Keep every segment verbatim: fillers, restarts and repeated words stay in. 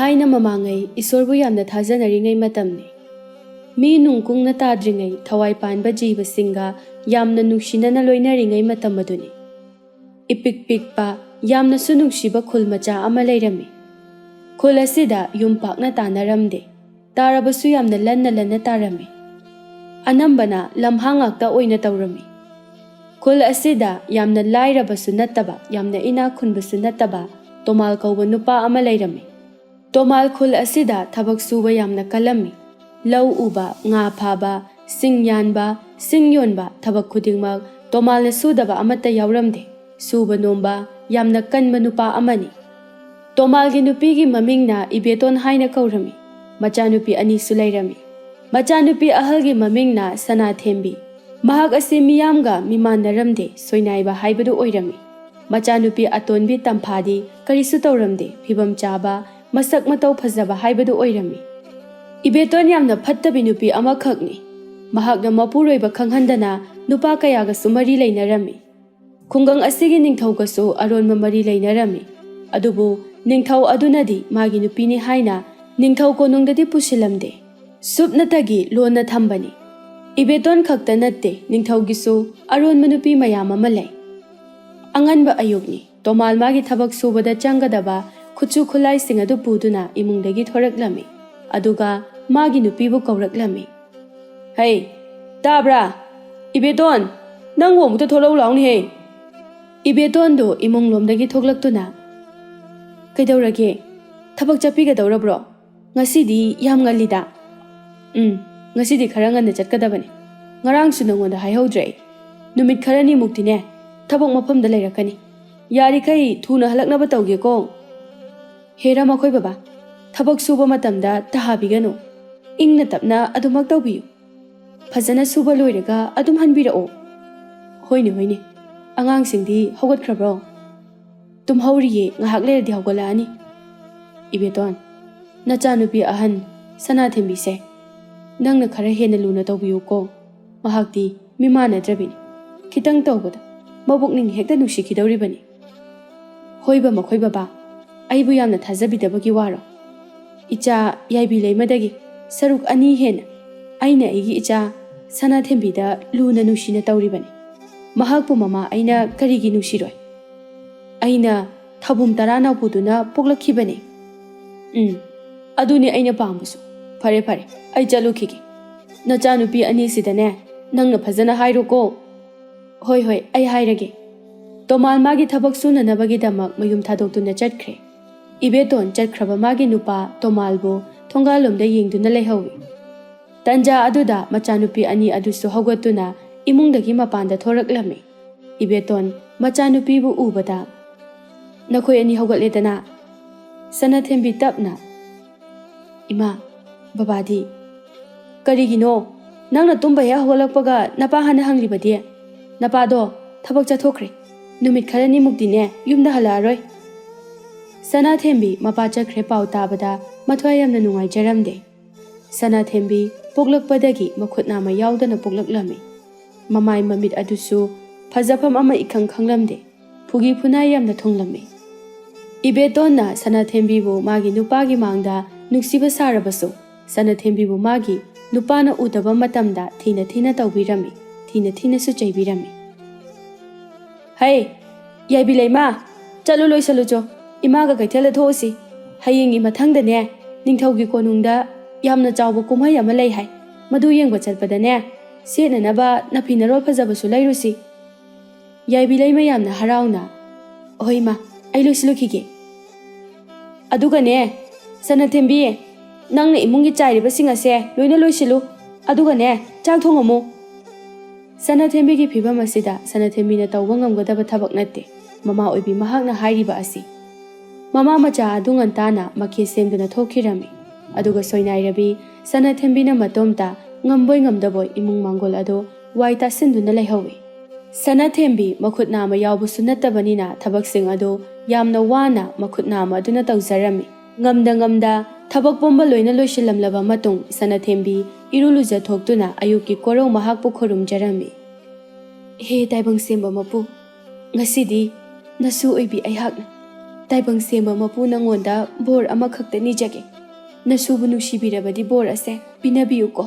ꯊꯥꯏꯅ ꯃꯃꯥꯡꯉꯩ ꯏꯁꯣꯔꯕꯨ ꯌꯥꯝꯅ ꯊꯥꯖꯅꯔꯤꯉꯩ ꯃꯇꯝꯅꯤ꯫ ꯃꯤ ꯅꯨꯡ ꯀꯨꯡꯅ ꯇꯥꯗ꯭ꯔꯤꯉꯩ ꯊꯋꯥꯏ ꯄꯥꯟꯕ ꯖꯤꯕꯁꯤꯡꯒ ꯌꯥꯝꯅ ꯅꯨꯡꯁꯤꯅꯅ ꯂꯣꯏꯅꯔꯤꯉꯩ ꯃꯇꯝ ꯑꯗꯨꯅꯤ꯫ ꯏꯄꯤꯛ ꯄꯤꯛꯄ, ꯌꯥꯝꯅꯁꯨ ꯅꯨꯡꯁꯤꯕ ꯈꯨꯜ ꯃꯆꯥ ꯑꯃ ꯂꯩꯔꯝꯃꯤ꯫ ꯈꯨꯜ ꯑꯁꯤꯗ ꯌꯨꯝ ꯄꯥꯛꯅ ꯇꯥꯅꯔꯝꯗꯦ꯫ ꯇꯥꯔꯕꯁꯨ ꯌꯥꯝꯅ ꯂꯟꯅ ꯂꯟꯅ ꯇꯥꯔꯝꯃꯤ꯫ ꯑꯅꯝꯕꯅ ꯂꯝꯍꯥꯡ ꯉꯥꯛꯇ ꯑꯣꯏꯅ ꯇꯧꯔꯝꯃꯤ꯫ ꯈꯨꯜ ꯑꯁꯤꯗ ꯌꯥꯝꯅ ꯂꯥꯏꯔꯕꯁꯨ ꯅꯠꯇꯕ, ꯌꯥꯝꯅ ꯏꯅꯥꯛ ꯈꯨꯟꯕꯁꯨ ꯅꯠꯇꯕ ꯇꯣꯃꯥꯜ ꯀꯧꯕ ꯅꯨꯄꯥ ꯑꯃ ꯂꯩꯔꯝꯃꯤ꯫ ꯇꯣꯃꯥꯜ ꯈꯨꯜ ꯑꯁꯤꯗ ꯊꯕꯛ ꯁꯨꯕ ꯌꯥꯝꯅ ꯀꯜꯂꯝꯃꯤ꯫ ꯂꯧ ꯎꯕ, ꯉꯥ ꯐꯥꯕ, ꯁꯤꯡ ꯌꯥꯟꯕ, ꯁꯤꯡ ꯌꯣꯟꯕ, ꯊꯕꯛ ꯈꯨꯗꯤꯡꯃꯛ ꯇꯣꯃꯥꯜꯅ ꯁꯨꯗꯕ ꯑꯃꯠꯇ ꯌꯥꯎꯔꯝꯗꯦ꯫ ꯁꯨꯕ ꯅꯣꯝꯕ ꯌꯥꯝꯅ ꯀꯟꯕ ꯅꯨꯄꯥ ꯑꯃꯅꯤ꯫ ꯇꯣꯃꯥꯜꯒꯤ ꯅꯨꯄꯤꯒꯤ ꯃꯃꯤꯡꯅ ꯏꯕꯦꯇꯣꯟ ꯍꯥꯏꯅ ꯀꯧꯔꯝꯃꯤ꯫ ꯃꯆꯥꯅꯨꯄꯤ ꯑꯅꯤꯁꯨ ꯂꯩꯔꯝꯃꯤ꯫ ꯃꯆꯥꯅꯨꯄꯤ ꯑꯍꯜꯒꯤ ꯃꯃꯤꯡꯅ ꯁꯅꯥꯊꯦꯝꯕꯤ꯫ ꯃꯍꯥꯛ ꯑꯁꯤ ꯃꯤꯌꯥꯝꯒ ꯃꯤꯃꯥꯟꯅꯔꯝꯗꯦ, ꯁꯣꯏꯅꯥꯏꯕ ꯍꯥꯏꯕꯗꯨ ꯑꯣꯏꯔꯝꯃꯤ꯫ ꯃꯆꯥꯅꯨꯄꯤ ꯑꯇꯣꯟꯕꯤ ꯇꯝꯐꯥꯗꯤ ꯀꯔꯤꯁꯨ ꯇꯧꯔꯝꯗꯦ, ꯐꯤꯕꯝ ꯆꯥꯕ, ꯃꯁꯛ ꯃꯇꯧ ꯐꯖꯕ ꯍꯥꯏꯕꯗꯨ ꯑꯣꯏꯔꯝꯃꯤ꯫ ꯏꯕꯦꯇꯣꯟ ꯌꯥꯝꯅ ꯐꯠꯇꯕꯤ ꯅꯨꯄꯤ ꯑꯃꯈꯛꯅꯤ꯫ ꯃꯍꯥꯛꯅ ꯃꯄꯨꯔꯣꯏꯕ ꯈꯪꯍꯟꯗꯅ ꯅꯨꯄꯥ ꯀꯌꯥꯒꯁꯨ ꯃꯔꯤ ꯂꯩꯅꯔꯝꯃꯤ꯫ ꯈꯨꯡꯒꯪ ꯑꯁꯤꯒꯤ ꯅꯤꯡꯊꯧꯒꯁꯨ ꯑꯔꯣꯟꯕ ꯃꯔꯤ ꯂꯩꯅꯔꯝꯃꯤ꯫ ꯑꯗꯨꯕꯨ ꯅꯤꯡꯊꯧ ꯑꯗꯨꯅꯗꯤ ꯃꯥꯒꯤ ꯅꯨꯄꯤꯅꯤ ꯍꯥꯏꯅ ꯅꯤꯡꯊꯧ ꯀꯣꯅꯨꯡꯗꯗꯤ ꯄꯨꯁꯤꯜꯂꯝꯗꯦ꯫ ꯁꯨꯞꯅꯇꯒꯤ ꯂꯣꯟꯅ ꯊꯝꯕꯅꯤ꯫ ꯏꯕꯦꯇꯣꯟ ꯈꯛꯇ ꯅꯠꯇꯦ, ꯅꯤꯡꯊꯧꯒꯤꯁꯨ ꯑꯔꯣꯟꯕ ꯅꯨꯄꯤ ꯃꯌꯥꯝ ꯑꯃ ꯂꯩ꯫ ꯑꯉꯟꯕ ꯑꯌꯨꯛꯅꯤ꯫ ꯇꯣꯃꯥꯜ ꯃꯥꯒꯤ ꯊꯕꯛ ꯁꯨꯕꯗ ꯆꯪꯒꯗꯕ ꯈꯨꯠꯁꯨ ꯈꯨꯠꯂꯥꯏꯁꯤꯡ ꯑꯗꯨ ꯄꯨꯗꯨꯅ ꯏꯃꯨꯡꯗꯒꯤ ꯊꯣꯔꯛꯂꯝꯃꯤ꯫ ꯑꯗꯨꯒ ꯃꯥꯒꯤ ꯅꯨꯄꯤꯕꯨ ꯀꯧꯔꯛꯂꯝꯃꯤ꯫ "ꯍꯩ, ꯇꯥꯕ꯭ꯔꯥ? ꯏꯕꯦꯇꯣꯟ, ꯅꯪꯕꯨ ꯑꯃꯨꯛꯇ ꯊꯣꯛꯂꯛꯎ ꯂꯥꯎꯅꯦꯍꯦ!" ꯏꯕꯦꯇꯣꯟꯗꯨ ꯏꯃꯨꯡꯂꯣꯝꯗꯒꯤ ꯊꯣꯛꯂꯛꯇꯨꯅ, "ꯀꯩꯗꯧꯔꯒꯦ? ꯊꯕꯛ ꯆꯠꯄꯤꯒꯗꯧꯔꯕ꯭ꯔꯣ? ꯉꯁꯤꯗꯤ ꯌꯥꯝ ꯉꯜꯂꯤꯗ?" "ꯎꯝ, ꯉꯁꯤꯗꯤ ꯈꯔ ꯉꯟꯅ ꯆꯠꯀꯗꯕꯅꯤ꯫ ꯉꯔꯥꯡꯁꯨ ꯅꯉꯣꯟꯗ ꯍꯥꯏꯍꯧꯗ꯭ꯔꯦ ꯑꯩ꯫ ꯅꯨꯃꯤꯠ ꯈꯔꯅꯤꯃꯨꯛꯇꯤꯅꯦ, ꯊꯕꯛ ꯃꯐꯝꯗ ꯂꯩꯔꯛꯀꯅꯤ꯫ ꯌꯥꯔꯤꯈꯩ ꯊꯨꯅ ꯍꯜꯂꯛꯅꯕ ꯇꯧꯒꯦꯀꯣ꯫" "ꯍꯦꯔꯥ, ꯃꯈꯣꯏ ꯕꯕꯥ, ꯊꯕꯛ ꯁꯨꯕ ꯃꯇꯝꯗ ꯇꯍꯥꯕꯤꯒꯅꯨ꯫ ꯏꯪꯅ ꯇꯞꯅ ꯑꯗꯨꯃꯛ ꯇꯧꯕꯤꯌꯨ꯫ ꯐꯖꯅ ꯁꯨꯕ ꯂꯣꯏꯔꯒ ꯑꯗꯨꯝ ꯍꯟꯕꯤꯔꯛꯑꯣ꯫" "ꯍꯣꯏꯅꯦ, ꯍꯣꯏꯅꯦ꯫ ꯑꯉꯥꯡꯁꯤꯡꯗꯤ ꯍꯧꯒꯠꯈ꯭ꯔꯕ꯭ꯔꯣ?" "ꯇꯨꯝꯍꯧꯔꯤꯌꯦ, ꯉꯥꯏꯍꯥꯛ ꯂꯩꯔꯗꯤ ꯍꯧꯒꯠꯂꯛꯑꯅꯤ꯫" "ꯏꯕꯦꯇꯣꯟ, ꯅꯆꯥꯅꯨꯄꯤ ꯑꯍꯟ ꯁꯅꯥꯊꯦꯝꯕꯤꯁꯦ ꯅꯪꯅ ꯈꯔ ꯍꯦꯟꯅ ꯂꯨꯅ ꯇꯧꯕꯤꯌꯨꯀꯣ꯫ ꯃꯍꯥꯛꯇꯤ ꯃꯤꯃꯥꯟꯅꯗ꯭ꯔꯕꯤꯅꯤ꯫ ꯈꯤꯇꯪ ꯇꯧꯕꯗ ꯃꯕꯨꯛꯅꯤꯡ ꯍꯦꯛꯇ ꯅꯨꯡꯁꯤꯈꯤꯗꯧꯔꯤꯕꯅꯤ꯫" "ꯍꯣꯏꯕ, ꯃꯈꯣꯏ ꯕꯕꯥ, ꯑꯩꯕꯨ ꯌꯥꯝꯅ ꯊꯥꯖꯕꯤꯗꯕꯒꯤ ꯋꯥꯔꯣ? ꯏꯆꯥ ꯌꯥꯏꯕꯤ ꯂꯩꯃꯗꯒꯤ ꯁꯔꯨꯛ ꯑꯅꯤ ꯍꯦꯟꯅ ꯑꯩꯅ ꯑꯩꯒꯤ ꯏꯆꯥ ꯁꯅꯥꯊꯦꯝꯕꯤꯗ ꯂꯨꯅ ꯅꯨꯡꯁꯤꯅ ꯇꯧꯔꯤꯕꯅꯤ꯫ ꯃꯍꯥꯛꯄꯨ ꯃꯃꯥ ꯑꯩꯅ ꯀꯔꯤꯒꯤ ꯅꯨꯡꯁꯤꯔꯣꯏ? ꯑꯩꯅ ꯊꯥꯕꯨꯝ ꯇꯔꯥ ꯅꯥꯎꯄꯨꯗꯨꯅ ꯄꯣꯛꯂꯛꯈꯤꯕꯅꯤ꯫ ꯎꯝ, ꯑꯗꯨꯅꯤ ꯑꯩꯅ ꯄꯥꯝꯕꯁꯨ꯫ ꯐꯔꯦ, ꯐꯔꯦ, ꯑꯩ ꯆꯠꯂꯨꯈꯤꯒꯦ꯫ ꯅꯆꯥꯅꯨꯄꯤ ꯑꯅꯤꯁꯤꯗꯅꯦ, ꯅꯪꯅ ꯐꯖꯅ ꯍꯥꯏꯔꯣꯀꯣ꯫ ꯍꯣꯏ, ꯍꯣꯏ, ꯑꯩ ꯍꯥꯏꯔꯒꯦ꯫ ꯇꯣꯃꯥꯜ ꯃꯥꯒꯤ ꯊꯕꯛ ꯁꯨꯅꯅꯕꯒꯤꯗꯃꯛ ꯃꯌꯨꯝ ꯊꯥꯗꯣꯛꯇꯨꯅ ꯆꯠꯈ꯭ꯔꯦ꯫ ꯏꯕꯦꯇꯣꯟ ꯆꯠꯈ꯭ꯔꯕ ꯃꯥꯒꯤ ꯅꯨꯄꯥ ꯇꯣꯃꯥꯜꯕꯨ ꯊꯣꯡꯒꯥꯜꯂꯣꯝꯗ ꯌꯦꯡꯗꯨꯅ ꯂꯩꯍꯧꯏ꯫ ꯇꯟꯖꯥ ꯑꯗꯨꯗ ꯃꯆꯥꯅꯨꯄꯤ ꯑꯅꯤ ꯑꯗꯨꯁꯨ ꯍꯧꯒꯠꯇꯨꯅ ꯏꯃꯨꯡꯗꯒꯤ ꯃꯄꯥꯟꯗ ꯊꯣꯔꯛꯂꯝꯃꯤ꯫ ꯏꯕꯦꯇꯣꯟ ꯃꯆꯥꯅꯨꯄꯤꯕꯨ ꯎꯕꯗ, "ꯅꯈꯣꯏ ꯑꯅꯤ ꯍꯧꯒꯠꯂꯦꯗꯅ?" ꯁꯅꯥꯊꯦꯝꯕꯤ ꯇꯞꯅ, "ꯏꯃꯥ, ꯕꯕꯥꯗꯤ?" "ꯀꯔꯤꯒꯤꯅꯣ? ꯅꯪꯅ ꯇꯨꯝꯕ ꯍꯦꯛ ꯍꯧꯒꯠꯂꯛꯄꯒ ꯅꯄꯥ ꯍꯥꯟꯅ ꯍꯪꯂꯤꯕꯗꯤ?" "ꯅꯄꯥꯗꯣ ꯊꯕꯛ ꯆꯠꯊꯣꯛꯈ꯭ꯔꯦ꯫ ꯅꯨꯃꯤꯠ ꯈꯔꯅꯤꯃꯨꯛꯇꯤꯅꯦ ꯌꯨꯝꯗ ꯍꯜꯂꯛꯑꯔꯣꯏ꯫" ꯁꯅꯥꯊꯦꯝꯕꯤ ꯃꯄꯥ ꯆꯠꯈ꯭ꯔꯦ ꯄꯥꯎ ꯇꯥꯕꯗ ꯃꯊ꯭ꯋꯥꯏ ꯌꯥꯝꯅ ꯅꯨꯡꯉꯥꯏꯖꯔꯝꯗꯦ꯫ ꯁꯅꯥꯊꯦꯝꯕꯤ ꯄꯣꯛꯂꯛꯄꯗꯒꯤ ꯃꯈꯨꯠ ꯅꯥꯝꯃ ꯌꯥꯎꯗꯅ ꯄꯣꯛꯂꯛꯂꯝꯃꯤ꯫ ꯃꯃꯥꯏ ꯃꯃꯤꯠ ꯑꯗꯨꯁꯨ ꯐꯖꯐꯝ ꯑꯃ ꯏꯈꯪ ꯈꯪꯂꯝꯗꯦ꯫ ꯐꯨꯒꯤ ꯐꯨꯅꯥꯏ ꯌꯥꯝꯅ ꯊꯨꯡꯂꯝꯃꯤ꯫ ꯏꯕꯦꯇꯣꯟꯅ ꯁꯅꯥꯊꯦꯝꯕꯤꯕꯨ ꯃꯥꯒꯤ ꯅꯨꯄꯥꯒꯤ ꯃꯥꯡꯗ ꯅꯨꯡꯁꯤꯕ ꯁꯥꯔꯕꯁꯨ, ꯁꯅꯥꯊꯦꯝꯕꯤꯕꯨ ꯃꯥꯒꯤ ꯅꯨꯄꯥꯅ ꯎꯗꯕ ꯃꯇꯝꯗ ꯊꯤꯅ ꯊꯤꯅ ꯇꯧꯕꯤꯔꯝꯃꯤ, ꯊꯤꯅ ꯊꯤꯅꯁꯨ ꯆꯩꯕꯤꯔꯝꯃꯤ꯫ "ꯍꯩ, ꯌꯥꯏꯕꯤ ꯂꯩꯃ, ꯆꯠꯂꯨ ꯂꯣꯏꯁꯜꯂꯨꯆꯣ꯫ ꯏꯃꯥꯒ ꯀꯩꯊꯦꯜꯗ ꯊꯣꯛꯎꯁꯤ꯫ ꯍꯌꯦꯡꯒꯤ ꯃꯊꯪꯗꯅꯦ, ꯅꯤꯡꯊꯧꯒꯤ ꯀꯣꯅꯨꯡꯗ ꯌꯥꯝꯅ ꯆꯥꯎꯕ ꯀꯨꯝꯍꯩ ꯑꯃ ꯂꯩ ꯍꯥꯏ꯫ ꯃꯗꯨ ꯌꯦꯡꯕ ꯆꯠꯄꯗꯅꯦ, ꯁꯦꯠꯅꯅꯕ ꯅꯐꯤ ꯅꯔꯣꯜ ꯐꯖꯕꯁꯨ ꯂꯩꯔꯨꯁꯤ꯫" ꯌꯥꯏꯕꯤ ꯂꯩꯃ ꯌꯥꯝꯅ ꯍꯔꯥꯎꯅ, "ꯍꯣꯏ ꯏꯃꯥ, ꯑꯩ ꯂꯣꯏꯁꯤꯜꯂꯨꯈꯤꯒꯦ꯫ ꯑꯗꯨꯒꯅꯦ, ꯁꯅꯥꯊꯦꯝꯕꯤ, ꯅꯪꯅ ꯏꯃꯨꯡꯒꯤ ꯆꯥꯏꯔꯤꯕꯁꯤꯡ ꯑꯁꯦ ꯂꯣꯏꯅ ꯂꯣꯏꯁꯤꯜꯂꯨ꯫ ꯑꯗꯨꯒꯅꯦ, ꯆꯥꯛ ꯊꯣꯡꯉꯝꯃꯨ꯫" ꯁꯅꯥꯊꯦꯝꯕꯤꯒꯤ ꯐꯤꯚꯝ ꯑꯁꯤꯗ ꯁꯅꯥꯊꯦꯝꯕꯤꯅ ꯇꯧꯕ ꯉꯝꯒꯗꯕ ꯊꯕꯛ ꯅꯠꯇꯦ ꯃꯃꯥ ꯑꯣꯏꯕꯤ ꯃꯍꯥꯛꯅ ꯍꯥꯏꯔꯤꯕ ꯑꯁꯤ꯫ ꯃꯃꯥ ꯃꯆꯥ ꯑꯗꯨ ꯉꯟꯇꯥꯅ ꯃꯈꯦ ꯁꯦꯝꯗꯨꯅ ꯊꯣꯛꯈꯤꯔꯝꯃꯤ꯫ ꯑꯗꯨꯒ ꯁꯣꯏꯅꯥꯏꯔꯕꯤ ꯁꯅꯥꯊꯦꯝꯕꯤꯅ ꯃꯇꯣꯝꯇ ꯉꯝꯕꯣꯏ ꯉꯝꯗꯕꯣꯏ ꯏꯃꯨꯡ ꯃꯥꯡꯒꯣꯜ ꯑꯗꯨ ꯋꯥꯏ ꯇꯥꯁꯤꯟꯗꯨꯅ ꯂꯩꯍꯧꯏ꯫ ꯁꯅꯥꯊꯦꯝꯕꯤ ꯃꯈꯨꯠ ꯅꯥꯝꯃ ꯌꯥꯎꯕꯁꯨ ꯅꯠꯇꯕꯅꯤꯅ ꯊꯕꯛꯁꯤꯡ ꯑꯗꯨ ꯌꯥꯝꯅ ꯋꯥꯅ ꯃꯈꯨꯠ ꯅꯥꯝꯃ ꯑꯗꯨꯅ ꯇꯧꯖꯔꯝꯃꯤ꯫ ꯉꯝꯗ ꯉꯝꯗ ꯊꯕꯛ ꯄꯨꯝꯕ ꯂꯣꯏꯅ ꯂꯣꯏꯁꯤꯜꯂꯝꯂꯕ ꯃꯇꯨꯡ ꯁꯅꯥꯊꯦꯝꯕꯤ ꯏꯔꯨ ꯂꯨꯖꯊꯣꯛꯇꯨꯅ ꯑꯌꯨꯛꯀꯤ ꯀꯣꯔꯧ ꯃꯍꯥꯛꯄꯨ ꯈꯨꯔꯨꯝꯖꯔꯝꯃꯤ꯫ "ꯍꯦ ꯇꯥꯏꯕꯪ ꯁꯦꯝꯕ ꯃꯄꯨ, ꯉꯁꯤꯗꯤ ꯅꯁꯨ ꯑꯣꯏꯕꯤ ꯑꯩꯍꯥꯛꯅ ꯇꯥꯏꯕꯪ ꯁꯦꯝꯕ ꯃꯄꯨ ꯅꯉꯣꯟꯗ ꯕꯣꯔ ꯑꯃꯈꯛꯇ ꯅꯤꯖꯒꯦ꯫ ꯅꯁꯨꯕꯨ ꯅꯨꯡꯁꯤꯕꯤꯔꯕꯗꯤ ꯕꯣꯔ ꯑꯁꯦ ꯄꯤꯅꯕꯤꯌꯨꯀꯣ꯫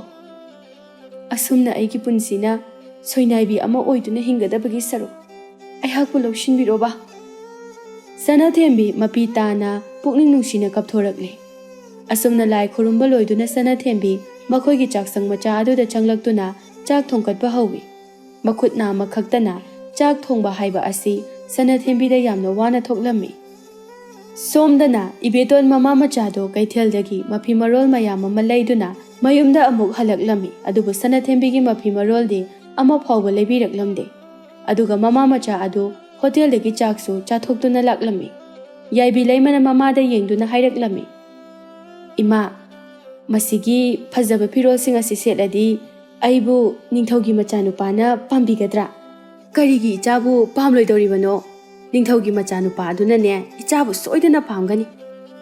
ꯑꯁꯨꯝꯅ ꯑꯩꯒꯤ ꯄꯨꯟꯁꯤꯅ ꯁꯣꯏꯅꯥꯏꯕꯤ ꯑꯃ ꯑꯣꯏꯗꯨꯅ ꯍꯤꯡꯒꯗꯕꯒꯤ ꯁꯔꯨꯛ ꯑꯩꯍꯥꯛꯄꯨ ꯂꯧꯁꯤꯟꯕꯤꯔꯣꯕ꯫ ꯁꯅꯥꯊꯦꯝꯕꯤ ꯃꯄꯤ ꯇꯥꯅ ꯄꯨꯛꯅꯤꯡ ꯅꯨꯡꯁꯤꯅ ꯀꯞꯊꯣꯔꯛꯂꯦ꯫ ꯑꯁꯨꯝꯅ ꯂꯥꯏ ꯈꯨꯔꯨꯝꯕ ꯂꯣꯏꯗꯨꯅ ꯁꯅꯥꯊꯦꯝꯕꯤ ꯃꯈꯣꯏꯒꯤ ꯆꯥꯛꯁꯪ ꯃꯆꯥ ꯑꯗꯨꯗ ꯆꯪꯂꯛꯇꯨꯅ ꯆꯥꯛ ꯊꯣꯡꯒꯠꯄ ꯍꯧꯏ꯫ ꯃꯈꯨꯠ ꯅꯥꯝꯃ ꯈꯛꯇꯅ ꯆꯥꯛ ꯊꯣꯡꯕ ꯍꯥꯏꯕ ꯑꯁꯤ ꯁꯅꯥꯊꯦꯝꯕꯤꯗ ꯌꯥꯝꯅ ꯋꯥꯅ ꯊꯣꯛꯂꯝꯃꯤ꯫ ꯁꯣꯝꯗꯅ ꯏꯕꯦꯇꯣꯟ ꯃꯃꯥ ꯃꯆꯥꯗꯣ ꯀꯩꯊꯦꯜꯗꯒꯤ ꯃꯐꯤ ꯃꯔꯣꯜ ꯃꯌꯥꯝ ꯑꯃ ꯂꯩꯗꯨꯅ ꯃꯌꯨꯝꯗ ꯑꯃꯨꯛ ꯍꯜꯂꯛꯂꯝꯃꯤ꯫ ꯑꯗꯨꯕꯨ ꯁꯅꯥꯊꯦꯝꯕꯤꯒꯤ ꯃꯐꯤ ꯃꯔꯣꯜꯗꯤ ꯑꯃ ꯐꯥꯎꯕ ꯂꯩꯕꯤꯔꯛꯂꯝꯗꯦ꯫ ꯑꯗꯨꯒ ꯃꯃꯥ ꯃꯆꯥ ꯑꯗꯨ ꯍꯣꯇꯦꯜꯗꯒꯤ ꯆꯥꯛꯁꯨ ꯆꯥꯊꯣꯛꯇꯨꯅ ꯂꯥꯛꯂꯝꯃꯤ꯫ ꯌꯥꯏꯕꯤ ꯂꯩꯃꯅ ꯃꯃꯥꯗ ꯌꯦꯡꯗꯨꯅ ꯍꯥꯏꯔꯛꯂꯝꯃꯤ, "ꯏꯃꯥ, ꯃꯁꯤꯒꯤ ꯐꯖꯕ ꯐꯤꯔꯣꯜꯁꯤꯡ ꯑꯁꯤ ꯁꯦꯠꯂꯗꯤ ꯑꯩꯕꯨ ꯅꯤꯡꯊꯧꯒꯤ ꯃꯆꯥꯅꯨꯄꯥꯅ ꯄꯥꯝꯕꯤꯒꯗ꯭ꯔꯥ?" "ꯀꯔꯤꯒꯤ ꯏꯆꯥꯕꯨ ꯄꯥꯝꯂꯣꯏꯗꯧꯔꯤꯕꯅꯣ? ꯅꯤꯡꯊꯧꯒꯤ ꯃꯆꯥꯅꯨꯄꯥ ꯑꯗꯨꯅꯅꯦ ꯏꯆꯥꯕꯨ ꯁꯣꯏꯗꯅ ꯄꯥꯝꯒꯅꯤ꯫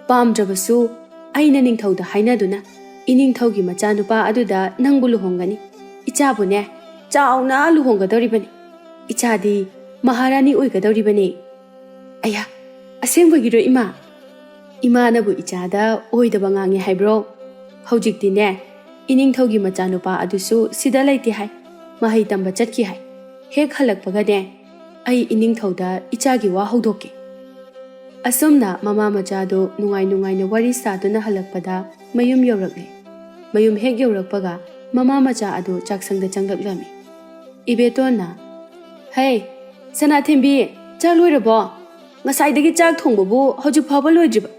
ꯄꯥꯝꯗ꯭ꯔꯕꯁꯨ ꯑꯩꯅ ꯅꯤꯡꯊꯧꯗ ꯍꯥꯏꯅꯗꯨꯅ ꯏꯅꯤꯡꯊꯧꯒꯤ ꯃꯆꯥꯅꯨꯄꯥ ꯑꯗꯨꯗ ꯅꯪꯕꯨ ꯂꯨꯍꯣꯡꯒꯅꯤ꯫ ꯏꯆꯥꯕꯨꯅꯦ ꯆꯥꯎꯅ ꯂꯨꯍꯣꯡꯒꯗꯧꯔꯤꯕꯅꯤ꯫ ꯏꯆꯥꯗꯤ ꯃꯍꯥꯔꯥꯅꯤ ꯑꯣꯏꯒꯗꯧꯔꯤꯕꯅꯤ꯫" "ꯑꯌꯥ, ꯑꯁꯦꯡꯕꯒꯤꯔꯣ ꯏꯃꯥ? ꯏꯃꯥꯅꯕꯨ ꯏꯆꯥꯗ ꯑꯣꯏꯗꯕ ꯉꯥꯡꯉꯦ ꯍꯥꯏꯕ꯭ꯔꯣ? ꯍꯧꯖꯤꯛꯇꯤꯅꯦ, ꯏꯅꯤꯡꯊꯧꯒꯤ ꯃꯆꯥꯅꯨꯄꯥ ꯑꯗꯨꯁꯨ ꯁꯤꯗ ꯂꯩꯇꯦ ꯍꯥꯏ꯫ ꯃꯍꯩ ꯇꯝꯕ ꯆꯠꯈꯤ ꯍꯥꯏ꯫ ꯍꯦꯛ ꯍꯜꯂꯛꯄꯒꯅꯦ, ꯑꯩ ꯏꯅꯤꯡꯊꯧꯗ ꯏꯆꯥꯒꯤ ꯋꯥ ꯍꯧꯗꯣꯛꯀꯦ꯫" ꯑꯁꯨꯝꯅ ꯃꯃꯥ ꯃꯆꯥꯗꯨ ꯅꯨꯡꯉꯥꯏ ꯅꯨꯡꯉꯥꯏꯅ ꯋꯥꯔꯤ ꯁꯥꯗꯨꯅ ꯍꯜꯂꯛꯄꯗ ꯃꯌꯨꯝ ꯌꯧꯔꯛꯂꯦ꯫ ꯃꯌꯨꯝ ꯍꯦꯛ ꯌꯧꯔꯛꯄꯒ ꯃꯃꯥ ꯃꯆꯥ ꯑꯗꯨ ꯆꯥꯛꯁꯪꯗ ꯆꯪꯂꯛꯂꯝꯃꯤ꯫ ꯏꯕꯦꯇꯣꯟꯅ, "ꯍꯩ, ꯁꯅꯥꯊꯦꯝꯕꯤ, ꯆꯥꯛ ꯂꯣꯏꯔꯕꯣ? ꯉꯁꯥꯏꯗꯒꯤ ꯆꯥꯛ ꯊꯣꯡꯕꯕꯨ ꯍꯧꯖꯤꯛ ꯐꯥꯎꯕ ꯂꯣꯏꯗ꯭ꯔꯤꯕ?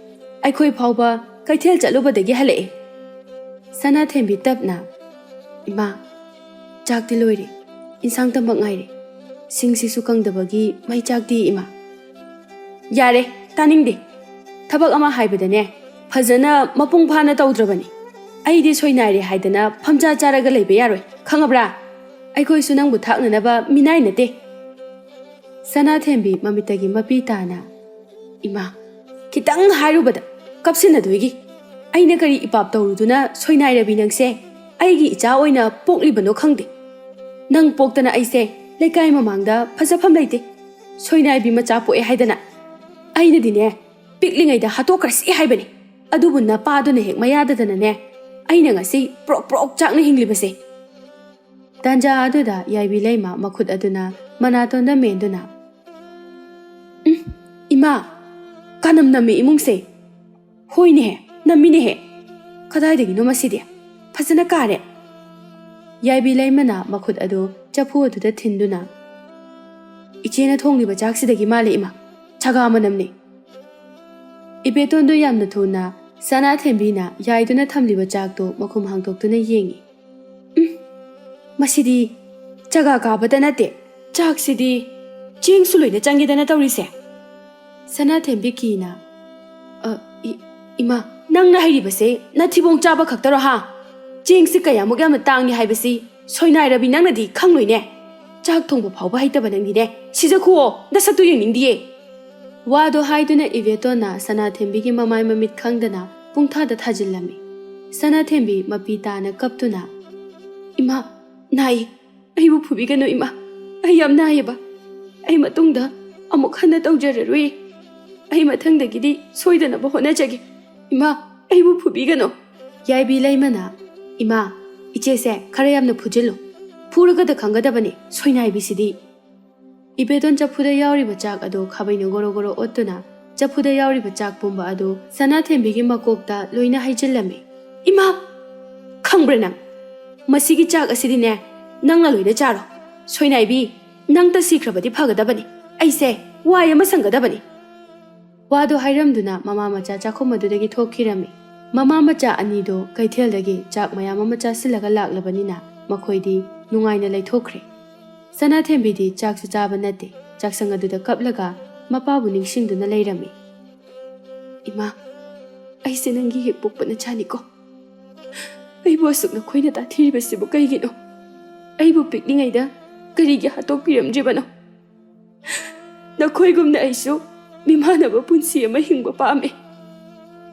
ꯑꯩꯈꯣꯏ ꯐꯥꯎꯕ ꯀꯩꯊꯦꯜ ꯆꯠꯂꯨꯕꯗꯒꯤ ꯍꯜꯂꯛꯑꯦ꯫" ꯁꯅꯥꯊꯦꯝꯕꯤ ꯇꯞꯅ, "ꯏꯃꯥ, ꯆꯥꯛꯇꯤ ꯂꯣꯏꯔꯦ, ꯏꯟꯁꯥꯡ ꯇꯝꯕ ꯉꯥꯏꯔꯦ꯫ ꯁꯤꯡꯁꯤꯁꯨ ꯀꯪꯗꯕꯒꯤ ꯃꯩ ꯆꯥꯛꯇꯦ ꯏꯃꯥ꯫" "ꯌꯥꯔꯦ, ꯇꯥꯅꯤꯡꯗꯦ꯫ ꯊꯕꯛ ꯑꯃ ꯍꯥꯏꯕꯗꯅꯦ, ꯐꯖꯅ ꯃꯄꯨꯡ ꯐꯥꯅ ꯇꯧꯗ꯭ꯔꯕꯅꯤ꯫ ꯑꯩꯗꯤ ꯁꯣꯏꯅꯥꯏꯔꯦ ꯍꯥꯏꯗꯅ ꯐꯝꯖꯥ ꯆꯥꯔꯒ ꯂꯩꯕ ꯌꯥꯔꯣꯏ, ꯈꯪꯉꯕ꯭ꯔꯥ? ꯑꯩꯈꯣꯏꯁꯨ ꯅꯪꯕꯨ ꯊꯥꯛꯅꯅꯕ ꯃꯤꯅꯥꯏ ꯅꯠꯇꯦ꯫" ꯁꯅꯥꯊꯦꯝꯕꯤ ꯃꯃꯤꯠꯇꯒꯤ ꯃꯄꯤ ꯇꯥꯅ, "ꯏꯃꯥ, ꯈꯤꯇꯪ ꯍꯥꯏꯔꯨꯕꯗ ꯀꯞꯁꯤꯟꯅꯗꯣꯏꯒꯤ꯫ ꯑꯩꯅ ꯀꯔꯤ ꯏꯄꯥꯞ ꯇꯧꯔꯨꯗꯨꯅ ꯁꯣꯏꯅꯥꯏꯔꯕꯤ ꯅꯪꯁꯦ ꯑꯩꯒꯤ ꯏꯆꯥ ꯑꯣꯏꯅ ꯄꯣꯛꯂꯤꯕꯅꯣ ꯈꯪꯗꯦ꯫ ꯅꯪ ꯄꯣꯛꯇꯅ ꯑꯩꯁꯦ ꯂꯩꯀꯥꯏ ꯃꯃꯥꯡꯗ ꯐꯖꯐꯝ ꯂꯩꯇꯦ꯫ ꯁꯣꯏꯅꯥꯏꯕꯤ ꯃꯆꯥ ꯄꯣꯛꯑꯦ ꯍꯥꯏꯗꯅ ꯑꯩꯅꯗꯤꯅꯦ, ꯄꯤꯛꯂꯤꯉꯩꯗ ꯍꯥꯠꯇꯣꯛꯈ꯭ꯔꯁꯤ ꯍꯥꯏꯕꯅꯤ꯫ ꯑꯗꯨꯕꯨ ꯅꯄꯥꯗꯨꯅ ꯍꯦꯛ ꯃꯌꯥꯗꯗꯅꯅꯦ, ꯑꯩꯅ ꯉꯁꯤ ꯄ꯭ꯔꯣꯛ ꯄ꯭ꯔꯣꯛ ꯆꯥꯛꯅ ꯍꯤꯡꯂꯤꯕꯁꯦ꯫ ꯇꯥꯟꯖꯥ ꯑꯗꯨꯗ ꯌꯥꯏꯕꯤ ꯂꯩꯃ ꯃꯈꯨꯠ ꯑꯗꯨꯅ ꯃꯅꯥꯇꯣꯟꯗ ꯃꯦꯟꯗꯨꯅ, "ꯎꯝ, ꯏꯃꯥ, ꯀꯥꯅꯝ ꯅꯝꯃꯤ ꯏꯃꯨꯡꯁꯦ꯫ ꯍꯣꯏꯅꯦꯍꯦ, ꯅꯝꯃꯤꯅꯦꯍꯦ꯫ ꯀꯗꯥꯏꯗꯒꯤꯅꯣ ꯃꯁꯤꯗꯤ? ꯐꯖꯅ ꯀꯥꯔꯦ꯫" ꯌꯥꯏꯕꯤ ꯂꯩꯃꯅ ꯃꯈꯨꯠ ꯑꯗꯨ ꯆꯐꯨ ꯑꯗꯨꯗ ꯊꯤꯟꯗꯨꯅ, "ꯏꯆꯦꯅ ꯊꯣꯡꯂꯤꯕ ꯆꯥꯛꯁꯤꯗꯒꯤ ꯃꯥꯜꯂꯦ ꯏꯃꯥ, ꯆꯒꯥ ꯃꯅꯝꯅꯦ꯫" ꯏꯕꯦꯇꯣꯟꯗꯨ ꯌꯥꯝꯅ ꯊꯨꯅ ꯁꯅꯥꯊꯦꯝꯕꯤꯅ ꯌꯥꯏꯗꯨꯅ ꯊꯝꯂꯤꯕ ꯆꯥꯛꯇꯨ ꯃꯈꯨꯝ ꯍꯥꯡꯗꯣꯛꯇꯨꯅ ꯌꯦꯡꯉꯤ꯫ "ꯎꯝ, ꯃꯁꯤꯗꯤ ꯆꯒꯥ ꯀꯥꯕꯇ ꯅꯠꯇꯦ, ꯆꯥꯛꯁꯤꯗꯤ ꯆꯦꯡꯁꯨ ꯂꯣꯏꯅ ꯆꯪꯉꯦꯗꯅ ꯇꯧꯔꯤꯁꯦ꯫" ꯁꯅꯥꯊꯦꯝꯕꯤ ꯀꯤꯅ, "ꯑ, ꯏ-, ꯏꯃꯥ, ꯅꯪꯅ ꯍꯩꯔꯤꯕꯁꯦ ꯅꯊꯤꯕꯣꯡ ꯆꯥꯕ ꯈꯛꯇꯔꯣ ꯍꯥ? ꯆꯦꯡꯁꯤ ꯀꯌꯥꯃꯨꯛ ꯌꯥꯝꯅ ꯇꯥꯡꯉꯤ ꯍꯥꯏꯕꯁꯤ ꯁꯣꯏꯅꯥꯏꯔꯕꯤ ꯅꯪꯅꯗꯤ ꯈꯪꯂꯣꯏꯅꯦ꯫ ꯆꯥꯛ ꯊꯣꯡꯕ ꯐꯥꯎꯕ ꯍꯩꯇꯕ ꯅꯪꯗꯤꯅꯦ, ꯁꯤꯖꯈꯨꯑꯣ, ꯅꯁꯛꯇꯨ ꯌꯦꯡꯅꯤꯡꯗꯤꯌꯦ꯫" ꯋꯥꯗꯣ ꯍꯥꯏꯗꯨꯅ ꯏꯕꯦꯇꯣꯟꯅ ꯁꯅꯥꯊꯦꯝꯕꯤꯒꯤ ꯃꯃꯥꯏ ꯃꯃꯤꯠ ꯈꯪꯗꯅ ꯄꯨꯡꯊꯥꯗ ꯊꯥꯖꯤꯜꯂꯝꯃꯤ꯫ ꯁꯅꯥꯊꯦꯝꯕꯤ ꯃꯄꯤ ꯇꯥꯅ ꯀꯞꯇꯨꯅ, "ꯏꯃꯥ, ꯅꯥꯏ, ꯑꯩꯕꯨ ꯐꯨꯕꯤꯒꯅꯨ ꯏꯃꯥ, ꯑꯩ ꯌꯥꯝ ꯅꯥꯏꯌꯦꯕ꯫ ꯑꯩ ꯃꯇꯨꯡꯗ ꯑꯃꯨꯛ ꯍꯟꯅ ꯇꯧꯖꯔꯔꯣꯏ꯫ ꯑꯩ ꯃꯊꯪꯗꯒꯤꯗꯤ ꯁꯣꯏꯗꯅꯕ ꯍꯣꯠꯅꯖꯒꯦ꯫ ꯏꯃꯥ, ꯑꯩꯕꯨ ꯐꯨꯕꯤꯒꯅꯨ꯫" ꯌꯥꯏꯕꯤ ꯂꯩꯃꯅ, "ꯏꯃꯥ, ꯏꯆꯦꯁꯦ ꯈꯔ ꯌꯥꯝꯅ ꯐꯨꯖꯤꯜꯂꯨ꯫ ꯐꯨꯔꯒꯗ ꯈꯪꯒꯗꯕꯅꯤ ꯁꯣꯏꯅꯥꯏꯕꯤꯁꯤꯗꯤ꯫" ꯏꯕꯦꯇꯣꯟ ꯆꯐꯨꯗ ꯌꯥꯎꯔꯤꯕ ꯆꯥꯛ ꯑꯗꯨ ꯈꯥꯕꯩꯅ ꯒꯣꯔꯣ ꯒꯣꯔꯣ ꯑꯣꯠꯇꯨꯅ ꯆꯐꯨꯗ ꯌꯥꯎꯔꯤꯕ ꯆꯥꯛ ꯄꯨꯝꯕ ꯑꯗꯨ ꯁꯅꯥꯊꯦꯝꯕꯤꯒꯤ ꯃꯀꯣꯛꯇ ꯂꯣꯏꯅ ꯍꯩꯖꯤꯜꯂꯝꯃꯤ꯫ "ꯏꯃꯥ! ꯈꯪꯕ꯭ꯔꯥ ꯅꯪ? ꯃꯁꯤꯒꯤ ꯆꯥꯛ ꯑꯁꯤꯗꯤꯅꯦ, ꯅꯪꯅ ꯂꯣꯏꯅ ꯆꯥꯔꯣ꯫ ꯁꯣꯏꯅꯥꯏꯕꯤ, ꯅꯪꯇ ꯁꯤꯈ꯭ꯔꯕꯗꯤ ꯐꯒꯗꯕꯅꯤ꯫ ꯑꯩꯁꯦ ꯋꯥꯏ ꯑꯃ ꯁꯪꯒꯗꯕꯅꯤ꯫" ꯋꯥꯗꯣ ꯍꯥꯏꯔꯝꯗꯨꯅ ꯃꯃꯥ ꯃꯆꯥ ꯆꯥꯛꯈꯨꯝ ꯑꯗꯨꯗꯒꯤ ꯊꯣꯛꯈꯤꯔꯝꯃꯤ꯫ ꯃꯃꯥ ꯃꯆꯥ ꯑꯅꯤꯗꯣ ꯀꯩꯊꯦꯜꯗꯒꯤ ꯆꯥꯛ ꯃꯌꯥꯝ ꯑꯃ ꯆꯥꯁꯤꯜꯂꯒ ꯂꯥꯛꯂꯕꯅꯤꯅ ꯃꯈꯣꯏꯗꯤ ꯅꯨꯡꯉꯥꯏꯅ ꯂꯩꯊꯣꯛꯈ꯭ꯔꯦ꯫ ꯁꯅꯥꯊꯦꯝꯕꯤꯗꯤ ꯆꯥꯛꯁꯨ ꯆꯥꯕ ꯅꯠꯇꯦ, ꯆꯥꯛꯁꯪ ꯑꯗꯨꯗ ꯀꯞꯂꯒ ꯃꯄꯥꯕꯨ ꯅꯤꯡꯁꯤꯡꯗꯨꯅ ꯂꯩꯔꯝꯃꯤ꯫ "ꯏꯃꯥ, ꯑꯩꯁꯦ ꯅꯪꯒꯤ ꯍꯦꯛ ꯄꯣꯛꯄ ꯅꯆꯥꯅꯤꯀꯣ꯫ ꯑꯩꯕꯨ ꯑꯁꯨꯛ ꯅꯈꯣꯏꯅ ꯇꯥꯊꯤꯔꯤꯕꯁꯤꯕꯨ ꯀꯩꯒꯤꯅꯣ? ꯑꯩꯕꯨ ꯄꯤꯛꯂꯤꯉꯩꯗ ꯀꯔꯤꯒꯤ ꯍꯥꯠꯇꯣꯛꯄꯤꯔꯝꯗ꯭ꯔꯤꯕꯅꯣ? ꯅꯈꯣꯏꯒꯨꯝꯅ ꯑꯩꯁꯨ ꯃꯤꯃꯥꯟꯅꯕ ꯄꯨꯟꯁꯤ ꯑꯃ ꯍꯤꯡꯕ ꯄꯥꯝꯃꯤ꯫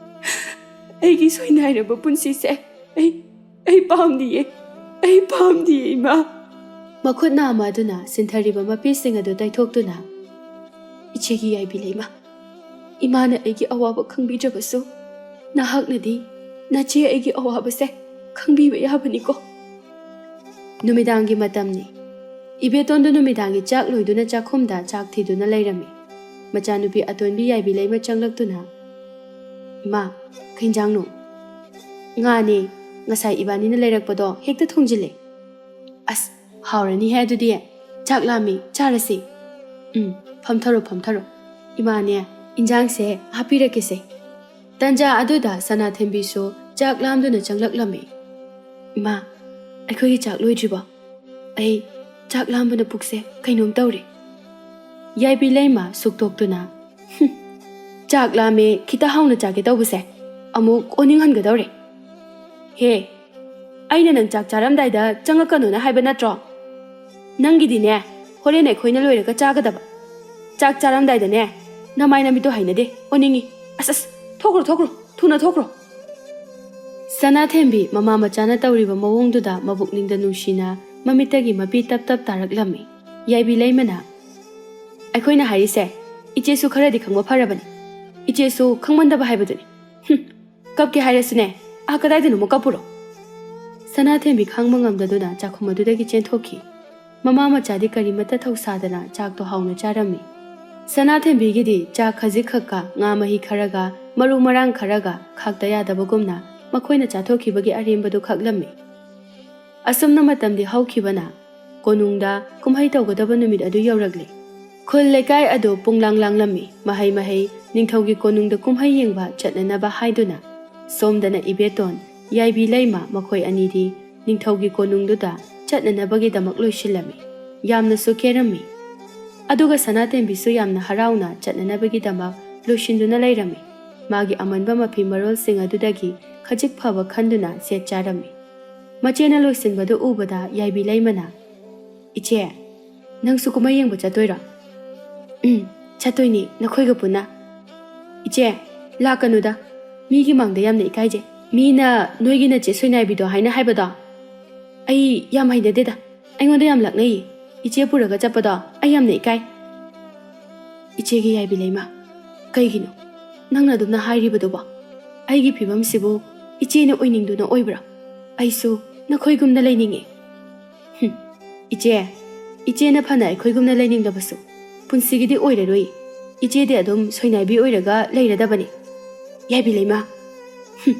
ꯑꯩꯒꯤ ꯁꯣꯏꯅꯥꯏꯔꯕ ꯄꯨꯟꯁꯤꯁꯦ ꯑꯩ, ꯑꯩ ꯄꯥꯝꯗꯤꯌꯦ, ꯑꯩ ꯄꯥꯝꯗꯤꯌꯦ, ꯏꯃꯥ꯫" ꯃꯈꯨꯠ ꯅꯥꯝꯃ ꯑꯗꯨꯅ ꯁꯤꯟꯊꯔꯤꯕ ꯃꯄꯤꯁꯤꯡ ꯑꯗꯨ ꯇꯩꯊꯣꯛꯇꯨꯅ, "ꯏꯆꯦꯒꯤ ꯌꯥꯏꯕꯤ ꯂꯩꯃ, ꯏꯃꯥꯅ ꯑꯩꯒꯤ ꯑꯋꯥꯕ ꯈꯪꯕꯤꯗ꯭ꯔꯕꯁꯨ, ꯅꯍꯥꯛꯅꯗꯤ ꯅꯆꯦ ꯑꯩꯒꯤ ꯑꯋꯥꯕꯁꯦ ꯈꯪꯕꯤꯕ ꯌꯥꯕꯅꯤꯀꯣ꯫ ꯅꯨꯃꯤꯗꯥꯡꯒꯤ ꯃꯇꯝꯅꯤ꯫ ꯏꯕꯦꯇꯣꯟꯗꯨ ꯅꯨꯃꯤꯗꯥꯡꯒꯤ ꯆꯥꯛ ꯂꯣꯏꯗꯨꯅ ꯆꯥꯛꯈꯨꯝꯗ ꯆꯥꯛ ꯊꯤꯗꯨꯅ ꯂꯩꯔꯝꯃꯤ꯫ ꯃꯆꯥꯅꯨꯄꯤ ꯑꯇꯣꯟꯕꯤ ꯌꯥꯏꯕꯤ ꯂꯩꯃ ꯆꯪꯂꯛꯇꯨꯅ, "ꯏꯃꯥ, ꯀꯩ ꯏꯟꯖꯥꯡꯅꯣ?" "ꯉꯥꯅꯦ, ꯉꯁꯥꯏ ꯏꯕꯥꯅꯤꯅ ꯂꯩꯔꯛꯄꯗꯣ ꯍꯦꯛꯇ ꯊꯣꯡꯖꯤꯜꯂꯦ꯫" "ꯑꯁ, ꯍꯥꯎꯔꯅꯤꯍꯦ ꯑꯗꯨꯗꯤ꯫ ꯆꯥꯛ ꯂꯥꯝꯃꯤ, ꯆꯥꯔꯁꯤ꯫" "ꯎꯝ, ꯐꯝꯊꯔꯣ, ꯐꯝꯊꯔꯣ꯫ ꯏꯃꯥꯅꯦ, ꯏꯟꯖꯥꯡꯁꯦ ꯍꯥꯞꯄꯤꯔꯛꯀꯦꯁꯦ꯫" ꯇꯟꯖꯥ ꯑꯗꯨꯗ ꯁꯅꯥꯊꯦꯝꯕꯤꯁꯨ ꯆꯥꯛ ꯂꯥꯝꯗꯨꯅ ꯆꯪꯂꯛꯂꯝꯃꯤ꯫ "ꯏꯃꯥ, ꯑꯩꯈꯣꯏꯒꯤ ꯆꯥꯛ ꯂꯣꯏꯗ꯭ꯔꯤꯕꯣ? ꯑꯩ ꯆꯥꯛ ꯂꯥꯝꯕꯅ ꯄꯨꯛꯁꯦ ꯀꯩꯅꯣꯝ ꯇꯧꯔꯦ꯫" ꯌꯥꯏꯕꯤ ꯂꯩꯃ ꯁꯨꯛꯇꯣꯛꯇꯨꯅ, "ꯍꯨꯝ, ꯆꯥꯛ ꯂꯥꯝꯃꯦ, ꯈꯤꯇ ꯍꯥꯎꯅ ꯆꯥꯒꯦ ꯇꯧꯕꯁꯦ ꯑꯃꯨꯛ ꯑꯣꯅꯤꯡꯍꯟꯒꯗꯧꯔꯦ꯫ ꯍꯦ, ꯑꯩꯅ ꯅꯪ ꯆꯥꯛ ꯆꯥꯔꯝꯗꯥꯏꯗ ꯆꯪꯉꯛꯀꯅꯣꯅ ꯍꯥꯏꯕ ꯅꯠꯇ꯭ꯔꯣ? ꯅꯪꯒꯤꯗꯤꯅꯦ, ꯍꯣꯔꯦꯟ ꯑꯩꯈꯣꯏꯅ ꯂꯣꯏꯔꯒ ꯆꯥꯒꯗꯕ꯫ ꯆꯥꯛ ꯆꯥꯔꯝꯗꯥꯏꯗꯅꯦ, ꯅꯃꯥꯏ ꯅꯃꯤꯠꯇꯣ ꯍꯩꯅꯗꯦ, ꯑꯣꯅꯤꯡꯉꯤ꯫ ꯑꯁ, ꯑꯁ, ꯊꯣꯛꯈ꯭ꯔꯣ, ꯊꯣꯛꯈ꯭ꯔꯣ, ꯊꯨꯅ ꯊꯣꯛꯈ꯭ꯔꯣ꯫" ꯁꯅꯥꯊꯦꯝꯕꯤ ꯃꯃꯥ ꯃꯆꯥꯅ ꯇꯧꯔꯤꯕ ꯃꯑꯣꯡꯗꯨꯗ ꯃꯕꯨꯛꯅꯤꯡꯗ ꯅꯨꯡꯁꯤꯅ ꯃꯃꯤꯠꯇꯒꯤ ꯃꯄꯤ ꯇꯞ ꯇꯞ ꯇꯥꯔꯛꯂꯝꯃꯤ꯫ ꯌꯥꯏꯕꯤ ꯂꯩꯃꯅ, "ꯑꯩꯈꯣꯏꯅ ꯍꯥꯏꯔꯤꯁꯦ ꯏꯆꯦꯁꯨ ꯈꯔꯗꯤ ꯈꯪꯕ ꯐꯔꯕꯅꯤ꯫ ꯏꯆꯦꯁꯨ ꯈꯪꯃꯟꯗꯕ ꯍꯥꯏꯕꯗꯨꯅꯤ꯫ ꯍꯨꯝ, ꯀꯞꯀꯦ ꯍꯥꯏꯔꯁꯨꯅꯦ, ꯑꯥ ꯀꯗꯥꯏꯗꯅꯣꯃ ꯀꯞꯄꯨꯔꯣ꯫" ꯁꯅꯥꯊꯦꯝꯕꯤ ꯈꯥꯡꯕ ꯉꯝꯗꯗꯨꯅ ꯆꯥꯛꯈꯨꯝ ꯑꯗꯨꯗꯒꯤ ꯆꯦꯟꯊꯣꯛꯈꯤ꯫ ꯃꯃꯥ ꯃꯆꯥꯗꯤ ꯀꯔꯤꯃꯠꯇ ꯊꯧꯁꯥꯗꯅ ꯆꯥꯛꯇꯣ ꯍꯥꯎꯅ ꯆꯥꯔꯝꯃꯤ꯫ ꯁꯅꯥꯊꯦꯝꯕꯤꯒꯤꯗꯤ ꯆꯥꯛ ꯈꯖꯤꯛꯈꯛꯀ, ꯉꯥ ꯃꯍꯤ ꯈꯔꯒ, ꯃꯔꯨ ꯃꯔꯥꯡ ꯈꯔꯒ ꯈꯥꯛꯇ ꯌꯥꯗꯕꯒꯨꯝꯅ ꯃꯈꯣꯏꯅ ꯆꯥꯊꯣꯛꯈꯤꯕꯒꯤ ꯑꯔꯦꯝꯕꯗꯨ ꯈꯛꯂꯝꯃꯤ꯫ ꯑꯁꯨꯝꯅ ꯃꯇꯝꯗꯤ ꯍꯧꯈꯤꯕꯅ ꯀꯣꯅꯨꯡꯗ ꯀꯨꯝꯍꯩ ꯇꯧꯒꯗꯕ ꯅꯨꯃꯤꯠ ꯑꯗꯨ ꯌꯧꯔꯛꯂꯦ꯫ ꯈꯨꯜ ꯂꯩꯀꯥꯏ ꯑꯗꯨ ꯄꯨꯡꯂꯥꯡ ꯂꯥꯡꯂꯝꯃꯤ꯫ ꯃꯍꯩ ꯃꯍꯩ ꯅꯤꯡꯊꯧꯒꯤ ꯀꯣꯅꯨꯡꯗ ꯀꯨꯝꯍꯩ ꯌꯦꯡꯕ ꯆꯠꯅꯅꯕ ꯍꯥꯏꯗꯨꯅ ꯁꯣꯝꯗꯅ ꯏꯕꯦꯇꯣꯟ, ꯌꯥꯏꯕꯤ ꯂꯩꯃ ꯃꯈꯣꯏ ꯑꯅꯤꯗꯤ ꯅꯤꯡꯊꯧꯒꯤ ꯀꯣꯅꯨꯡꯗꯨꯗ ꯆꯠꯅꯅꯕꯒꯤꯗꯃꯛ ꯂꯣꯏꯁꯤꯜꯂꯝꯃꯤ꯫ ꯌꯥꯝꯅꯁꯨ ꯀꯦꯔꯝꯃꯤ꯫ ꯑꯗꯨꯒ ꯁꯅꯥꯇꯦꯝꯕꯤꯁꯨ ꯌꯥꯝꯅ ꯍꯔꯥꯎꯅ ꯆꯠꯅꯅꯕꯒꯤꯗꯃꯛ ꯂꯣꯏꯁꯤꯟꯗꯨꯅ ꯂꯩꯔꯝꯃꯤ꯫ ꯃꯥꯒꯤ ꯑꯃꯟꯕ ꯃꯐꯤ ꯃꯔꯣꯜꯁꯤꯡ ꯑꯗꯨꯗꯒꯤ ꯈꯖꯤꯛ ꯐꯕ ꯈꯟꯗꯨꯅ ꯁꯦꯠ ꯆꯥꯔꯝꯃꯤ꯫ ꯃꯆꯦꯅ ꯂꯣꯏꯁꯤꯟꯕꯗꯨ ꯎꯕꯗ ꯌꯥꯏꯕꯤ ꯂꯩꯃꯅ, "ꯏꯆꯦ, ꯅꯪꯁꯨ ꯀꯨꯝꯍꯩ ꯌꯦꯡꯕ ꯆꯠꯇꯣꯏꯔꯣ?" "ꯎꯝ, ꯆꯠꯇꯣꯏꯅꯤ, ꯅꯈꯣꯏꯒ ꯄꯨꯟꯅ꯫" "ꯏꯆꯦ, ꯂꯥꯛꯀꯅꯨꯗ, ꯃꯤꯒꯤ ꯃꯥꯡꯗ ꯌꯥꯝꯅ ꯏꯀꯥꯏꯖꯩ꯫ ꯃꯤꯅ ꯅꯣꯏꯒꯤ ꯅꯆꯦ ꯁꯣꯏꯅꯥꯏꯕꯤꯗꯣ ꯍꯥꯏꯅ ꯍꯥꯏꯕꯗꯣ, ꯑꯩ ꯌꯥꯝ ꯍꯩꯅꯗꯦꯗ꯫ ꯑꯩꯉꯣꯟꯗ ꯌꯥꯝ ꯂꯛꯅꯩꯌꯦ꯫ ꯏꯆꯦ ꯄꯨꯔꯒ ꯆꯠꯄꯗꯣ ꯑꯩ ꯌꯥꯝꯅ ꯏꯀꯥꯏ꯫" "ꯏꯆꯦꯒꯤ ꯌꯥꯏꯕꯤ ꯂꯩꯃ, ꯀꯩꯒꯤꯅꯣ ꯅꯪꯅ ꯑꯗꯨꯝꯅ ꯍꯥꯏꯔꯤꯕꯗꯨꯕꯣ?" ꯑꯩꯒꯤ ꯐꯤꯕꯝꯁꯤꯕꯨ ꯏꯆꯦꯅ ꯑꯣꯏꯅꯤꯡꯗꯨꯅ ꯑꯣꯏꯕ꯭ꯔꯥ? ꯑꯩꯁꯨ ꯅꯈꯣꯏꯒꯨꯝꯅ ꯂꯩꯅꯤꯡꯉꯤ꯫ ꯍꯨꯝ, ꯏꯆꯦ, ꯏꯆꯦꯅ ꯐꯅ ꯑꯩꯈꯣꯏꯒꯨꯝꯅ ꯂꯩꯅꯤꯡꯂꯕꯁꯨ, ꯄꯨꯟꯁꯤꯒꯤꯗꯤ ꯑꯣꯏꯔꯔꯣꯏ꯫ ꯏꯆꯦꯗꯤ ꯑꯗꯨꯝ ꯁꯣꯏꯅꯥꯏꯕꯤ ꯑꯣꯏꯔꯒ ꯂꯩꯔꯗꯕꯅꯤ꯫ ꯌꯥꯏꯕꯤ ꯂꯩꯃ, ꯍꯨꯝ,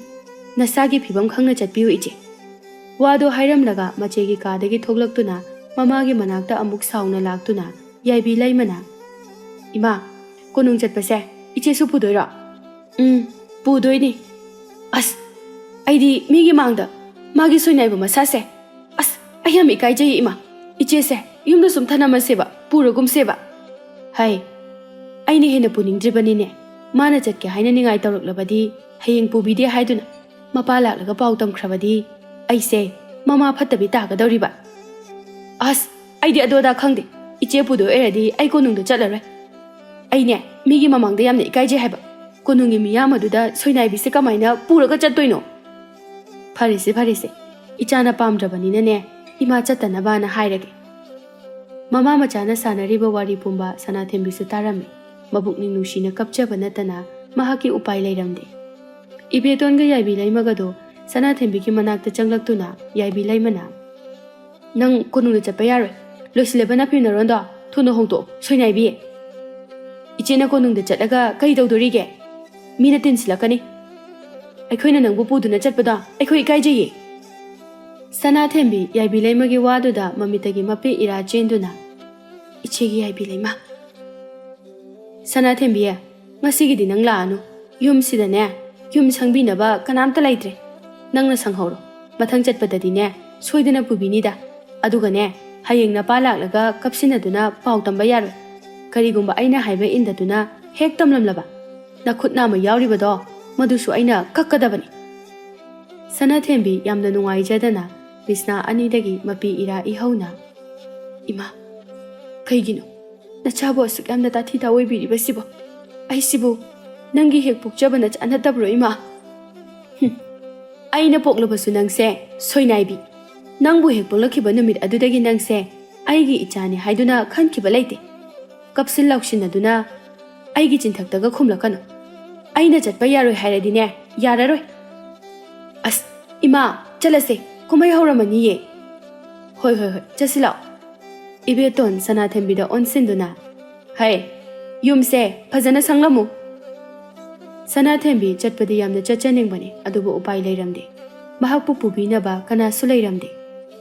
ꯅꯁꯥꯒꯤ ꯐꯤꯕꯝ ꯈꯪꯅ ꯆꯠꯄꯤꯌꯨ, ꯏꯆꯦ꯫ ꯋꯥꯗꯣ ꯍꯥꯏꯔꯝꯂꯒ ꯃꯆꯦꯒꯤ ꯀꯥꯗꯒꯤ ꯊꯣꯛꯂꯛꯇꯨꯅ ꯃꯃꯥꯒꯤ ꯃꯅꯥꯛꯇ ꯑꯃꯨꯛ ꯁꯥꯎꯅ ꯂꯥꯛꯇꯨꯅ ꯌꯥꯏꯕꯤ ꯂꯩꯃꯅ, "ꯏꯃꯥ, ꯀꯣꯅꯨꯡ ꯆꯠꯄꯁꯦ ꯏꯆꯦꯁꯨ ꯄꯨꯗꯣꯏꯔꯣ?" "ꯎꯝ, ꯄꯨꯗꯣꯏꯅꯤ꯫" "ꯑꯁ, ꯑꯩꯗꯤ ꯃꯤꯒꯤ ꯃꯥꯡꯗ ꯃꯥꯒꯤ ꯁꯣꯏꯅꯥꯏꯕ ꯃꯁꯥꯁꯦ, ꯑꯁ, ꯑꯩ ꯌꯥꯝ ꯏꯀꯥꯏꯖꯩ, ꯏꯃꯥ꯫ ꯏꯆꯦꯁꯦ ꯌꯨꯝꯗ ꯁꯨꯝ ꯊꯅꯝꯃꯁꯦꯕ, ꯄꯨꯔꯒꯨꯝꯁꯦꯕ꯫" "ꯍꯥꯏ, ꯑꯩꯅ ꯍꯦꯟꯅ ꯄꯨꯅꯤꯡꯗ꯭ꯔꯤꯕꯅꯤꯅꯦ꯫ ꯃꯥꯅ ꯆꯠꯀꯦ ꯍꯥꯏꯅ ꯅꯤꯡꯉꯥꯏ ꯇꯧꯔꯛꯂꯕꯗꯤ, ꯍꯌꯦꯡ ꯄꯨꯕꯤꯗꯦ ꯍꯥꯏꯗꯨꯅ ꯃꯄꯥ ꯂꯥꯛꯂꯒ ꯄꯥꯎ ꯇꯝꯈ꯭ꯔꯕꯗꯤ, ꯑꯩꯁꯦ ꯃꯃꯥ ꯐꯠꯇꯕꯤ ꯇꯥꯒꯗꯧꯔꯤꯕ꯫" "ꯑꯁ, ꯑꯩꯗꯤ ꯑꯗꯨ ꯑꯗꯥ ꯈꯪꯗꯦ꯫ ꯏꯆꯦ ꯄꯨꯗꯣꯏ ꯑꯣꯏꯔꯗꯤ ꯑꯩ ꯀꯣꯅꯨꯡꯗ ꯆꯠꯂꯔꯣꯏ꯫ ꯑꯩꯅꯦ, ꯃꯤꯒꯤ ꯃꯃꯥꯡꯗ ꯌꯥꯝꯅ ꯏꯀꯥꯏꯖꯩ ꯍꯥꯏꯕ꯫ ꯀꯣꯅꯨꯡꯒꯤ ꯃꯤꯌꯥꯝ ꯑꯗꯨꯗ ꯁꯣꯏꯅꯥꯏꯕꯤꯁꯦ ꯀꯃꯥꯏꯅ ꯄꯨꯔꯒ ꯆꯠꯇꯣꯏꯅꯣ?" "ꯐꯔꯦꯁꯦ, ꯐꯔꯦꯁꯦ, ꯏꯆꯥꯅ ꯄꯥꯝꯗ꯭ꯔꯕꯅꯤꯅꯅꯦ, ꯏꯃꯥ ꯆꯠꯇꯅꯕꯅ ꯍꯥꯏꯔꯒꯦ꯫" ꯃꯃꯥ ꯃꯆꯥꯅ ꯁꯥꯟꯅꯔꯤꯕ ꯋꯥꯔꯤ ꯄꯨꯝꯕ ꯁꯅꯥꯊꯦꯝꯕꯤꯁꯨ ꯇꯥꯔꯝꯃꯤ꯫ ꯃꯕꯨꯛꯅꯤꯡ ꯅꯨꯡꯁꯤꯅ ꯀꯞꯆꯕ ꯅꯠꯇꯅ ꯃꯍꯥꯛꯀꯤ ꯎꯄꯥꯏ ꯂꯩꯔꯝꯗꯦ꯫ ꯏꯕꯦꯇꯣꯟꯒ ꯌꯥꯏꯕꯤ ꯂꯩꯃꯒꯗꯣ ꯁꯅꯥꯊꯦꯝꯕꯤꯒꯤ ꯃꯅꯥꯛꯇ ꯆꯪꯂꯛꯇꯨꯅ ꯌꯥꯏꯕꯤ ꯂꯩꯃꯅ, "ꯅꯪ ꯀꯣꯅꯨꯡꯗ ꯆꯠꯄ ꯌꯥꯔꯣꯏ꯫ ꯂꯣꯏꯁꯤꯜꯂꯕ ꯅꯥꯄꯤ ꯅꯔꯣꯟꯗꯣ ꯊꯨꯅ ꯍꯣꯡꯗꯣꯛꯑꯣ, ꯁꯣꯏꯅꯥꯏꯕꯤ꯫ ꯏꯆꯦꯅ ꯀꯣꯅꯨꯡꯗ ꯆꯠꯂꯒ ꯀꯔꯤ ꯇꯧꯗꯣꯔꯤꯒꯦ? ꯃꯤꯅ ꯇꯤꯟꯁꯤꯜꯂꯛꯀꯅꯤ꯫ ꯑꯩꯈꯣꯏꯅ ꯅꯪꯕꯨ ꯄꯨꯗꯨꯅ ꯆꯠꯄꯗꯣ ꯑꯩꯈꯣꯏ ꯏꯀꯥꯏꯖꯩꯌꯦ꯫" ꯁꯅꯥꯊꯦꯝꯕꯤ ꯌꯥꯏꯕꯤ ꯂꯩꯃꯒꯤ ꯋꯥꯗꯨꯗ ꯃꯃꯤꯠꯇꯒꯤ ꯃꯄꯤ ꯏꯔꯥ ꯆꯦꯟꯗꯨꯅ, "ꯏꯆꯦꯒꯤ ꯌꯥꯏꯕꯤ ꯂꯩꯃ, ꯁꯅꯥꯊꯦꯝꯕꯤ, ꯉꯁꯤꯒꯤꯗꯤ ꯅꯪ ꯂꯥꯛꯑꯅꯨ꯫ ꯌꯨꯝꯁꯤꯗꯅꯦ, ꯌꯨꯝ ꯁꯪꯕꯤꯅꯕ ꯀꯅꯥꯝꯇ ꯂꯩꯇ꯭ꯔꯦ꯫ ꯅꯪꯅ ꯁꯪꯍꯧꯔꯣ꯫ ꯃꯊꯪ ꯆꯠꯄꯗꯗꯤꯅꯦ, ꯁꯣꯏꯗꯅ ꯄꯨꯕꯤꯅꯤꯗ꯫ ꯑꯗꯨꯒꯅꯦ, ꯍꯌꯦꯡ ꯅꯄꯥ ꯂꯥꯛꯂꯒ ꯀꯞꯁꯤꯟꯅꯗꯨꯅ ꯄꯥꯎ ꯇꯝꯕ ꯌꯥꯔꯣꯏ꯫ ꯀꯔꯤꯒꯨꯝꯕ ꯑꯩꯅ ꯍꯥꯏꯕ ꯏꯟꯗꯗꯨꯅ ꯍꯦꯛ ꯇꯝꯂꯝꯂꯕ, ꯅꯈꯨꯠ ꯅꯥꯝꯃ ꯌꯥꯎꯔꯤꯕꯗꯣ, ꯃꯗꯨꯁꯨ ꯑꯩꯅ ꯀꯛꯀꯗꯕꯅꯤ꯫" ꯁꯅꯥꯊꯦꯝꯕꯤ ꯌꯥꯝꯅ ꯅꯨꯡꯉꯥꯏꯖꯗꯅ ꯕꯤꯁꯅꯥ ꯑꯅꯤꯗꯒꯤ ꯃꯄꯤ ꯏꯔꯥ ꯏꯍꯧꯅ, "ꯏꯃꯥ, ꯀꯩꯒꯤꯅꯣ ꯅꯆꯥꯕꯨ ꯑꯁꯨꯛ ꯌꯥꯝꯅ ꯇꯥꯊꯤ ꯇꯥꯑꯣꯏꯕꯤꯔꯤꯕꯁꯤꯕꯣ? ꯑꯩꯁꯤꯕꯨ ꯅꯪꯒꯤ ꯍꯦꯛ ꯄꯣꯛꯆꯕ ꯅꯆꯥ ꯅꯠꯇꯕ꯭ꯔꯣ, ꯏꯃꯥ?" "ꯍꯨꯝ, ꯑꯩꯅ ꯄꯣꯛꯂꯕꯁꯨ ꯅꯪꯁꯦ ꯁꯣꯏꯅꯥꯏꯕꯤ꯫ ꯅꯪꯕꯨ ꯍꯦꯛ ꯄꯣꯛꯂꯛꯈꯤꯕ ꯅꯨꯃꯤꯠ ꯑꯗꯨꯗꯒꯤ ꯅꯪꯁꯦ ꯑꯩꯒꯤ ꯏꯆꯥꯅꯤ ꯍꯥꯏꯗꯨꯅ ꯈꯟꯈꯤꯕ ꯂꯩꯇꯦ꯫ ꯀꯞꯁꯤꯟ ꯂꯥꯎꯁꯤꯟꯅꯗꯨꯅ ꯑꯩꯒꯤ ꯆꯤꯟꯊꯛꯇꯒ ꯈꯨꯝꯂꯛꯀꯅꯨ꯫ ꯑꯩꯅ ꯆꯠꯄ ꯌꯥꯔꯣꯏ ꯍꯥꯏꯔꯗꯤꯅꯦ, ꯌꯥꯔꯔꯣꯏ꯫ ꯑꯁ, ꯏꯃꯥ, ꯆꯠꯂꯁꯦ, ꯀꯨꯝꯍꯩ ꯍꯧꯔꯝꯃꯅꯤꯌꯦ꯫ ꯍꯣꯏ, ꯍꯣꯏ, ꯍꯣꯏ, ꯆꯠꯁꯤ ꯂꯥꯛꯑꯣ꯫ ꯏꯕꯦꯇꯣꯟ, ꯁꯅꯥꯊꯦꯝꯕꯤꯗ ꯑꯣꯟꯁꯤꯟꯗꯨꯅ, ꯍꯩ, ꯌꯨꯝꯁꯦ ꯐꯖꯅ ꯁꯪꯂꯝꯃꯨ꯫ ꯁꯅꯥꯊꯦꯝꯕꯤ ꯆꯠꯄꯗꯤ ꯌꯥꯝꯅ ꯆꯠꯆꯅꯤꯡꯕꯅꯤ, ꯑꯗꯨꯕꯨ ꯎꯄꯥꯏ ꯂꯩꯔꯝꯗꯦ꯫ ꯃꯍꯥꯛꯄꯨ ꯄꯨꯕꯤꯅꯕ ꯀꯅꯥꯁꯨ ꯂꯩꯔꯝꯗꯦ꯫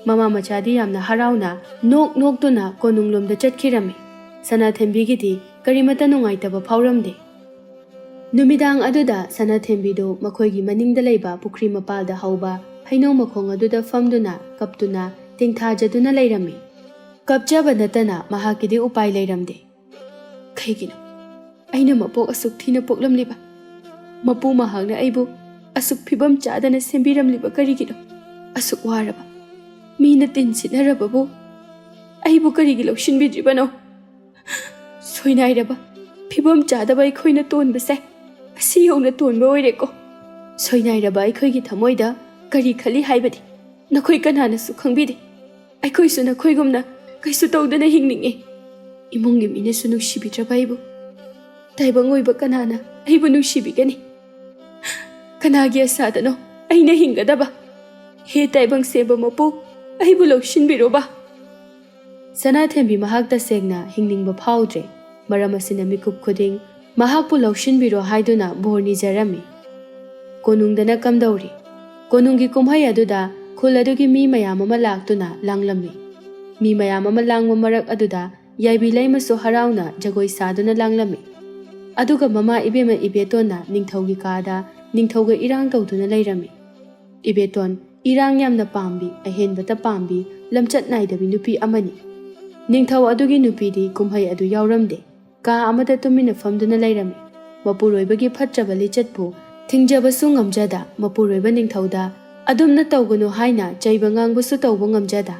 ꯃꯃꯥ ꯃꯆꯥꯗꯤ ꯌꯥꯝꯅ ꯍꯔꯥꯎꯅ ꯅꯣꯛ ꯅꯣꯛꯇꯨꯅ ꯀꯣꯅꯨꯡꯂꯣꯝꯗ ꯆꯠꯈꯤꯔꯝꯃꯤ꯫ ꯁꯅꯥꯊꯦꯝꯕꯤꯒꯤꯗꯤ ꯀꯔꯤꯃꯠꯇ ꯅꯨꯡꯉꯥꯏꯇꯕ ꯐꯥꯎꯔꯝꯗꯦ꯫ ꯅꯨꯃꯤꯗꯥꯡ ꯑꯗꯨꯗ ꯁꯅꯥꯊꯦꯝꯕꯤꯗꯨ ꯃꯈꯣꯏꯒꯤ ꯃꯅꯤꯡꯗ ꯂꯩꯕ ꯄꯨꯈ꯭ꯔꯤ ꯃꯄꯥꯜꯗ ꯍꯧꯕ ꯍꯩꯅꯧ ꯃꯈꯣꯡ ꯑꯗꯨꯗ ꯐꯝꯗꯨꯅ ꯀꯞꯇꯨꯅ ꯇꯦꯡꯊꯥꯖꯗꯨꯅ ꯂꯩꯔꯝꯃꯤ꯫ ꯀꯞꯆꯕ ꯅꯠꯇꯅ ꯃꯍꯥꯛꯀꯤꯗꯤ ꯎꯄꯥꯏ ꯂꯩꯔꯝꯗꯦ꯫ ꯀꯩꯒꯤꯅꯣ ꯑꯩꯅ ꯃꯄꯣꯛ ꯑꯁꯨꯛ ꯊꯤꯅ ꯄꯣꯛꯂꯝꯂꯤꯕ? ꯃꯄꯨ ꯃꯍꯥꯛꯅ ꯑꯩꯕꯨ ꯑꯁꯨꯛ ꯐꯤꯕꯝ ꯆꯥꯗꯅ ꯁꯦꯝꯕꯤꯔꯝꯂꯤꯕ ꯀꯔꯤꯒꯤꯅꯣ? ꯑꯁꯨꯛ ꯋꯥꯔꯕ, ꯃꯤꯅ ꯇꯤꯟ ꯁꯤꯠꯅꯔꯕꯕꯨ ꯑꯩꯕꯨ ꯀꯔꯤꯒꯤ ꯂꯧꯁꯤꯟꯕꯤꯗ꯭ꯔꯤꯕꯅꯣ? ꯁꯣꯏꯅꯥꯏꯔꯕ, ꯐꯤꯕꯝ ꯆꯥꯗꯕ ꯑꯩꯈꯣꯏꯅ ꯇꯣꯟꯕꯁꯦ, ꯑꯁꯤ ꯌꯧꯅ ꯇꯣꯟꯕ ꯑꯣꯏꯔꯦꯀꯣ꯫ ꯁꯣꯏꯅꯥꯏꯔꯕ ꯑꯩꯈꯣꯏꯒꯤ ꯊꯃꯣꯏꯗ ꯀꯔꯤ ꯈꯜꯂꯤ ꯍꯥꯏꯕꯗꯤ ꯅꯈꯣꯏ ꯀꯅꯥꯅꯁꯨ ꯈꯪꯕꯤꯗꯦ꯫ ꯑꯩꯈꯣꯏꯁꯨ ꯅꯈꯣꯏꯒꯨꯝꯅ ꯀꯩꯁꯨ ꯇꯧꯗꯅ ꯍꯤꯡꯅꯤꯡꯉꯤ꯫ ꯏꯃꯨꯡꯒꯤ ꯃꯤꯅꯁꯨ ꯅꯨꯡꯁꯤꯕꯤꯗ꯭ꯔꯕ ꯑꯩꯕꯨ ꯇꯥꯏꯕꯪ ꯑꯣꯏꯕ ꯀꯅꯥꯅ ꯑꯩꯕꯨ ꯅꯨꯡꯁꯤꯕꯤꯒꯅꯤ? ꯀꯅꯥꯒꯤ ꯑꯁꯥꯗꯅꯣ ꯑꯩꯅ ꯍꯤꯡꯒꯗꯕ? ꯍꯦ ꯇꯥꯏꯕꯪ ꯁꯦꯝꯕ ꯃꯄꯨ, ꯑꯩꯕꯨ ꯂꯧꯁꯤꯟꯕꯤꯔꯣꯕ꯫ ꯁꯅꯥꯊꯦꯝꯕꯤ ꯃꯍꯥꯛ ꯇꯁꯦꯡꯅ ꯍꯤꯡꯅꯤꯡꯕ ꯐꯥꯎꯗ꯭ꯔꯦ꯫ ꯃꯔꯝ ꯑꯁꯤꯅ ꯃꯤꯀꯨꯞ ꯈꯨꯗꯤꯡ ꯃꯍꯥꯛꯄꯨ ꯂꯧꯁꯤꯟꯕꯤꯔꯣ ꯍꯥꯏꯗꯨꯅ ꯕꯣꯔ ꯅꯤꯖꯔꯝꯃꯤ꯫ ꯀꯣꯅꯨꯡꯗꯅ ꯀꯝꯗꯧꯔꯤ? ꯀꯣꯅꯨꯡꯒꯤ ꯀꯨꯝꯍꯩ ꯑꯗꯨꯗ ꯈꯨꯜ ꯑꯗꯨꯒꯤ ꯃꯤ ꯃꯌꯥꯝ ꯑꯃ ꯂꯥꯛꯇꯨꯅ ꯂꯥꯡꯂꯝꯃꯤ꯫ ꯃꯤ ꯃꯌꯥꯝ ꯑꯃ ꯂꯥꯡꯕ ꯃꯔꯛ ꯑꯗꯨꯗ ꯌꯥꯏꯕꯤ ꯂꯩꯃꯁꯨ ꯍꯔꯥꯎꯅ ꯖꯒꯣꯏ ꯁꯥꯗꯨꯅ ꯂꯥꯡꯂꯝꯃꯤ꯫ ꯑꯗꯨꯒ ꯃꯃꯥ ꯏꯕꯦꯝꯃ ꯏꯕꯦꯇꯣꯟꯅ ꯅꯤꯡꯊꯧꯒꯤ ꯀꯥꯗ ꯅꯤꯡꯊꯧꯒ ꯏꯔꯥꯡ ꯇꯧꯗꯨꯅ ꯂꯩꯔꯝꯃꯤ꯫ ꯏꯕꯦꯇꯣꯟ, ꯏꯔꯥꯡ ꯌꯥꯝꯅ ꯄꯥꯝꯕꯤ, ꯑꯍꯦꯟꯕꯇ ꯄꯥꯝꯕꯤ, ꯂꯝꯆꯠ ꯅꯥꯏꯗꯕꯤ ꯅꯨꯄꯤ ꯑꯃꯅꯤ꯫ ꯅꯤꯡꯊꯧ ꯑꯗꯨꯒꯤ ꯅꯨꯄꯤꯗꯤ ꯀꯨꯝꯍꯩ ꯑꯗꯨ ꯌꯥꯎꯔꯝꯗꯦ꯫ ꯀꯥ ꯑꯃꯗ ꯇꯨꯃꯤꯟꯅ ꯐꯝꯗꯨꯅ ꯂꯩꯔꯝꯃꯤ꯫ ꯃꯄꯨꯔꯣꯏꯕꯒꯤ ꯐꯠꯇ꯭ꯔꯕ ꯂꯤꯆꯠꯄꯨ ꯊꯤꯡꯖꯕꯁꯨ ꯉꯝꯖꯗ, ꯃꯄꯨꯔꯣꯏꯕ ꯅꯤꯡꯊꯧꯗ ꯑꯗꯨꯝꯅ ꯇꯧꯒꯅꯨ ꯍꯥꯏꯅ ꯆꯩꯕ ꯉꯥꯡꯕꯁꯨ ꯇꯧꯕ ꯉꯝꯖꯗ,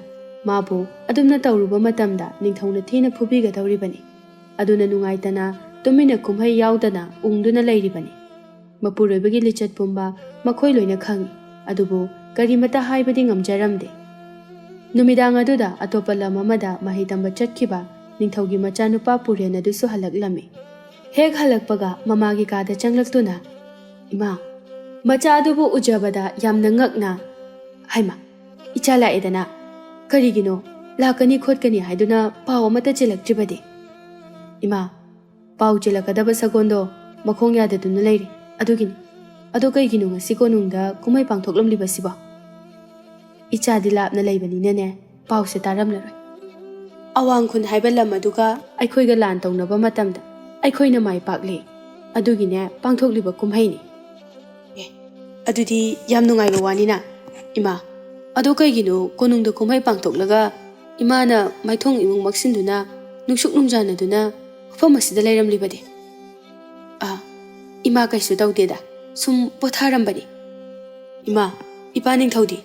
ꯃꯥꯕꯨ ꯑꯗꯨꯝꯅ ꯇꯧꯔꯨꯕ ꯃꯇꯝꯗ ꯅꯤꯡꯊꯧꯅ ꯊꯤꯅ ꯐꯨꯕꯤꯒꯗꯧꯔꯤꯕꯅꯤ꯫ ꯑꯗꯨꯅ ꯅꯨꯡꯉꯥꯏꯇꯅ ꯇꯨꯃꯤꯟꯅ ꯀꯨꯝꯍꯩ ꯌꯥꯎꯗꯅ ꯎꯪꯗꯨꯅ ꯂꯩꯔꯤꯕꯅꯤ꯫ ꯃꯄꯨꯔꯣꯏꯕꯒꯤ ꯂꯤꯆꯠ ꯄꯨꯝꯕ ꯃꯈꯣꯏ ꯂꯣꯏꯅ ꯈꯪꯏ, ꯑꯗꯨꯕꯨ ꯀꯔꯤꯃꯠꯇ ꯍꯥꯏꯕꯗꯤ ꯉꯝꯖꯔꯝꯗꯦ꯫ ꯅꯨꯃꯤꯗꯥꯡ ꯑꯗꯨꯗ ꯑꯇꯣꯞꯄ ꯂꯝ ꯑꯃꯗ ꯃꯍꯩ ꯇꯝꯕ ꯆꯠꯈꯤꯕ ꯅꯤꯡꯊꯧꯒꯤ ꯃꯆꯥꯅꯨꯄꯥ ꯄꯨꯔꯦꯟ ꯑꯗꯨꯁꯨ ꯍꯜꯂꯛꯂꯝꯃꯤ꯫ ꯍꯦꯛ ꯍꯜꯂꯛꯄꯒ ꯃꯃꯥꯒꯤ ꯀꯥꯗ ꯆꯪꯂꯛꯇꯨꯅ, "ꯏꯃꯥ, ꯃꯆꯥ ꯑꯗꯨꯕꯨ ꯎꯖꯕꯗ ꯌꯥꯝꯅ ꯉꯛꯅ, 'ꯍꯩꯃꯥ, ꯏꯆꯥ ꯂꯥꯛꯑꯦꯗꯅ, ꯀꯔꯤꯒꯤꯅꯣ, ꯂꯥꯛꯀꯅꯤ ꯈꯣꯠꯀꯅꯤ ꯍꯥꯏꯗꯨꯅ ꯄꯥꯎ ꯑꯃꯠꯇ ꯆꯦꯜꯂꯛꯇ꯭ꯔꯤꯕꯗꯤ?' "ꯏꯃꯥ, ꯄꯥꯎ ꯆꯦꯜꯂꯛꯀꯗꯕ ꯁꯒꯣꯜꯗꯣ ꯃꯈꯣꯡ ꯌꯥꯗꯗꯨꯅ ꯂꯩꯔꯤ, ꯑꯗꯨꯒꯤꯅꯤ꯫ ꯑꯗꯣ ꯀꯩꯒꯤꯅꯣ ꯉꯁꯤ ꯀꯣꯅꯨꯡꯗ ꯀꯨꯝꯍꯩ ꯄꯥꯡꯊꯣꯛꯂꯝꯂꯤꯕꯁꯤꯕꯣ?" "ꯏꯆꯥꯗꯤ ꯂꯥꯞꯅ ꯂꯩꯕꯅꯤꯅꯅꯦ, ꯄꯥꯎꯁꯦ ꯇꯥꯔꯝꯂꯔꯣꯏ꯫ ꯑꯋꯥꯡ ꯈꯨꯟ ꯍꯥꯏꯕ ꯂꯝ ꯑꯗꯨꯒ ꯑꯩꯈꯣꯏꯒ ꯂꯥꯟ ꯇꯧꯅꯕ ꯃꯇꯝꯗ ꯑꯩꯈꯣꯏꯅ ꯃꯥꯏ ꯄꯥꯛꯂꯦ꯫ ꯑꯗꯨꯒꯤꯅꯦ ꯄꯥꯡꯊꯣꯛꯂꯤꯕ ꯀꯨꯝꯍꯩꯅꯤ꯫" "ꯑꯦ, ꯑꯗꯨꯗꯤ ꯌꯥꯝ ꯅꯨꯡꯉꯥꯏꯕ ꯋꯥꯅꯤꯅ꯫ ꯏꯃꯥ, ꯑꯗꯣ ꯀꯩꯒꯤꯅꯣ ꯀꯣꯅꯨꯡꯗ ꯀꯨꯝꯍꯩ ꯄꯥꯡꯊꯣꯛꯂꯒ ꯏꯃꯥꯅ ꯃꯥꯏꯊꯣꯡ ꯏꯃꯨꯡ ꯃꯛꯁꯤꯟꯗꯨꯅ, ꯅꯨꯡꯁꯨꯛ ꯅꯨꯡꯖꯥꯅꯗꯨꯅ ꯃꯐꯝ ꯑꯁꯤꯗ ꯂꯩꯔꯝꯂꯤꯕꯗꯤ?" "ꯑꯥ, ꯏꯃꯥ ꯀꯩꯁꯨ ꯇꯧꯗꯦꯗ, ꯁꯨꯝ ꯄꯣꯊꯥꯔꯝꯕꯅꯤ꯫" "ꯏꯃꯥ, ꯏꯄꯥ ꯅꯤꯡꯊꯧꯗꯤ?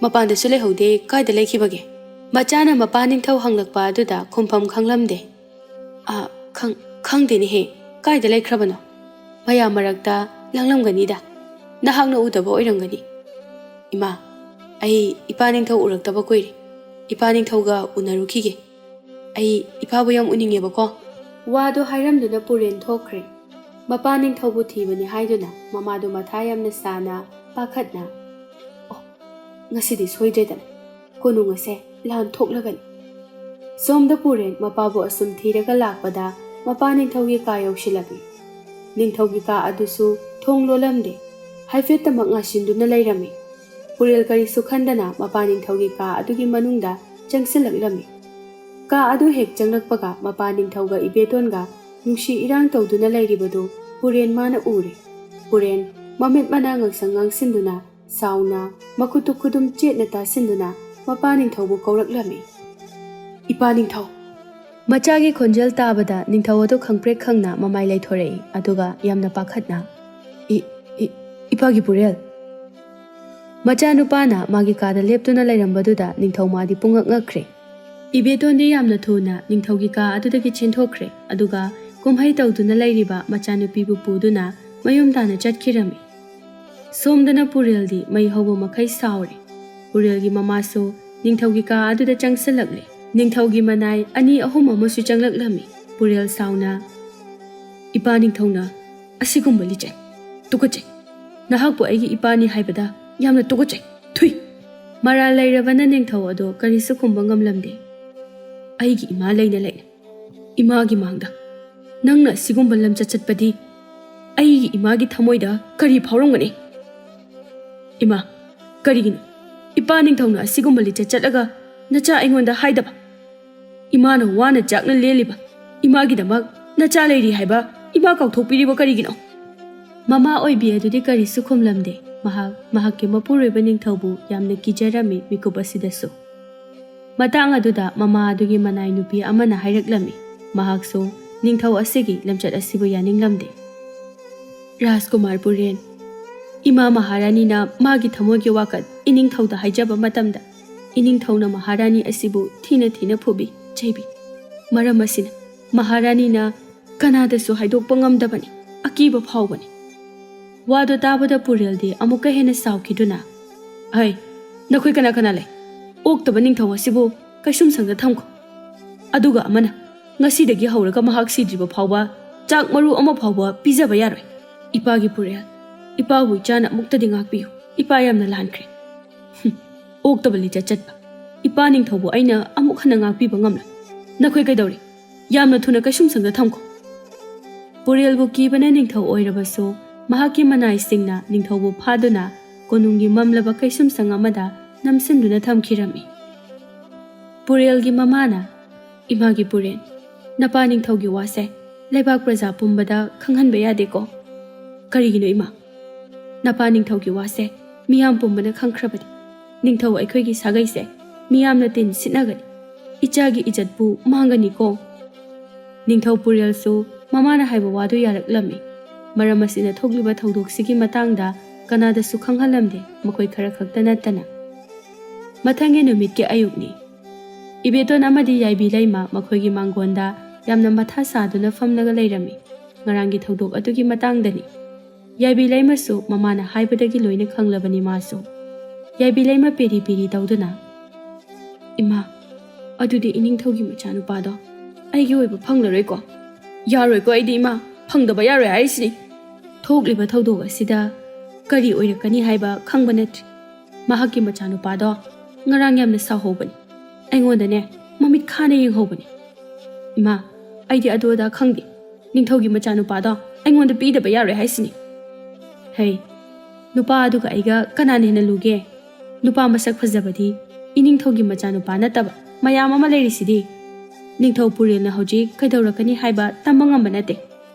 ꯃꯄꯥꯟꯗꯁꯨ ꯂꯩꯍꯧꯗꯦ, ꯀꯥꯏꯗ ꯂꯩꯈꯤꯕꯒꯦ?" ꯃꯆꯥꯅ ꯃꯄꯥ ꯅꯤꯡꯊꯧ ꯍꯪꯂꯛꯄ ꯑꯗꯨꯗ ꯈꯨꯝꯐꯝ ꯈꯪꯂꯝꯗꯦ꯫ "ꯑꯥ, ꯈꯪ-, ꯈꯪꯗꯦꯅꯦꯍꯦ, ꯀꯥꯏꯗ ꯂꯩꯈ꯭ꯔꯕꯅꯣ? ꯃꯌꯥꯝ ꯃꯔꯛꯇ ꯂꯥꯡꯂꯝꯒꯅꯤꯗ, ꯅꯍꯥꯛꯅ ꯎꯗꯕ ꯑꯣꯏꯔꯝꯒꯅꯤ꯫" "ꯏꯃꯥ, ꯑꯩ ꯏꯄꯥ ꯅꯤꯡꯊꯧ ꯎꯔꯛꯇꯕ ꯀꯨꯏꯔꯦ꯫ ꯏꯄꯥ ꯅꯤꯡꯊꯧꯒ ꯎꯅꯔꯨꯈꯤꯒꯦ꯫ ꯑꯩ ꯏꯄꯥꯕꯨ ꯌꯥꯝ ꯎꯅꯤꯡꯉꯦꯕꯀꯣ꯫" ꯋꯥꯗꯣ ꯍꯥꯏꯔꯝꯗꯨꯅ ꯄꯨꯔꯦꯟ ꯊꯣꯛꯈ꯭ꯔꯦ꯫ ꯃꯄꯥ ꯅꯤꯡꯊꯧꯕꯨ ꯊꯤꯕꯅꯤ ꯍꯥꯏꯗꯨꯅ ꯃꯃꯥꯗꯣ ꯃꯊꯥ ꯌꯥꯝꯅ ꯁꯥꯅ, ꯄꯥꯈꯠꯅ, "ꯑꯣ, ꯉꯁꯤꯗꯤ ꯁꯣꯏꯗ꯭ꯔꯦꯗꯅ, ꯀꯣꯅꯨꯡ ꯑꯁꯦ ꯂꯥꯟ ꯊꯣꯛꯂꯒꯅꯤ꯫" ꯁꯣꯝꯗ ꯄꯨꯔꯦꯟ ꯃꯄꯥꯕꯨ ꯑꯁꯨꯝ ꯊꯤꯔꯒ ꯂꯥꯛꯄꯗ ꯃꯄꯥ ꯅꯤꯡꯊꯧꯒꯤ ꯀꯥ ꯌꯧꯁꯤꯜꯂꯛꯏ꯫ ꯅꯤꯡꯊꯧꯒꯤ ꯀꯥ ꯑꯗꯨꯁꯨ ꯊꯣꯡ ꯂꯣꯜꯂꯝꯗꯦ, ꯍꯥꯏꯐꯦꯠꯇꯃꯛ ꯉꯥꯏꯁꯤꯟꯗꯨꯅ ꯂꯩꯔꯝꯃꯤ꯫ ꯄꯨꯔꯦꯜ ꯀꯔꯤꯁꯨ ꯈꯟꯗꯅ ꯃꯄꯥ ꯅꯤꯡꯊꯧꯒꯤ ꯀꯥ ꯑꯗꯨꯒꯤ ꯃꯅꯨꯡꯗ ꯆꯪꯁꯤꯜꯂꯛꯂꯝꯃꯤ꯫ ꯀꯥ ꯑꯗꯨ ꯍꯦꯛ ꯆꯪꯂꯛꯄꯒ ꯃꯄꯥ ꯅꯤꯡꯊꯧꯒ ꯏꯕꯦꯇꯣꯟꯒ ꯅꯨꯡꯁꯤ ꯏꯔꯥꯡ ꯇꯧꯗꯨꯅ ꯂꯩꯔꯤꯕꯗꯨ ꯄꯨꯔꯦꯟ ꯃꯥꯅ ꯎꯔꯦ꯫ ꯄꯨꯔꯦꯟ ꯃꯃꯤꯠ ꯃꯅꯥ ꯉꯥꯡꯁꯪ ꯉꯥꯡꯁꯤꯟꯗꯨꯅ, ꯁꯥꯎꯅ, ꯃꯈꯨꯠꯇꯨ ꯈꯨꯗꯨꯝ ꯆꯦꯠꯅ ꯇꯥꯁꯤꯟꯗꯨꯅ ꯃꯄꯥ ꯅꯤꯡꯊꯧꯕꯨ ꯀꯧꯔꯛꯂꯝꯃꯤ꯫ "ꯏꯄꯥ ꯅꯤꯡꯊꯧ!" ꯃꯆꯥꯒꯤ ꯈꯣꯟꯖꯦꯜ ꯇꯥꯕꯗ ꯅꯤꯡꯊꯧ ꯑꯗꯨ ꯈꯪꯄ꯭ꯔꯦꯛ ꯈꯪꯅ ꯃꯃꯥꯏ ꯂꯩꯊꯣꯔꯛꯏ, ꯑꯗꯨꯒ ꯌꯥꯝꯅ ꯄꯥꯈꯠꯅ, "ꯏ-, ꯏ-, ꯏꯄꯥꯒꯤ ꯄꯨꯔꯦꯜ!" ꯃꯆꯥꯅꯨꯄꯥꯅ ꯃꯥꯒꯤ ꯀꯥꯗ ꯂꯦꯞꯇꯨꯅ ꯂꯩꯔꯝꯕꯗꯨꯗ ꯅꯤꯡꯊꯧ ꯃꯥꯗꯤ ꯄꯨꯡꯉꯛ ꯉꯛꯈ꯭ꯔꯦ꯫ ꯏꯕꯦꯇꯣꯟꯗꯤ ꯌꯥꯝꯅ ꯊꯨꯅ ꯅꯤꯡꯊꯧꯒꯤ ꯀꯥ ꯑꯗꯨꯗꯒꯤ ꯆꯦꯟꯊꯣꯛꯈ꯭ꯔꯦ, ꯑꯗꯨꯒ ꯀꯨꯝꯍꯩ ꯇꯧꯗꯨꯅ ꯂꯩꯔꯤꯕ ꯃꯆꯥꯅꯨꯄꯤꯕꯨ ꯄꯨꯗꯨꯅ ꯃꯌꯨꯝ ꯇꯥꯅ ꯆꯠꯈꯤꯔꯝꯃꯤ꯫ ꯁꯣꯝꯗꯅ ꯄꯨꯔꯦꯜꯗꯤ ꯃꯩ ꯍꯧꯕ ꯃꯈꯩ ꯁꯥꯎꯔꯦ꯫ ꯄꯨꯔꯦꯜꯒꯤ ꯃꯃꯥꯁꯨ ꯅꯤꯡꯊꯧꯒꯤ ꯀꯥ ꯑꯗꯨꯗ ꯆꯪꯁꯤꯜꯂꯛꯂꯦ꯫ ꯅꯤꯡꯊꯧꯒꯤ ꯃꯅꯥꯏ ꯑꯅꯤ ꯑꯍꯨꯝ ꯑꯃꯁꯨ ꯆꯪꯂꯛꯂꯝꯃꯤ꯫ ꯄꯨꯔꯦꯜ ꯁꯥꯎꯅ, "ꯏꯄꯥ ꯅꯤꯡꯊꯧꯅ ꯑꯁꯤꯒꯨꯝꯕ ꯂꯤꯆꯠ, ꯇꯨꯀꯠꯆꯩ꯫ ꯅꯍꯥꯛꯄꯨ ꯑꯩꯒꯤ ꯏꯄꯥꯅꯤ ꯍꯥꯏꯕꯗ ꯌꯥꯝꯅ ꯇꯨꯀꯠꯆꯩ꯫ ꯊꯨꯏ!" ꯃꯔꯥꯜ ꯂꯩꯔꯕꯅ ꯅꯤꯡꯊꯧ ꯑꯗꯣ ꯀꯔꯤꯁꯨ ꯈꯨꯝꯕ ꯉꯝꯂꯝꯗꯦ꯫ "ꯑꯩꯒꯤ ꯏꯃꯥ ꯂꯩꯅ ꯂꯩꯅ ꯏꯃꯥꯒꯤ ꯃꯥꯡꯗ ꯅꯪꯅ ꯑꯁꯤꯒꯨꯝꯕ ꯂꯝꯆꯠ ꯆꯠꯄꯗꯤ ꯑꯩꯒꯤ ꯏꯃꯥꯒꯤ ꯊꯃꯣꯏꯗ ꯀꯔꯤ ꯐꯥꯎꯔꯝꯒꯅꯤ? ꯏꯃꯥ, ꯀꯔꯤꯒꯤꯅꯣ ꯏꯄꯥ ꯅꯤꯡꯊꯧꯅ ꯑꯁꯤꯒꯨꯝꯕ ꯂꯤꯆꯠ ꯆꯠꯂꯒ ꯅꯆꯥ ꯑꯩꯉꯣꯟꯗ ꯍꯥꯏꯗꯕ? ꯏꯃꯥꯅ ꯋꯥꯅ ꯆꯥꯛꯅ ꯂꯦꯜꯂꯤꯕ ꯏꯃꯥꯒꯤꯗꯃꯛ ꯅꯆꯥ ꯂꯩꯔꯤ ꯍꯥꯏꯕ ꯏꯃꯥ ꯀꯥꯎꯊꯣꯛꯄꯤꯔꯤꯕ ꯀꯔꯤꯒꯤꯅꯣ?" ꯃꯃꯥ ꯑꯣꯏꯕꯤ ꯑꯗꯨꯗꯤ ꯀꯔꯤꯁꯨ ꯈꯨꯝꯂꯝꯗꯦ꯫ ꯃꯍꯥꯛ ꯃꯍꯥꯛꯀꯤ ꯃꯄꯨꯔꯣꯏꯕ ꯅꯤꯡꯊꯧꯕꯨ ꯌꯥꯝꯅ ꯀꯤꯖꯔꯝꯃꯤ ꯃꯤꯀꯨꯞ ꯑꯁꯤꯗꯁꯨ꯫ ꯃꯇꯥꯡ ꯑꯗꯨꯗ ꯃꯃꯥ ꯑꯗꯨꯒꯤ ꯃꯅꯥꯏ ꯅꯨꯄꯤ ꯑꯃꯅ ꯍꯥꯏꯔꯛꯂꯝꯃꯤ, ꯃꯍꯥꯛꯁꯨ ꯅꯤꯡꯊꯧ ꯑꯁꯤꯒꯤ ꯂꯝꯆꯠ ꯑꯁꯤꯕꯨ ꯌꯥꯅꯤꯡꯂꯝꯗꯦ꯫ "ꯔꯥꯖꯀꯨꯃꯥꯔ ꯄꯨꯔꯦꯟ, ꯏꯃꯥ ꯃꯍꯥꯔꯥꯅꯤꯅ ꯃꯥꯒꯤ ꯊꯃꯣꯏꯒꯤ ꯋꯥꯀꯠ ꯏꯅꯤꯡꯊꯧꯗ ꯍꯥꯏꯖꯕ ꯃꯇꯝꯗ, ꯏꯅꯤꯡꯊꯧꯅ ꯃꯍꯥꯔꯥꯅꯤ ꯑꯁꯤꯕꯨ ꯊꯤꯅ ꯊꯤꯅ ꯐꯨꯕꯤ, ꯆꯩꯕꯤ꯫ ꯃꯔꯝ ꯑꯁꯤꯅ ꯃꯍꯥꯔꯥꯅꯤꯅ ꯀꯅꯥꯗꯁꯨ ꯍꯥꯏꯗꯣꯛꯄ ꯉꯝꯗꯕꯅꯤ, ꯑꯀꯤꯕ ꯐꯥꯎꯕꯅꯤ꯫" ꯋꯥꯗꯣ ꯇꯥꯕꯗ ꯄꯨꯔꯦꯜꯗꯤ ꯑꯃꯨꯛꯀ ꯍꯦꯟꯅ ꯁꯥꯎꯈꯤꯗꯨꯅ, "ꯍꯩ, ꯅꯈꯣꯏ ꯀꯅꯥ ꯀꯅꯥ ꯂꯩ? ꯑꯣꯛꯇꯕ ꯅꯤꯡꯊꯧ ꯑꯁꯤꯕꯨ ꯀꯩꯁꯨꯝꯁꯪꯗ ꯊꯝꯈꯣ꯫ ꯑꯗꯨꯒ ꯑꯃꯅ ꯉꯁꯤꯗꯒꯤ ꯍꯧꯔꯒ ꯃꯍꯥꯛ ꯁꯤꯗ꯭ꯔꯤꯕ ꯐꯥꯎꯕ ꯆꯥꯛ ꯃꯔꯨ ꯑꯃ ꯐꯥꯎꯕ ꯄꯤꯖꯕ ꯌꯥꯔꯣꯏ꯫ ꯏꯄꯥꯒꯤ ꯄꯨꯔꯦꯜ, ꯏꯄꯥꯕꯨ ꯏꯆꯥꯅ ꯑꯃꯨꯛꯇꯗꯤ ꯉꯥꯛꯄꯤꯌꯨ꯫ ꯏꯄꯥ ꯌꯥꯝꯅ ꯂꯥꯟꯈ꯭ꯔꯦ꯫ ꯍꯨꯝ, ꯑꯣꯛꯇꯕ ꯂꯤꯆꯠ ꯆꯠꯄ ꯏꯄꯥ ꯅꯤꯡꯊꯧꯕꯨ ꯑꯩꯅ ꯑꯃꯨꯛ ꯍꯟꯅ ꯉꯥꯛꯄꯤꯕ ꯉꯝꯂꯣꯏ꯫ ꯅꯈꯣꯏ ꯀꯩꯗꯧꯔꯤ? ꯌꯥꯝꯅ ꯊꯨꯅ ꯀꯩꯁꯨꯝꯁꯪꯗ ꯊꯝꯈꯣ꯫" ꯄꯨꯔꯦꯜꯕꯨ ꯀꯤꯕꯅ ꯅꯤꯡꯊꯧ ꯑꯣꯏꯔꯕꯁꯨ, ꯃꯍꯥꯛꯀꯤ ꯃꯅꯥꯏꯁꯤꯡꯅ ꯅꯤꯡꯊꯧꯕꯨ ꯐꯥꯗꯨꯅ ꯀꯣꯅꯨꯡꯒꯤ ꯃꯝꯂꯕ ꯀꯩꯁꯨꯝꯁꯪ ꯑꯃꯗ ꯅꯝꯁꯤꯟꯗꯨꯅ ꯊꯝꯈꯤꯔꯝꯃꯤ꯫ ꯄꯨꯔꯦꯜꯒꯤ ꯃꯃꯥꯅ, "ꯏꯃꯥꯒꯤ ꯄꯨꯔꯦꯜ, ꯅꯄꯥ ꯅꯤꯡꯊꯧꯒꯤ ꯋꯥꯁꯦ ꯂꯩꯕꯥꯛ ꯄ꯭ꯔꯖꯥ ꯄꯨꯝꯕꯗ ꯈꯪꯍꯟꯕ ꯌꯥꯗꯦꯀꯣ꯫" "ꯀꯔꯤꯒꯤꯅꯣ ꯏꯃꯥ? ꯅꯄꯥ ꯅꯤꯡꯊꯧꯒꯤ ꯋꯥꯁꯦ ꯃꯤꯌꯥꯝ ꯄꯨꯝꯕꯅ ꯈꯪꯈ꯭ꯔꯕꯗꯤ ꯅꯤꯡꯊꯧ ꯑꯩꯈꯣꯏꯒꯤ ꯁꯥꯒꯩꯁꯦ ꯃꯤꯌꯥꯝꯅ ꯇꯤꯟ ꯁꯤꯠꯅꯒꯅꯤ, ꯏꯆꯥꯒꯤ ꯏꯖꯠꯄꯨ ꯃꯥꯡꯒꯅꯤꯀꯣ꯫" ꯅꯤꯡꯊꯧ ꯄꯨꯔꯦꯜꯁꯨ ꯃꯃꯥꯅ ꯍꯥꯏꯕ ꯋꯥꯗꯨ ꯌꯥꯔꯛꯂꯝꯃꯤ꯫ ꯃꯔꯝ ꯑꯁꯤꯅ ꯊꯣꯛꯂꯤꯕ ꯊꯧꯗꯣꯛꯁꯤꯒꯤ ꯃꯇꯥꯡꯗ ꯀꯅꯥꯗꯁꯨ ꯈꯪꯍꯜꯂꯝꯗꯦ, ꯃꯈꯣꯏ ꯈꯔ ꯈꯛꯇ ꯅꯠꯇꯅ꯫ ꯃꯊꯪꯒꯤ ꯅꯨꯃꯤꯠꯀꯤ ꯑꯌꯨꯛꯅꯤ꯫ ꯏꯕꯦꯇꯣꯟ ꯑꯃꯗꯤ ꯌꯥꯏꯕꯤ ꯂꯩꯃ ꯃꯈꯣꯏꯒꯤ ꯃꯥꯡꯒꯣꯟꯗ ꯌꯥꯝꯅ ꯃꯊꯥ ꯁꯥꯗꯨꯅ ꯐꯝꯂꯒ ꯂꯩꯔꯝꯃꯤ꯫ ꯉꯔꯥꯡꯒꯤ ꯊꯧꯗꯣꯛ ꯑꯗꯨꯒꯤ ꯃꯇꯥꯡꯗꯅꯤ꯫ ꯌꯥꯏꯕꯤ ꯂꯩꯃꯁꯨ ꯃꯃꯥꯅ ꯍꯥꯏꯕꯗꯒꯤ ꯂꯣꯏꯅ ꯈꯪꯂꯕꯅꯤ ꯃꯥꯁꯨ꯫ ꯌꯥꯏꯕꯤ ꯂꯩꯃ ꯄꯦꯔꯤ ꯄꯦꯔꯤ ꯇꯧꯗꯨꯅ, "ꯏꯃꯥ, ꯑꯗꯨꯗꯤ ꯏꯅꯤꯡꯊꯧꯒꯤ ꯃꯆꯥꯅꯨꯄꯥꯗꯣ ꯑꯩꯒꯤ ꯑꯣꯏꯕ ꯐꯪꯂꯔꯣꯏꯀꯣ? ꯌꯥꯔꯣꯏꯀꯣ ꯑꯩꯗꯤ, ꯏꯃꯥ꯫ ꯐꯪꯗꯕ ꯌꯥꯔꯣꯏ ꯍꯥꯏꯔꯤꯁꯤꯅꯤ꯫ ꯊꯣꯛꯂꯤꯕ ꯊꯧꯗꯣꯛ ꯑꯁꯤꯗ ꯀꯔꯤ ꯑꯣꯏꯔꯛꯀꯅꯤ ꯍꯥꯏꯕ ꯈꯪꯕ ꯅꯠꯇ꯭ꯔꯤ꯫ ꯃꯍꯥꯛꯀꯤ ꯃꯆꯥꯅꯨꯄꯥꯗꯣ ꯉꯔꯥꯡ ꯌꯥꯝꯅ ꯁꯥꯎꯍꯧꯕꯅꯤ꯫ ꯑꯩꯉꯣꯟꯗꯅꯦ, ꯃꯃꯤꯠ ꯈꯥꯅ ꯌꯦꯡꯍꯧꯕꯅꯤ꯫ ꯏꯃꯥ, ꯑꯩꯗꯤ ꯑꯗꯨ ꯑꯗꯥ ꯈꯪꯗꯦ꯫ ꯅꯤꯡꯊꯧꯒꯤ ꯃꯆꯥꯅꯨꯄꯥꯗꯣ ꯑꯩꯉꯣꯟꯗ ꯄꯤꯗꯕ ꯌꯥꯔꯣꯏ ꯍꯥꯏꯁꯤꯅꯤ꯫ ꯍꯩ, ꯅꯨꯄꯥ ꯑꯗꯨꯒ ꯑꯩꯒ ꯀꯅꯥꯅ ꯍꯦꯟꯅ ꯂꯨꯒꯦ? ꯅꯨꯄꯥ ꯃꯁꯛ ꯐꯖꯕꯗꯤ ꯏꯅꯤꯡꯊꯧꯒꯤ ꯃꯆꯥꯅꯨꯄꯥ ꯅꯠꯇꯕ ꯃꯌꯥꯝ ꯑꯃ ꯂꯩꯔꯤꯁꯤꯗꯤ꯫ ꯅꯤꯡꯊꯧ ꯄꯨꯔꯦꯜꯅ ꯍꯧꯖꯤꯛ ꯀꯩꯗꯧꯔꯛꯀꯅꯤ ꯍꯥꯏꯕ ꯇꯝꯕ ꯉꯝꯕ ꯅꯠꯇꯦ꯫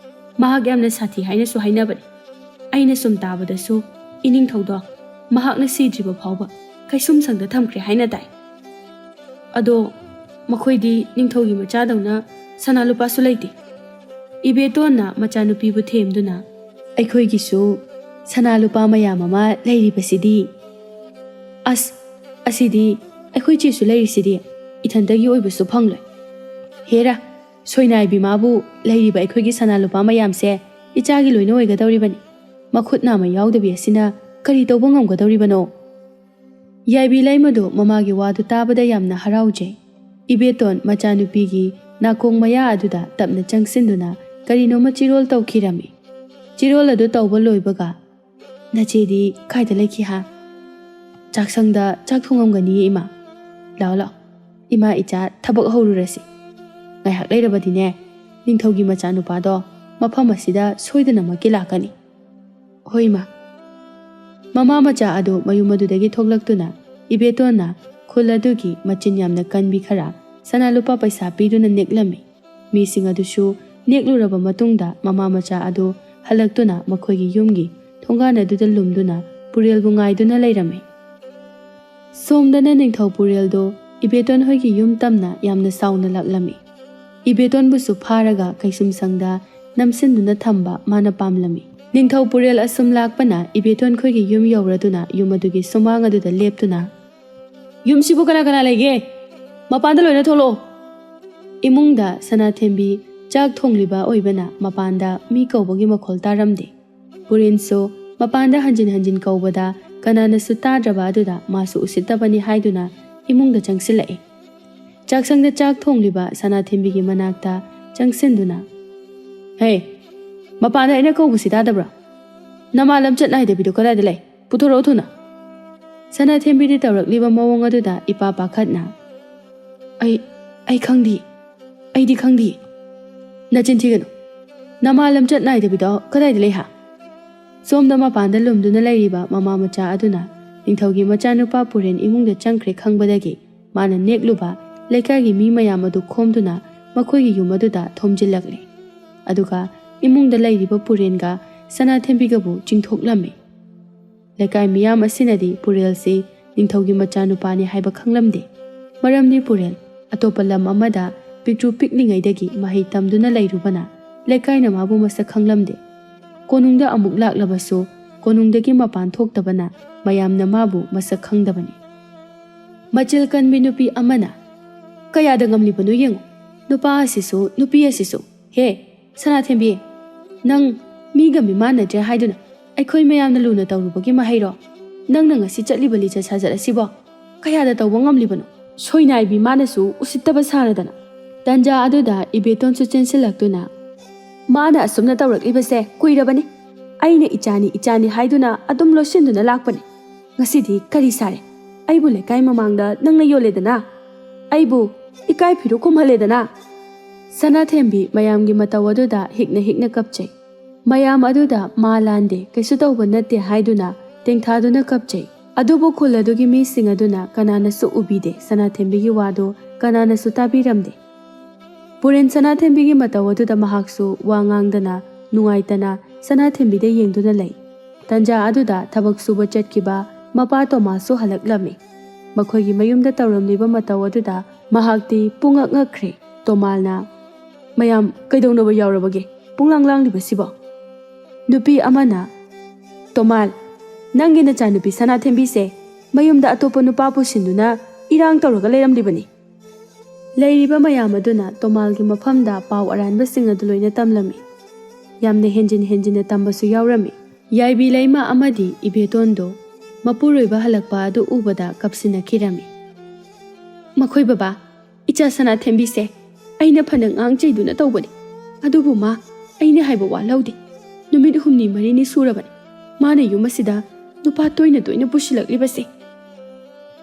ꯃꯍꯥꯛ ꯌꯥꯝꯅ ꯁꯥꯊꯤ ꯍꯥꯏꯅꯁꯨ ꯍꯥꯏꯅꯕꯅꯤ꯫ ꯑꯩꯅ ꯁꯨꯝ ꯇꯥꯕꯗꯁꯨ ꯏꯅꯤꯡꯊꯧꯗꯣ ꯃꯍꯥꯛꯅ ꯁꯤꯗ꯭ꯔꯤꯕ ꯐꯥꯎꯕ ꯀꯩꯁꯨꯝꯁꯪꯗ ꯊꯝꯈ꯭ꯔꯦ ꯍꯥꯏꯅ ꯇꯥꯏ꯫ ꯑꯗꯣ ꯃꯈꯣꯏꯗꯤ ꯅꯤꯡꯊꯧꯒꯤ ꯃꯆꯥꯗꯧꯅ ꯁꯅꯥ ꯂꯨꯄꯥꯁꯨ ꯂꯩꯇꯦ꯫ ꯏꯕꯦꯇꯣꯟꯅ ꯃꯆꯥꯅꯨꯄꯤꯕꯨ ꯊꯦꯝꯗꯨꯅ, "ꯑꯩꯈꯣꯏꯒꯤꯁꯨ ꯁꯅꯥ ꯂꯨꯄꯥ ꯃꯌꯥꯝ ꯑꯃ ꯂꯩꯔꯤꯕꯁꯤꯗꯤ꯫ ꯑꯁ, ꯑꯁꯤꯗꯤ ꯑꯩꯈꯣꯏ ꯆꯦꯁꯨ ꯂꯩꯔꯤꯁꯤꯗꯤ, ꯏꯊꯟꯇꯒꯤ ꯑꯣꯏꯕꯁꯨ ꯐꯪꯂꯣꯏ꯫ ꯍꯦꯔꯥ, ꯁꯣꯏꯅꯥꯏꯕꯤ ꯃꯥꯕꯨ ꯂꯩꯔꯤꯕ ꯑꯩꯈꯣꯏꯒꯤ ꯁꯅꯥ ꯂꯨꯄꯥ ꯃꯌꯥꯝꯁꯦ ꯏꯆꯥꯒꯤ ꯂꯣꯏꯅ ꯑꯣꯏꯒꯗꯧꯔꯤꯕꯅꯤ꯫ ꯃꯈꯨꯠ ꯅꯥꯝꯃ ꯌꯥꯎꯗꯕꯤ ꯑꯁꯤꯅ ꯀꯔꯤ ꯇꯧꯕ ꯉꯝꯒꯗꯧꯔꯤꯕꯅꯣ?" ꯌꯥꯏꯕꯤ ꯂꯩꯃꯗꯨ ꯃꯃꯥꯒꯤ ꯋꯥꯗꯨ ꯇꯥꯕꯗ ꯌꯥꯝꯅ ꯍꯔꯥꯎꯖꯩ꯫ ꯏꯕꯦꯇꯣꯟ ꯃꯆꯥꯅꯨꯄꯤꯒꯤ ꯅꯥꯀꯣꯡ ꯃꯌꯥ ꯑꯗꯨꯗ ꯇꯞꯅ ꯆꯪꯁꯤꯟꯗꯨꯅ ꯀꯔꯤꯅꯣꯃ ꯆꯤꯔꯣꯜ ꯇꯧꯈꯤꯔꯝꯃꯤ꯫ ꯆꯤꯔꯣꯜ ꯑꯗꯨ ꯇꯧꯕ ꯂꯣꯏꯕꯒ, "ꯅꯆꯦꯗꯤ ꯀꯥꯏꯗ ꯂꯩꯈꯤ ꯍꯥ?" "ꯆꯥꯛꯁꯪꯗ ꯆꯥꯛ ꯊꯣꯡꯉꯝꯒꯅꯤꯌꯦ, ꯏꯃꯥ꯫ ꯂꯥꯛꯑꯣ, ꯂꯥꯛꯑꯣ꯫ ꯏꯃꯥ ꯏꯆꯥ ꯊꯕꯛ ꯍꯧꯔꯨꯔꯁꯤ꯫ ꯉꯥꯏꯍꯥꯛ ꯂꯩꯔꯕꯗꯤꯅꯦ, ꯅꯤꯡꯊꯧꯒꯤ ꯃꯆꯥꯅꯨꯄꯥꯗꯣ ꯃꯐꯝ ꯑꯁꯤꯗ ꯁꯣꯏꯗꯅꯃꯛꯀꯤ ꯂꯥꯛꯀꯅꯤ꯫" "ꯍꯣꯏ, ꯏꯃꯥ꯫" ꯃꯃꯥ ꯃꯆꯥ ꯑꯗꯨ ꯃꯌꯨꯝ ꯑꯗꯨꯗꯒꯤ ꯊꯣꯛꯂꯛꯇꯨꯅ ꯏꯕꯦꯇꯣꯟꯅ ꯈꯨꯜ ꯑꯗꯨꯒꯤ ꯃꯆꯤꯟ ꯌꯥꯝꯅ ꯀꯟꯕꯤ ꯈꯔ ꯁꯅꯥ ꯂꯨꯄꯥ ꯄꯩꯁꯥ ꯄꯤꯗꯨꯅ ꯅꯦꯛꯂꯝꯃꯤ꯫ ꯃꯤꯁꯤꯡ ꯑꯗꯨꯁꯨ ꯅꯦꯛꯂꯨꯔꯕ ꯃꯇꯨꯡꯗ ꯃꯃꯥ ꯃꯆꯥ ꯑꯗꯨ ꯍꯜꯂꯛꯇꯨꯅ ꯃꯈꯣꯏꯒꯤ ꯌꯨꯝꯒꯤ ꯊꯣꯡꯒꯥꯟ ꯑꯗꯨꯗ ꯂꯨꯝꯗꯨꯅ ꯄꯨꯔꯦꯜꯕꯨ ꯉꯥꯏꯗꯨꯅ ꯂꯩꯔꯝꯃꯤ꯫ ꯁꯣꯝꯗꯅ ꯅꯤꯡꯊꯧ ꯄꯨꯔꯦꯜꯗꯣ ꯏꯕꯦꯇꯣꯟ ꯍꯣꯏꯒꯤ ꯌꯨꯝ ꯇꯝꯅ ꯌꯥꯝꯅ ꯁꯥꯎꯅ ꯂꯥꯛꯂꯝꯃꯤ꯫ ꯏꯕꯦꯇꯣꯟꯕꯨꯁꯨ ꯐꯥꯔꯒ ꯀꯩꯁꯨꯝꯁꯪꯗ ꯅꯝꯁꯤꯟꯗꯨꯅ ꯊꯝꯕ ꯃꯥꯅ ꯄꯥꯝꯂꯝꯃꯤ꯫ ꯅꯤꯡꯊꯧ ꯄꯨꯔꯦꯜ ꯑꯁꯨꯝ ꯂꯥꯛꯄꯅ ꯏꯕꯦꯇꯣꯟ ꯈꯣꯏꯒꯤ ꯌꯨꯝ ꯌꯧꯔꯗꯨꯅ ꯌꯨꯝ ꯑꯗꯨꯒꯤ ꯁꯨꯃꯥꯡ ꯑꯗꯨꯗ ꯂꯦꯞꯇꯨꯅ, "ꯌꯨꯝꯁꯤꯕꯨ ꯀꯅꯥ ꯀꯅꯥ ꯂꯩꯒꯦ? ꯃꯄꯥꯟꯗ ꯂꯣꯏꯅ ꯊꯣꯛꯂꯛꯑꯣ꯫" ꯏꯃꯨꯡꯗ ꯁꯅꯥꯊꯦꯝꯕꯤ ꯆꯥꯛ ꯊꯣꯡꯂꯤꯕ ꯑꯣꯏꯕꯅ ꯃꯄꯥꯟꯗ ꯃꯤ ꯀꯧꯕꯒꯤ ꯃꯈꯣꯜ ꯇꯥꯔꯝꯗꯦ꯫ ꯄꯨꯔꯦꯜꯁꯨ ꯃꯄꯥꯟꯗ ꯍꯟꯖꯤꯟ ꯍꯟꯖꯤꯟ ꯀꯧꯕꯗ ꯀꯅꯥꯅꯁꯨ ꯇꯥꯗ꯭ꯔꯕ ꯑꯗꯨꯗ ꯃꯥꯁꯨ ꯎꯁꯤꯠꯇꯕꯅꯤ ꯍꯥꯏꯗꯨꯅ ꯏꯃꯨꯡꯗ ꯆꯪꯁꯤꯜꯂꯛꯏ꯫ ꯆꯥꯛꯁꯪꯗ ꯆꯥꯛ ꯊꯣꯡꯂꯤꯕ ꯁꯅꯥꯊꯦꯝꯕꯤꯒꯤ ꯃꯅꯥꯛꯇ ꯆꯪꯁꯤꯟꯗꯨꯅ, "ꯍꯦ, "ꯃꯄꯥꯟꯗ ꯑꯩꯅ ꯀꯧꯕꯁꯤ ꯇꯥꯗꯕ꯭ꯔꯣ? ꯅꯃꯥ ꯂꯝꯆꯠ ꯅꯥꯏꯗꯕꯤꯗꯣ ꯀꯗꯥꯏꯗ ꯂꯩ? ꯄꯨꯊꯣꯔꯛꯎ ꯊꯨꯅ!" ꯁꯅꯥꯊꯦꯝꯕꯤꯗꯤ ꯇꯧꯔꯛꯂꯤꯕ ꯃꯑꯣꯡ ꯑꯗꯨꯗ ꯏꯄꯥ ꯄꯥꯈꯠꯅ, "ꯑꯩ, ꯑꯩ ꯈꯪꯗꯦ, ꯑꯩꯗꯤ ꯈꯪꯗꯦ꯫" "ꯅꯆꯤꯟ ꯊꯤꯒꯅꯨ꯫ ꯅꯃꯥ ꯂꯝꯆꯠ ꯅꯥꯏꯗꯕꯤꯗꯣ ꯀꯗꯥꯏꯗ ꯂꯩ ꯍꯥ?" ꯁꯣꯝꯗ ꯃꯄꯥꯟꯗ ꯂꯨꯝꯗꯨꯅ ꯂꯩꯔꯤꯕ ꯃꯃꯥ ꯃꯆꯥ ꯑꯗꯨꯅ ꯅꯤꯡꯊꯧꯒꯤ ꯃꯆꯥꯅꯨꯄꯥ ꯄꯨꯔꯦꯟ ꯏꯃꯨꯡꯗ ꯆꯪꯈ꯭ꯔꯦ ꯈꯪꯕꯗꯒꯤ ꯃꯥꯅ ꯅꯦꯛꯂꯨꯕ ꯂꯩꯀꯥꯏꯒꯤ ꯃꯤ ꯃꯌꯥꯝ ꯑꯗꯨ ꯈꯣꯝꯗꯨꯅ ꯃꯈꯣꯏꯒꯤ ꯌꯨꯝ ꯑꯗꯨꯗ ꯊꯣꯝꯖꯤꯜꯂꯛꯂꯦ꯫ ꯑꯗꯨꯒ ꯏꯃꯨꯡꯗ ꯂꯩꯔꯤꯕ ꯄꯨꯔꯦꯟꯒ ꯁꯅꯥꯊꯦꯝꯕꯤꯒꯕꯨ ꯆꯤꯡꯊꯣꯛꯂꯝꯃꯤ꯫ ꯂꯩꯀꯥꯏ ꯃꯤꯌꯥꯝ ꯑꯁꯤꯅꯗꯤ ꯄꯨꯔꯦꯜꯁꯤ ꯅꯤꯡꯊꯧꯒꯤ ꯃꯆꯥꯅꯨꯄꯥꯅꯤ ꯍꯥꯏꯕ ꯈꯪꯂꯝꯗꯦ꯫ ꯃꯔꯝꯗꯤ ꯄꯨꯔꯦꯜ ꯑꯇꯣꯞꯄ ꯂꯝ ꯑꯃꯗ ꯄꯤꯛꯇ꯭ꯔꯨ ꯄꯤꯛꯂꯤꯉꯩꯗꯒꯤ ꯃꯍꯩ ꯇꯝꯗꯨꯅ ꯂꯩꯔꯨꯕꯅ ꯂꯩꯀꯥꯏꯅ ꯃꯥꯕꯨ ꯃꯁꯛ ꯈꯪꯂꯝꯗꯦ꯫ ꯀꯣꯅꯨꯡꯗ ꯑꯃꯨꯛ ꯂꯥꯛꯂꯕꯁꯨ ꯀꯣꯅꯨꯡꯗꯒꯤ ꯃꯄꯥꯟ ꯊꯣꯛꯇꯕꯅ ꯃꯌꯥꯝꯅ ꯃꯥꯕꯨ ꯃꯁꯛ ꯈꯪꯗꯕꯅꯤ꯫ ꯃꯆꯤꯜ ꯀꯟꯕꯤ ꯅꯨꯄꯤ ꯑꯃꯅ, "ꯀꯌꯥꯗ ꯉꯝꯂꯤꯕꯅꯣ ꯌꯦꯡꯉꯨ, ꯅꯨꯄꯥ ꯑꯁꯤꯁꯨ ꯅꯨꯄꯤ ꯑꯁꯤꯁꯨ꯫ ꯍꯦ, ꯁꯅꯥꯊꯦꯝꯕꯤ, ꯅꯪ ꯃꯤꯒ ꯃꯤꯃꯥꯟꯅꯗ꯭ꯔꯦ ꯍꯥꯏꯗꯨꯅ ꯑꯩꯈꯣꯏ ꯃꯌꯥꯝꯅ ꯂꯨꯅ ꯇꯧꯔꯨꯕꯒꯤ ꯃꯍꯩꯔꯣ? ꯅꯪꯅ ꯉꯁꯤ ꯆꯠꯂꯤꯕ ꯂꯤꯆꯠ ꯁꯥꯖꯠ ꯑꯁꯤꯕꯣ ꯀꯌꯥꯗ ꯇꯧꯕ ꯉꯝꯂꯤꯕꯅꯣ?" ꯁꯣꯏꯅꯥꯏꯕꯤ ꯃꯥꯅꯁꯨ ꯎꯁꯤꯠꯇꯕ ꯁꯥꯔꯗꯅ꯫ ꯇꯟꯖꯥ ꯑꯗꯨꯗ ꯏꯕꯦꯇꯣꯟꯁꯨ ꯆꯦꯟꯁꯤꯜꯂꯛꯇꯨꯅ, "ꯃꯥꯅ ꯑꯁꯨꯝꯅ ꯇꯧꯔꯛꯂꯤꯕꯁꯦ ꯀꯨꯏꯔꯕꯅꯤ꯫ ꯑꯩꯅ ꯏꯆꯥꯅꯤ, ꯏꯆꯥꯅꯤ ꯍꯥꯏꯗꯨꯅ ꯑꯗꯨꯝ ꯂꯣꯠꯁꯤꯟꯗꯨꯅ ꯂꯥꯛꯄꯅꯤ꯫ ꯉꯁꯤꯗꯤ ꯀꯔꯤ ꯁꯥꯔꯦ? ꯑꯩꯕꯨ ꯂꯩꯀꯥꯏ ꯃꯃꯥꯡꯗ ꯅꯪꯅ ꯌꯣꯜꯂꯦꯗꯅ? ꯑꯩꯕꯨ ꯏꯀꯥꯏ ꯐꯤꯔꯨꯛ ꯈꯨꯝꯍꯜꯂꯦꯗꯅ?" ꯁꯅꯥꯊꯦꯝꯕꯤ ꯃꯌꯥꯝꯒꯤ ꯃꯇꯧ ꯑꯗꯨꯗ ꯍꯤꯛꯅ ꯍꯤꯛꯅ ꯀꯞꯆꯩ꯫ ꯃꯌꯥꯝ ꯑꯗꯨꯗ ꯃꯥ ꯂꯥꯟꯗꯦ, ꯀꯩꯁꯨ ꯇꯧꯕ ꯅꯠꯇꯦ ꯍꯥꯏꯗꯨꯅ ꯇꯦꯡꯊꯥꯗꯨꯅ ꯀꯞꯆꯩ꯫ ꯑꯗꯨꯕꯨ ꯈꯨꯜ ꯑꯗꯨꯒꯤ ꯃꯤꯁꯤꯡ ꯑꯗꯨꯅ ꯀꯅꯥꯅꯁꯨ ꯎꯕꯤꯗꯦ, ꯁꯅꯥꯊꯦꯝꯕꯤꯒꯤ ꯋꯥꯗꯨ ꯀꯅꯥꯅꯁꯨ ꯇꯥꯕꯤꯔꯝꯗꯦ꯫ ꯄꯨꯔꯦꯟ ꯁꯅꯥꯊꯦꯝꯕꯤꯒꯤ ꯃꯇꯧ ꯑꯗꯨꯗ ꯃꯍꯥꯛꯁꯨ ꯋꯥ ꯉꯥꯡꯗꯅ ꯅꯨꯡꯉꯥꯏꯇꯅ ꯁꯅꯥꯊꯦꯝꯕꯤꯗ ꯌꯦꯡꯗꯨꯅ ꯂꯩ꯫ ꯇꯟꯖꯥ ꯑꯗꯨꯗ ꯊꯕꯛ ꯁꯨꯕ ꯆꯠꯈꯤꯕ ꯃꯄꯥ ꯇꯣꯃꯥꯁꯁꯨ ꯍꯜꯂꯛꯂꯝꯃꯤ꯫ ꯃꯈꯣꯏꯒꯤ ꯃꯌꯨꯝꯗ ꯇꯧꯔꯝꯂꯤꯕ ꯃꯇꯧ ꯑꯗꯨꯗ ꯃꯍꯥꯛꯇꯤ ꯄꯨꯡꯉꯛ ꯉꯛꯈ꯭ꯔꯦ꯫ ꯇꯣꯃꯥꯜꯅ, "ꯃꯌꯥꯝ ꯀꯩꯗꯧꯅꯕ ꯌꯥꯎꯔꯕꯒꯦ? ꯄꯨꯡꯂꯥꯡ ꯂꯥꯡꯂꯤꯕꯁꯤꯕꯣ?" ꯅꯨꯄꯤ ꯑꯃꯅ, "ꯇꯣꯃꯥꯜ, ꯅꯪꯒꯤ ꯅꯆꯥꯅꯨꯄꯤ ꯁꯅꯥꯊꯦꯝꯕꯤꯁꯦ ꯃꯌꯨꯝꯗ ꯑꯇꯣꯞꯄ ꯅꯨꯄꯥ ꯄꯨꯁꯤꯟꯗꯨꯅ ꯏꯔꯥꯡ ꯇꯧꯔꯒ ꯂꯩꯔꯝꯂꯤꯕꯅꯤ꯫" ꯂꯩꯔꯤꯕ ꯃꯌꯥꯝ ꯑꯗꯨꯅ ꯇꯣꯃꯥꯜꯒꯤ ꯃꯐꯝꯗ ꯄꯥꯎ ꯑꯔꯥꯟꯕꯁꯤꯡ ꯑꯗꯨ ꯂꯣꯏꯅ ꯇꯝꯂꯝꯃꯤ꯫ ꯌꯥꯝꯅ ꯍꯦꯟꯖꯤꯟ ꯍꯦꯟꯖꯤꯟꯅ ꯇꯝꯕꯁꯨ ꯌꯥꯎꯔꯝꯃꯤ꯫ ꯌꯥꯏꯕꯤ ꯂꯩꯃ ꯑꯃꯗꯤ ꯏꯕꯦꯇꯣꯟꯗꯣ ꯃꯄꯨꯔꯣꯏꯕ ꯍꯜꯂꯛꯄ ꯑꯗꯨ ꯎꯕꯗ ꯀꯞꯁꯤꯟꯅꯈꯤꯔꯝꯃꯤ꯫ "ꯃꯈꯣꯏ ꯕꯕꯥ, ꯏꯆꯥ ꯁꯅꯥꯊꯦꯝꯕꯤꯁꯦ ꯑꯩꯅ ꯐꯅ ꯉꯥꯡ ꯆꯩꯗꯨꯅ ꯇꯧꯕꯅꯤ, ꯑꯗꯨꯕꯨ ꯃꯥ ꯑꯩꯅ ꯍꯥꯏꯕ ꯋꯥ ꯂꯧꯗꯦ꯫ ꯅꯨꯃꯤꯠ ꯍꯨꯝꯅꯤ ꯃꯔꯤꯅꯤ ꯁꯨꯔꯕꯅꯤ ꯃꯥꯅ ꯌꯨꯝ ꯑꯁꯤꯗ ꯅꯨꯄꯥ ꯇꯣꯏꯅ ꯇꯣꯏꯅ ꯄꯨꯁꯤꯜꯂꯛꯂꯤꯕꯁꯦ꯫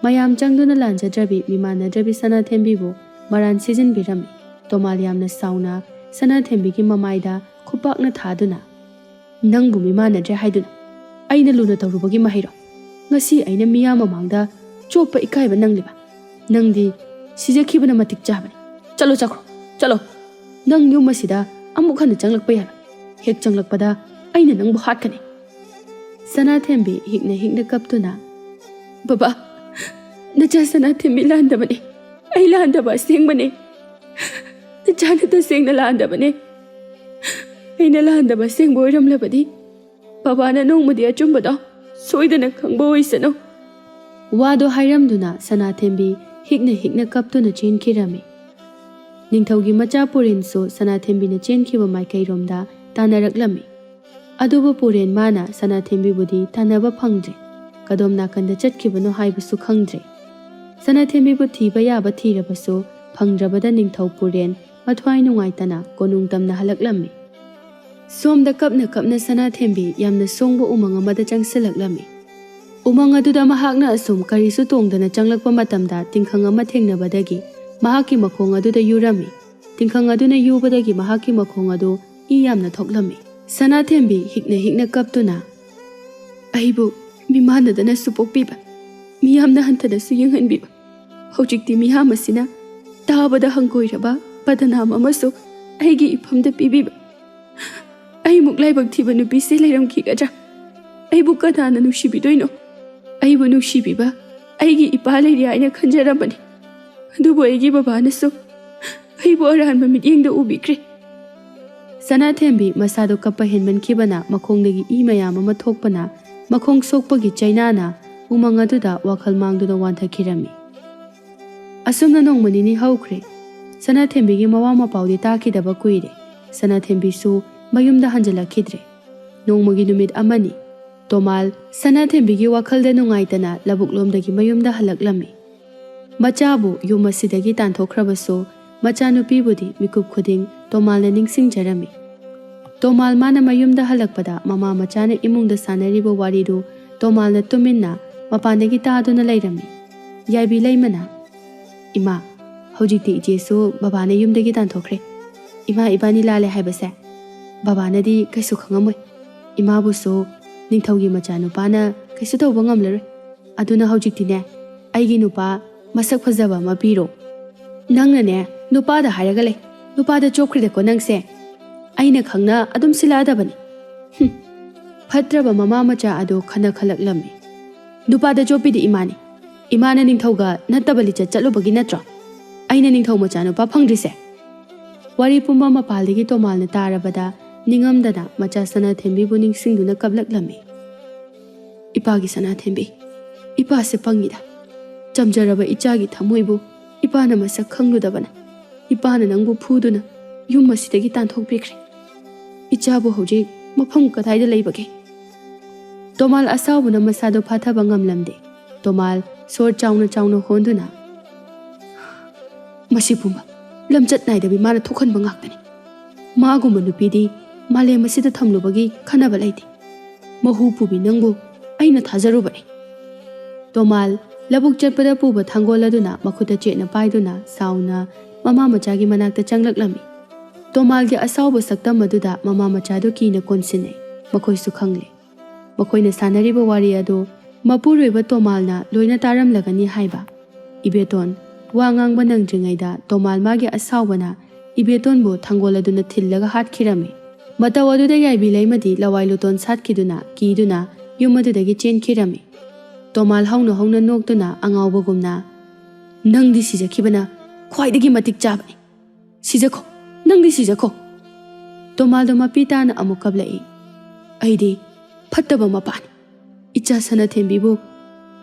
ꯃꯌꯥꯝ ꯆꯪꯗꯨꯅ ꯂꯥꯟꯖꯗ꯭ꯔꯕꯤ ꯃꯤꯃꯥꯟꯅꯗ꯭ꯔꯕꯤ ꯁꯅꯥꯊꯦꯝꯕꯤꯕꯨ ꯃꯔꯥꯟ ꯁꯤꯖꯤꯟꯕꯤꯔꯝꯃꯤ꯫ ꯇꯣꯃꯥꯜ ꯌꯥꯝꯅ ꯁꯥꯎꯅ ꯁꯅꯥꯊꯦꯝꯕꯤꯒꯤ ꯃꯃꯥꯏꯗ ꯈꯨꯄꯥꯛꯅ ꯊꯥꯗꯨꯅ, "ꯅꯪꯕꯨ ꯃꯤꯃꯥꯟꯅꯗ꯭ꯔꯦ ꯍꯥꯏꯗꯨꯅ ꯑꯩꯅ ꯂꯨꯅ ꯇꯧꯔꯨꯕꯒꯤ ꯃꯍꯩꯔꯣ? ꯉꯁꯤ ꯑꯩꯅ ꯃꯤꯌꯥꯝ ꯃꯃꯥꯡꯗ ꯆꯣꯞꯄ ꯏꯀꯥꯏꯕ ꯅꯪꯂꯤꯕ? ꯅꯪꯗꯤ ꯁꯤꯖꯈꯤꯕꯅ ꯃꯇꯤꯛ ꯆꯥꯕꯅꯤ꯫ ꯆꯠꯂꯣ ꯆꯠꯈ꯭ꯔꯣ, ꯆꯠꯂꯣ꯫ ꯅꯪ ꯌꯨꯝ ꯑꯁꯤꯗ ꯑꯃꯨꯛ ꯍꯟꯅ ꯆꯪꯂꯛꯄ ꯌꯥꯔꯣꯏ꯫ ꯍꯦꯛ ꯆꯪꯂꯛꯄꯗ ꯑꯩꯅ ꯅꯪꯕꯨ ꯍꯥꯠꯀꯅꯤ꯫" ꯁꯅꯥꯊꯦꯝꯕꯤ ꯍꯤꯛꯅ ꯍꯤꯛꯅ ꯀꯞꯇꯨꯅ, "ꯕꯕꯥ, ꯅꯆꯥ ꯁꯅꯥꯊꯦꯝꯕꯤ ꯂꯥꯟꯗꯕꯅꯤ꯫ ꯑꯩ ꯂꯥꯟꯗꯕ ꯑꯁꯦꯡꯕꯅꯤ꯫ ꯅꯆꯥꯅ ꯇꯁꯦꯡꯅ ꯂꯥꯟꯗꯕꯅꯤ꯫ ꯑꯩꯅ ꯂꯥꯟꯗꯕ ꯑꯁꯦꯡꯕ ꯑꯣꯏꯔꯝꯂꯕꯗꯤ ꯕꯕꯥꯅ ꯅꯣꯡꯃꯗꯤ ꯑꯆꯨꯝꯕꯗꯣ ꯁꯣꯏꯗꯅ ꯈꯪꯕ ꯑꯣꯏꯁꯅꯨ꯫" ꯋꯥꯗꯣ ꯍꯥꯏꯔꯝꯗꯨꯅ ꯁꯅꯥꯊꯦꯝꯕꯤ ꯍꯤꯛꯅ ꯍꯤꯛꯅ ꯀꯞꯇꯨꯅ ꯆꯦꯟꯈꯤꯔꯝꯃꯤ꯫ ꯅꯤꯡꯊꯧꯒꯤ ꯃꯆꯥ ꯄꯨꯔꯦꯟꯁꯨ ꯁꯅꯥꯊꯦꯝꯕꯤꯅ ꯆꯦꯟꯈꯤꯕ ꯃꯥꯏꯀꯩꯔꯣꯝꯗ ꯇꯥꯟꯅꯔꯛꯂꯝꯃꯤ꯫ ꯑꯗꯨꯕꯨ ꯄꯨꯔꯦꯟ ꯃꯥꯅ ꯁꯅꯥꯊꯦꯝꯕꯤꯕꯨꯗꯤ ꯇꯥꯟꯅꯕ ꯐꯪꯗ꯭ꯔꯦ꯫ ꯀꯗꯣꯝ ꯅꯥꯀꯟꯗ ꯆꯠꯈꯤꯕꯅꯣ ꯍꯥꯏꯕꯁꯨ ꯈꯪꯗ꯭ꯔꯦ꯫ ꯁꯅꯥꯊꯦꯝꯕꯤꯕꯨ ꯊꯤꯕ ꯌꯥꯕ ꯊꯤꯔꯕꯁꯨ ꯐꯪꯗ꯭ꯔꯕꯗ ꯅꯤꯡꯊꯧ ꯄꯨꯔꯦꯟ ꯃꯊ꯭ꯋꯥꯏ ꯅꯨꯡꯉꯥꯏꯇꯅ ꯀꯣꯅꯨꯡ ꯇꯝꯅ ꯍꯜꯂꯛꯂꯝꯃꯤ꯫ ꯁꯣꯝꯗ ꯀꯞꯅ ꯀꯞꯅ ꯁꯅꯥꯊꯦꯝꯕꯤ ꯌꯥꯝꯅ ꯁꯣꯡꯕ ꯎꯃꯪ ꯑꯃꯗ ꯆꯪꯁꯤꯜꯂꯛꯂꯝꯃꯤ꯫ ꯎꯃꯪ ꯑꯗꯨꯗ ꯃꯍꯥꯛꯅ ꯑꯁꯨꯝ ꯀꯔꯤꯁꯨ ꯇꯣꯡꯗꯅ ꯆꯪꯂꯛꯄ ꯃꯇꯝꯗ ꯇꯤꯡꯈꯪ ꯑꯃ ꯊꯦꯡꯅꯕꯗꯒꯤ ꯃꯍꯥꯛꯀꯤ ꯃꯈꯣꯡ ꯑꯗꯨꯗ ꯌꯨꯔꯝꯃꯤ꯫ ꯇꯤꯡꯈꯪ ꯑꯗꯨꯅ ꯌꯨꯕꯗꯒꯤ ꯃꯍꯥꯛꯀꯤ ꯃꯈꯣꯡ ꯑꯗꯨ ꯏ ꯌꯥꯝꯅ ꯊꯣꯛꯂꯝꯃꯤ꯫ ꯁꯅꯥꯊꯦꯝꯕꯤ ꯍꯤꯛꯅ ꯍꯤꯛꯅ ꯀꯞꯇꯨꯅ, "ꯑꯩꯕꯨ ꯃꯤꯃꯥꯟꯅꯗꯅꯁꯨ ꯄꯣꯛꯄꯤꯕ, ꯃꯤꯌꯥꯝꯅ ꯍꯟꯊꯅꯁꯨ ꯌꯦꯡꯍꯟꯕꯤꯕ, ꯍꯧꯖꯤꯛꯇꯤ ꯃꯤꯌꯥꯝ ꯑꯁꯤꯅ ꯇꯥꯕꯗ ꯍꯪꯒꯣꯏꯔꯕ ꯕꯗꯅꯥꯝ ꯑꯃꯁꯨ ꯑꯩꯒꯤ ꯏꯐꯝꯗ ꯄꯤꯕꯤꯕ, ꯑꯩꯃꯨꯛ ꯂꯥꯏꯕꯛ ꯊꯤꯕ ꯅꯨꯄꯤꯁꯦ ꯂꯩꯔꯝꯈꯤꯒꯗ꯭ꯔꯥ? ꯑꯩꯕꯨ ꯀꯅꯥꯅ ꯅꯨꯡꯁꯤꯕꯤꯗꯣꯏꯅꯣ? ꯑꯩꯕꯨ ꯅꯨꯡꯁꯤꯕꯤꯕ ꯑꯩꯒꯤ ꯏꯄꯥ ꯂꯩꯔꯤ ꯍꯥꯏꯅ ꯈꯟꯖꯔꯝꯕꯅꯤ꯫ ꯑꯗꯨꯕꯨ ꯑꯩꯒꯤ ꯕꯕꯥꯅꯁꯨ ꯑꯩꯕꯨ ꯑꯔꯥꯟꯕ ꯃꯤꯠꯌꯦꯡꯗ ꯎꯕꯤꯈ꯭ꯔꯦ꯫" ꯁꯅꯥꯊꯦꯝꯕꯤ ꯃꯁꯥꯗꯣ ꯀꯞꯄ ꯍꯦꯟꯃꯟꯈꯤꯕꯅ ꯃꯈꯣꯡꯗꯒꯤ ꯏ ꯃꯌꯥꯝ ꯑꯃ ꯊꯣꯛꯄꯅ ꯃꯈꯣꯡ ꯁꯣꯛꯄꯒꯤ ꯆꯩꯅꯥꯅ ꯎꯃꯪ ꯑꯗꯨꯗ ꯋꯥꯈꯜ ꯃꯥꯡꯗꯨꯅ ꯋꯥꯟꯊꯈꯤꯔꯝꯃꯤ꯫ ꯑꯁꯨꯝꯅ ꯅꯣꯡꯃ ꯅꯤꯅꯤ ꯍꯧꯈ꯭ꯔꯦ꯫ ꯁꯅꯥꯊꯦꯝꯕꯤꯒꯤ ꯃꯋꯥ ꯃꯄꯥꯎꯗꯤ ꯇꯥꯈꯤꯗꯕ ꯀꯨꯏꯔꯦ꯫ ꯁꯅꯥꯊꯦꯝꯕꯤꯁꯨ ꯃꯌꯨꯝꯗ ꯍꯟꯖꯤꯜꯂꯛꯈꯤꯗ꯭ꯔꯦ꯫ ꯅꯣꯡꯃꯒꯤ ꯅꯨꯃꯤꯠ ꯑꯃꯅꯤ꯫ ꯇꯣꯃꯥꯜ ꯁꯅꯥꯊꯦꯝꯕꯤꯒꯤ ꯋꯥꯈꯜꯗ ꯅꯨꯡꯉꯥꯏꯇꯅ ꯂꯧꯕꯨꯛꯂꯣꯝꯗꯒꯤ ꯃꯌꯨꯝꯗ ꯍꯜꯂꯛꯂꯝꯃꯤ꯫ ꯃꯆꯥꯕꯨ ꯌꯨꯝ ꯑꯁꯤꯗꯒꯤ ꯇꯥꯟꯊꯣꯛꯈ꯭ꯔꯕꯁꯨ ꯃꯆꯥꯅꯨꯄꯤꯕꯨꯗꯤ ꯃꯤꯀꯨꯞ ꯈꯨꯗꯤꯡ ꯇꯣꯃꯥꯜꯅ ꯅꯤꯡꯁꯤꯡꯖꯔꯝꯃꯤ꯫ ꯇꯣꯃꯥꯜ ꯃꯥꯅ ꯃꯌꯨꯝꯗ ꯍꯜꯂꯛꯄꯗ ꯃꯃꯥ ꯃꯆꯥꯅ ꯏꯃꯨꯡꯗ ꯁꯥꯟꯅꯔꯤꯕ ꯋꯥꯔꯤꯗꯨ ꯇꯣꯃꯥꯜꯅ ꯇꯨꯃꯤꯟꯅ ꯃꯄꯥꯟꯗꯒꯤ ꯇꯥꯗꯨꯅ ꯂꯩꯔꯝꯃꯤ꯫ ꯌꯥꯏꯕꯤ ꯂꯩꯃꯅ, "ꯏꯃꯥ, ꯍꯧꯖꯤꯛꯇꯤ ꯏꯆꯦꯁꯨ ꯕꯕꯥꯅ ꯌꯨꯝꯗꯒꯤ ꯇꯥꯟꯊꯣꯛꯈ꯭ꯔꯦ꯫ ꯏꯃꯥ ꯏꯕꯥꯅꯤ ꯂꯥꯜꯂꯦ ꯍꯥꯏꯕꯁꯦ ꯕꯕꯥꯅꯗꯤ ꯀꯩꯁꯨ ꯈꯪꯉꯝꯃꯣꯏ꯫ ꯏꯃꯥꯕꯨꯁꯨ ꯅꯤꯡꯊꯧꯒꯤ ꯃꯆꯥꯅꯨꯄꯥꯅ ꯀꯩꯁꯨ ꯇꯧꯕ ꯉꯝꯂꯔꯣꯏ꯫ ꯑꯗꯨꯅ ꯍꯧꯖꯤꯛꯇꯤꯅꯦ, ꯑꯩꯒꯤ ꯅꯨꯄꯥ ꯃꯁꯛ ꯐꯖꯕ ꯑꯃ ꯄꯤꯔꯣ꯫ ꯅꯪꯅꯅꯦ, ꯅꯨꯄꯥꯗ ꯍꯥꯏꯔꯒ ꯂꯩ꯫ ꯅꯨꯄꯥꯗ ꯆꯣꯞꯈ꯭ꯔꯦꯗꯀꯣ ꯅꯪꯁꯦ꯫ ꯑꯩꯅ ꯈꯪꯅ ꯑꯗꯨꯝ ꯁꯤꯜꯂꯛꯑꯗꯕꯅꯤ꯫ ꯍꯨꯝ, ꯐꯠꯇ꯭ꯔꯕ ꯃꯃꯥ ꯃꯆꯥ ꯑꯗꯨ ꯈꯟꯅꯈꯠꯂꯛꯂꯝꯃꯤ꯫ ꯅꯨꯄꯥꯗ ꯆꯣꯞꯄꯤꯗꯤ ꯏꯃꯥꯅꯤ꯫ ꯏꯃꯥꯅ ꯅꯤꯡꯊꯧꯒ ꯅꯠꯇꯕ ꯂꯤꯆꯠ ꯆꯠꯂꯨꯕꯒꯤ ꯅꯠꯇ꯭ꯔꯣ ꯑꯩꯅ ꯅꯤꯡꯊꯧ ꯃꯆꯥꯅꯨꯄꯥ ꯐꯪꯗ꯭ꯔꯤꯁꯦ?" ꯋꯥꯔꯤ ꯄꯨꯝꯕ ꯃꯄꯥꯜꯗꯒꯤ ꯇꯣꯃꯥꯜꯅ ꯇꯥꯔꯕꯗ ꯅꯤꯡꯉꯝꯗꯅ ꯃꯆꯥ ꯁꯅꯥꯊꯦꯝꯕꯤꯕꯨ ꯅꯤꯡꯁꯤꯡꯗꯨꯅ ꯀꯞꯂꯛꯂꯝꯃꯤ꯫ "ꯏꯄꯥꯒꯤ ꯁꯅꯥꯊꯦꯝꯕꯤ, ꯏꯄꯥꯁꯦ ꯄꯪꯉꯤꯗ꯫ ꯆꯝꯖꯔꯕ ꯏꯆꯥꯒꯤ ꯊꯃꯣꯏꯕꯨ ꯏꯄꯥꯅ ꯃꯁꯛ ꯈꯪꯂꯨꯗꯕꯅ ꯏꯄꯥꯅ ꯅꯪꯕꯨ ꯐꯨꯗꯨꯅ ꯌꯨꯝ ꯑꯁꯤꯗꯒꯤ ꯇꯥꯟꯊꯣꯛꯄꯤꯈ꯭ꯔꯦ꯫ ꯏꯆꯥꯕꯨ ꯍꯧꯖꯤꯛ ꯃꯐꯝ ꯀꯗꯥꯏꯗ ꯂꯩꯕꯒꯦ?" ꯇꯣꯃꯥꯜ ꯑꯁꯥꯎꯕꯅ ꯃꯁꯥꯗꯣ ꯐꯥꯊꯕ ꯉꯝꯂꯝꯗꯦ꯫ ꯇꯣꯃꯥꯜ ꯁꯣꯔ ꯆꯥꯎꯅ ꯆꯥꯎꯅ ꯍꯣꯟꯗꯨꯅ, "ꯃꯁꯤ ꯄꯨꯝꯕ ꯂꯝꯆꯠ ꯅꯥꯏꯗꯕꯤ ꯃꯥꯅ ꯊꯣꯛꯍꯟꯕ ꯉꯥꯛꯇꯅꯤ꯫ ꯃꯥꯒꯨꯝꯕ ꯅꯨꯄꯤꯗꯤ ꯃꯥꯂꯦꯝ ꯑꯁꯤꯗ ꯊꯝꯂꯨꯕꯒꯤ ꯈꯟꯅꯕ ꯂꯩꯇꯦ꯫ ꯃꯍꯨ ꯄꯨꯕꯤ ꯅꯪꯕꯨ ꯑꯩꯅ ꯊꯥꯖꯔꯨꯕꯅꯤ꯫" ꯇꯣꯃꯥꯜ ꯂꯧꯕꯨꯛ ꯆꯠꯄꯗ ꯄꯨꯕ ꯊꯥꯡꯒꯣꯜ ꯑꯗꯨꯅ ꯃꯈꯨꯠꯇ ꯆꯦꯠꯅ ꯄꯥꯏꯗꯨꯅ ꯁꯥꯎꯅ ꯃꯃꯥ ꯃꯆꯥꯒꯤ ꯃꯅꯥꯛꯇ ꯆꯪꯂꯛꯂꯝꯃꯤ꯫ ꯇꯣꯃꯥꯜꯒꯤ ꯑꯁꯥꯎꯕ ꯁꯛꯇꯝ ꯑꯗꯨꯗ ꯃꯃꯥ ꯃꯆꯥꯗꯨ ꯀꯤꯅ ꯀꯣꯟꯁꯤꯟꯅꯩ꯫ ꯃꯈꯣꯏꯁꯨ ꯈꯪꯂꯦ꯫ ꯃꯈꯣꯏꯅ ꯁꯥꯟꯅꯔꯤꯕ ꯋꯥꯔꯤ ꯑꯗꯨ ꯃꯄꯨꯔꯣꯏꯕ ꯇꯣꯃꯥꯜꯅ ꯂꯣꯏꯅ ꯇꯥꯔꯝꯂꯒꯅꯤ ꯍꯥꯏꯕ꯫ ꯏꯕꯦꯇꯣꯟ ꯋꯥ ꯉꯥꯡꯕ ꯅꯪꯗ꯭ꯔꯤꯉꯩꯗ ꯇꯣꯃꯥꯜ ꯃꯥꯒꯤ ꯑꯁꯥꯎꯕꯅ ꯏꯕꯦꯇꯣꯟꯕꯨ ꯊꯥꯡꯒꯣꯜ ꯑꯗꯨꯅ ꯊꯤꯜꯂꯒ ꯍꯥꯠꯈꯤꯔꯝꯃꯤ꯫ ꯃꯇꯧ ꯑꯗꯨꯗ ꯌꯥꯏꯕꯤ ꯂꯩꯃꯗꯤ ꯂꯋꯥꯏ ꯂꯨꯇꯣꯟ ꯁꯥꯠꯈꯤꯗꯨꯅ ꯀꯤꯗꯨꯅ ꯌꯨꯝ ꯑꯗꯨꯗꯒꯤ ꯆꯦꯟꯈꯤꯔꯝꯃꯤ꯫ ꯇꯣꯃꯥꯜ ꯍꯧꯅ ꯍꯧꯅ ꯅꯣꯛꯇꯨꯅ ꯑꯉꯥꯎꯕꯒꯨꯝꯅ, "ꯅꯪꯗꯤ ꯁꯤꯖꯈꯤꯕꯅ ꯈ꯭ꯋꯥꯏꯗꯒꯤ ꯃꯇꯤꯛ ꯆꯥꯕꯅꯤ꯫ ꯁꯤꯖꯈꯣ, ꯅꯪꯗꯤ ꯁꯤꯖꯈꯣ꯫" ꯇꯣꯃꯥꯜꯗꯣ ꯃꯄꯤ ꯇꯥꯅ ꯑꯃꯨꯛ ꯀꯞꯂꯛꯏ꯫ "ꯑꯩꯗꯤ ꯐꯠꯇꯕ ꯃꯄꯥꯅꯤ꯫ ꯏꯆꯥ ꯁꯅꯥꯊꯦꯝꯕꯤꯕꯨ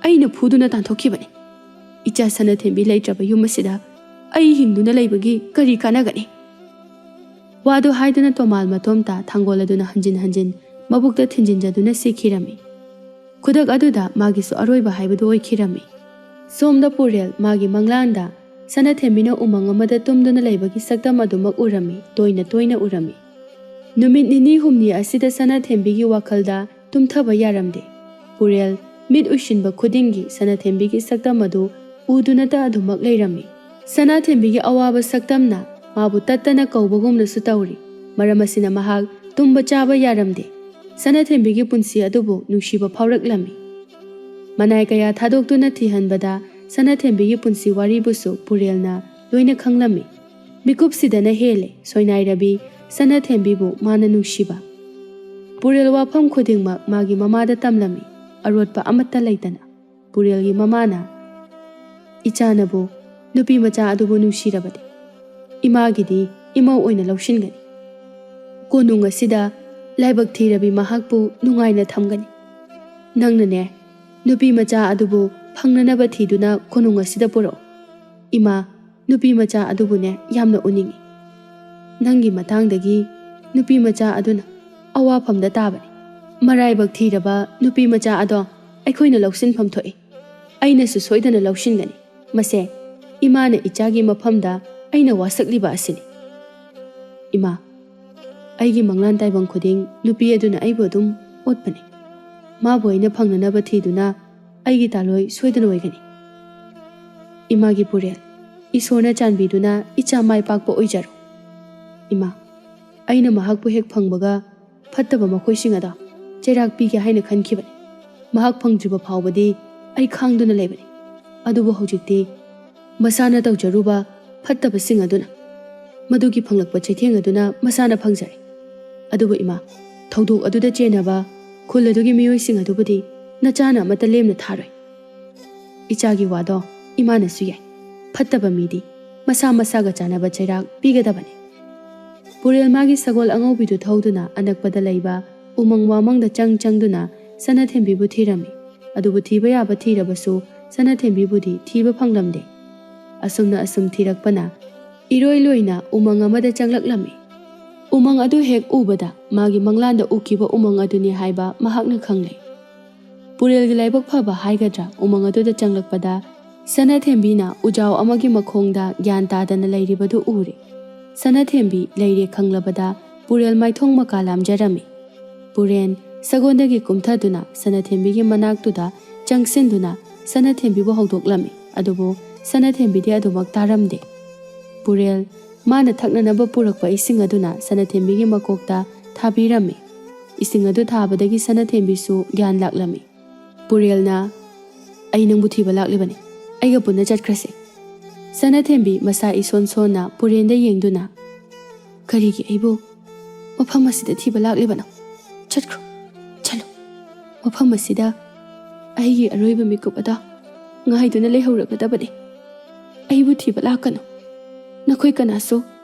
ꯑꯩꯅ ꯐꯨꯗꯨꯅ ꯇꯥꯟꯊꯣꯛꯈꯤꯕꯅꯤ꯫ ꯏꯆꯥ ꯁꯅꯥꯊꯦꯝꯕꯤ ꯂꯩꯇ꯭ꯔꯕ ꯌꯨꯝ ꯑꯁꯤꯗ ꯑꯩ ꯍꯤꯡꯗꯨꯅ ꯂꯩꯕꯒꯤ ꯀꯔꯤ ꯀꯥꯟꯅꯒꯅꯤ?" ꯋꯥꯗꯨ ꯍꯥꯏꯗꯨꯅ ꯇꯣꯃꯥꯜ ꯃꯇꯣꯝꯇ ꯊꯥꯡꯒꯣꯜ ꯑꯗꯨꯅ ꯍꯟꯖꯤꯟ ꯍꯟꯖꯤꯟ ꯃꯕꯨꯛꯇ ꯊꯤꯟꯖꯤꯟꯖꯗꯨꯅ ꯁꯤꯈꯤꯔꯝꯃꯤ꯫ ꯈꯨꯗꯛ ꯑꯗꯨꯗ ꯃꯥꯒꯤꯁꯨ ꯑꯔꯣꯏꯕ ꯍꯥꯏꯕꯗꯨ ꯑꯣꯏꯈꯤꯔꯝꯃꯤ꯫ ꯁꯣꯝꯗ ꯄꯨꯔꯦꯜ ꯃꯥꯒꯤ ꯃꯪꯂꯥꯟꯗ ꯁꯅꯥꯊꯦꯝꯕꯤꯅ ꯎꯃꯪ ꯑꯃꯗ ꯇꯨꯝꯗꯨꯅ ꯂꯩꯕꯒꯤ ꯁꯛꯇꯝ ꯑꯗꯨꯃꯛ ꯎꯔꯝꯃꯤ, ꯇꯣꯏꯅ ꯇꯣꯏꯅ ꯎꯔꯝꯃꯤ꯫ ꯅꯨꯃꯤꯠ ꯅꯤꯅꯤ ꯍꯨꯝꯅꯤ ꯑꯁꯤꯗ ꯁꯅꯥꯊꯦꯝꯕꯤꯒꯤ ꯋꯥꯈꯜꯗ ꯇꯨꯝꯊꯕ ꯌꯥꯔꯝꯗꯦ꯫ ꯄꯨꯔꯦꯜ ꯃꯤꯠ ꯎꯏꯁꯤꯟꯕ ꯈꯨꯗꯤꯡꯒꯤ ꯁꯅꯥꯊꯦꯝꯕꯤꯒꯤ ꯁꯛꯇꯝ ꯑꯗꯨ ꯎꯗꯨꯅꯇ ꯑꯗꯨꯃꯛ ꯂꯩꯔꯝꯃꯤ꯫ ꯁꯅꯥꯊꯦꯝꯕꯤꯒꯤ ꯑꯋꯥꯕ ꯁꯛꯇꯝꯅ ꯃꯥꯕꯨ ꯇꯠꯇꯅ ꯀꯧꯕꯒꯨꯝꯅꯁꯨ ꯇꯧꯔꯤ꯫ ꯃꯔꯝ ꯑꯁꯤꯅ ꯃꯍꯥꯛ ꯇꯨꯝꯕ ꯆꯥꯕ ꯌꯥꯔꯝꯗꯦ꯫ ꯁꯅꯥꯊꯦꯝꯕꯤꯒꯤ ꯄꯨꯟꯁꯤ ꯑꯗꯨꯕꯨ ꯅꯨꯡꯁꯤꯕ ꯐꯥꯎꯔꯛꯂꯝꯃꯤ꯫ ꯃꯅꯥꯏ ꯀꯌꯥ ꯊꯥꯗꯣꯛꯇꯨꯅ ꯊꯤꯍꯟꯕꯗ ꯁꯅꯥꯊꯦꯝꯕꯤꯒꯤ ꯄꯨꯟꯁꯤ ꯋꯥꯔꯤꯕꯨꯁꯨ ꯄꯨꯔꯦꯜꯅ ꯂꯣꯏꯅ ꯈꯪꯂꯝꯃꯤ꯫ ꯃꯤꯀꯨꯞꯁꯤꯗꯅ ꯍꯦꯜꯂꯦ ꯁꯣꯏꯅꯥꯏꯔꯕꯤ ꯁꯅꯥꯊꯦꯝꯕꯤꯕꯨ ꯃꯥꯅ ꯅꯨꯡꯁꯤꯕ꯫ ꯄꯨꯔꯦꯜ ꯋꯥꯐꯝ ꯈꯨꯗꯤꯡꯃꯛ ꯃꯥꯒꯤ ꯃꯃꯥꯗ ꯇꯝꯂꯝꯃꯤ, ꯑꯔꯣꯠꯄ ꯑꯃꯠꯇ ꯂꯩꯇꯅ꯫ ꯄꯨꯔꯦꯜꯒꯤ ꯃꯃꯥꯅ, "ꯏꯆꯥꯅꯕꯨ ꯅꯨꯄꯤ ꯃꯆꯥ ꯑꯗꯨꯕꯨ ꯅꯨꯡꯁꯤꯔꯕꯗꯤ ꯏꯃꯥꯒꯤꯗꯤ ꯏꯃꯧ ꯑꯣꯏꯅ ꯂꯧꯁꯤꯟꯒꯅꯤ꯫ ꯀꯣꯅꯨꯡ ꯑꯁꯤꯗ ꯂꯥꯏꯕꯛ ꯊꯤꯔꯕꯤ ꯃꯍꯥꯛꯄꯨ ꯅꯨꯡꯉꯥꯏꯅ ꯊꯝꯒꯅꯤ꯫ ꯅꯪꯅꯅꯦ, ꯅꯨꯄꯤ ꯃꯆꯥ ꯑꯗꯨꯕꯨ ꯐꯪꯅꯅꯕ ꯊꯤꯗꯨꯅ ꯀꯣꯅꯨꯡ ꯑꯁꯤꯗ ꯄꯨꯔꯛꯎ꯫ ꯏꯃꯥ, ꯅꯨꯄꯤ ꯃꯆꯥ ꯑꯗꯨꯕꯨꯅꯦ ꯌꯥꯝꯅ ꯎꯅꯤꯡꯏ꯫ ꯅꯪꯒꯤ ꯃꯇꯥꯡꯗꯒꯤ ꯅꯨꯄꯤ ꯃꯆꯥ ꯑꯗꯨꯅ ꯑꯋꯥꯐꯝꯗ ꯇꯥꯕꯅꯤ꯫ ꯃꯔꯥꯏꯕꯛ ꯊꯤꯔꯕ ꯅꯨꯄꯤ ꯃꯆꯥ ꯑꯗꯣ ꯑꯩꯈꯣꯏꯅ ꯂꯧꯁꯤꯟꯐꯝ ꯊꯣꯛꯏ꯫ ꯑꯩꯅꯁꯨ ꯁꯣꯏꯗꯅ ꯂꯧꯁꯤꯟꯒꯅꯤ꯫ ꯃꯁꯦ ꯏꯃꯥꯅ ꯏꯆꯥꯒꯤ ꯃꯐꯝꯗ ꯑꯩꯅ ꯋꯥꯁꯛꯂꯤꯕ ꯑꯁꯤꯅꯤ꯫ ꯏꯃꯥ, ꯑꯩꯒꯤ ꯃꯪꯂꯥꯟ ꯇꯥꯏꯕꯪ ꯈꯨꯗꯤꯡ ꯅꯨꯄꯤ ꯑꯗꯨꯅ ꯑꯩꯕꯨ ꯑꯗꯨꯝ ꯑꯣꯠꯄꯅꯤ꯫ ꯃꯥꯕꯨ ꯑꯩꯅ ꯐꯪꯅꯅꯕ ꯊꯤꯗꯨꯅ ꯑꯩꯒꯤ ꯇꯥꯂꯣꯏ ꯁꯣꯏꯗꯅ ꯑꯣꯏꯒꯅꯤ꯫ ꯏꯃꯥꯒꯤ ꯄꯨꯔꯦꯜ, ꯏꯁꯣꯔꯅ ꯆꯥꯟꯕꯤꯗꯨꯅ ꯏꯆꯥ ꯃꯥꯏ ꯄꯥꯛꯄ ꯑꯣꯏꯖꯔꯣ꯫ ꯏꯃꯥ, ꯑꯩꯅ ꯃꯍꯥꯛꯄꯨ ꯍꯦꯛ ꯐꯪꯕꯒ ꯐꯠꯇꯕ ꯃꯈꯣꯏꯁꯤꯡ ꯑꯗꯣ ꯆꯩꯔꯥꯛ ꯄꯤꯒꯦ ꯍꯥꯏꯅ ꯈꯟꯈꯤꯕꯅꯤ꯫ ꯃꯍꯥꯛ ꯐꯪꯗ꯭ꯔꯤꯕ ꯐꯥꯎꯕꯗꯤ ꯑꯩ ꯈꯥꯡꯗꯨꯅ ꯂꯩꯕꯅꯤ꯫ ꯑꯗꯨꯕꯨ ꯍꯧꯖꯤꯛꯇꯤ ꯃꯁꯥꯅ ꯇꯧꯖꯔꯨꯕ ꯐꯠꯇꯕꯁꯤꯡ ꯑꯗꯨꯅ, ꯃꯗꯨꯒꯤ ꯐꯪꯂꯛꯄ ꯆꯩꯊꯦꯡ ꯑꯗꯨꯅ ꯃꯁꯥꯅ ꯐꯪꯖꯔꯦ꯫ ꯑꯗꯨꯕꯨ ꯏꯃꯥ, ꯊꯧꯗꯣꯛ ꯑꯗꯨꯗ ꯆꯦꯟꯅꯕ ꯈꯨꯜ ꯑꯗꯨꯒꯤ ꯃꯤꯑꯣꯏꯁꯤꯡ ꯑꯗꯨꯕꯨꯗꯤ ꯅꯆꯥꯅ ꯑꯃꯠꯇ ꯂꯦꯝꯅ ꯊꯥꯔꯣꯏ꯫ ꯏꯆꯥꯒꯤ ꯋꯥꯗꯣ ꯏꯃꯥꯅꯁꯨ ꯌꯥꯏ꯫ ꯐꯠꯇꯕ ꯃꯤꯗꯤ ꯃꯁꯥ ꯃꯁꯥꯒ ꯆꯥꯟꯅꯕ ꯆꯩꯔꯥꯛ ꯄꯤꯒꯗꯕꯅꯤ꯫ ꯄꯨꯔꯦꯜ ꯃꯥꯒꯤ ꯁꯒꯣꯜ ꯑꯉꯧꯕꯤꯗꯨ ꯊꯧꯗꯨꯅ ꯑꯅꯛꯄꯗ ꯂꯩꯕ ꯎꯃꯪ ꯋꯥꯃꯪꯗ ꯆꯪ ꯆꯪꯗꯨꯅ ꯁꯅꯥꯊꯦꯝꯕꯤꯕꯨ ꯊꯤꯔꯝꯃꯤ꯫ ꯑꯗꯨꯕꯨ ꯊꯤꯕ ꯌꯥꯕ ꯊꯤꯔꯕꯁꯨ ꯁꯅꯥꯊꯦꯝꯕꯤꯕꯨꯗꯤ ꯊꯤꯕ ꯐꯪꯂꯝꯗꯦ꯫ ꯑꯁꯨꯝꯅ ꯑꯁꯨꯝ ꯊꯤꯔꯛꯄꯅ ꯏꯔꯣꯏ ꯂꯣꯏꯅ ꯎꯃꯪ ꯑꯃꯗ ꯆꯪꯂꯛꯂꯝꯃꯤ꯫ ꯎꯃꯪ ꯑꯗꯨ ꯍꯦꯛ ꯎꯕꯗ ꯃꯥꯒꯤ ꯃꯪꯂꯥꯟꯗ ꯎꯈꯤꯕ ꯎꯃꯪ ꯑꯗꯨꯅꯤ ꯍꯥꯏꯕ ꯃꯍꯥꯛꯅ ꯈꯪꯂꯦ꯫ ꯄꯨꯔꯦꯜꯒꯤ ꯂꯥꯏꯕꯛ ꯐꯕ ꯍꯥꯏꯒꯗ꯭ꯔꯥ, ꯎꯃꯪ ꯑꯗꯨꯗ ꯆꯪꯂꯛꯄꯗ ꯁꯅꯥꯊꯦꯝꯕꯤꯅ ꯎꯖꯥꯎ ꯑꯃꯒꯤ ꯃꯈꯣꯡꯗ ꯒ꯭ꯌꯥꯟ ꯇꯥꯗꯅ ꯂꯩꯔꯤꯕꯗꯨ ꯎꯔꯦ꯫ ꯁꯅꯥꯊꯦꯝꯕꯤ ꯂꯩꯔꯦ ꯈꯪꯂꯕꯗ ꯄꯨꯔꯦꯜ ꯃꯥꯏꯊꯣꯡ ꯃꯀꯥ ꯂꯥꯝꯖꯔꯝꯃꯤ꯫ ꯄꯨꯔꯦꯟ ꯁꯒꯣꯜꯗꯒꯤ ꯀꯨꯝꯊꯗꯨꯅ ꯁꯅꯥꯊꯦꯝꯕꯤꯒꯤ ꯃꯅꯥꯛꯇꯨꯗ ꯆꯪꯁꯤꯟꯗꯨꯅ ꯁꯅꯥꯊꯦꯝꯕꯤꯕꯨ ꯍꯧꯗꯣꯛꯂꯝꯃꯤ꯫ ꯑꯗꯨꯕꯨ ꯁꯅꯥꯊꯦꯝꯕꯤꯗꯤ ꯑꯗꯨꯃꯛ ꯇꯥꯔꯝꯗꯦ꯫ ꯄꯨꯔꯦꯜ ꯃꯥꯅ ꯊꯛꯅꯅꯕ ꯄꯨꯔꯛꯄ ꯏꯁꯤꯡ ꯑꯗꯨꯅ ꯁꯅꯥꯊꯦꯝꯕꯤꯒꯤ ꯃꯀꯣꯛꯇ ꯊꯥꯕꯤꯔꯝꯃꯤ꯫ ꯏꯁꯤꯡ ꯑꯗꯨ ꯊꯥꯕꯗꯒꯤ ꯁꯅꯥꯊꯦꯝꯕꯤꯁꯨ ꯒ꯭ꯌꯥꯟ ꯂꯥꯛꯂꯝꯃꯤ꯫ ꯄꯨꯔꯦꯜꯅ, "ꯑꯩ ꯅꯪꯕꯨ ꯊꯤꯕ ꯂꯥꯛꯂꯤꯕꯅꯤ꯫ ꯑꯩꯒ ꯄꯨꯟꯅ ꯆꯠꯈ꯭ꯔꯁꯦ꯫" ꯁꯅꯥꯊꯦꯝꯕꯤ ꯃꯁꯥ ꯏꯁꯣꯟ ꯁꯣꯟꯅ ꯄꯨꯔꯦꯟꯗ ꯌꯦꯡꯗꯨꯅ, "ꯀꯔꯤꯒꯤ ꯑꯩꯕꯨ ꯃꯐꯝ ꯑꯁꯤꯗ ꯊꯤꯕ ꯂꯥꯛꯂꯤꯕꯅꯣ? ꯆꯠꯈ꯭ꯔꯣ, ꯆꯠꯂꯣ꯫ ꯃꯐꯝ ꯑꯁꯤꯗ ꯑꯩꯒꯤ ꯑꯔꯣꯏꯕ ꯃꯤꯀꯨꯞ ꯑꯗꯣ ꯉꯥꯏꯗꯨꯅ ꯂꯩꯍꯧꯔꯒꯗꯕꯅꯤ꯫ ꯑꯩꯕꯨ ꯊꯤꯕ ꯂꯥꯛꯀꯅꯨ꯫ ꯅꯈꯣꯏ ꯀꯅꯥꯁꯨ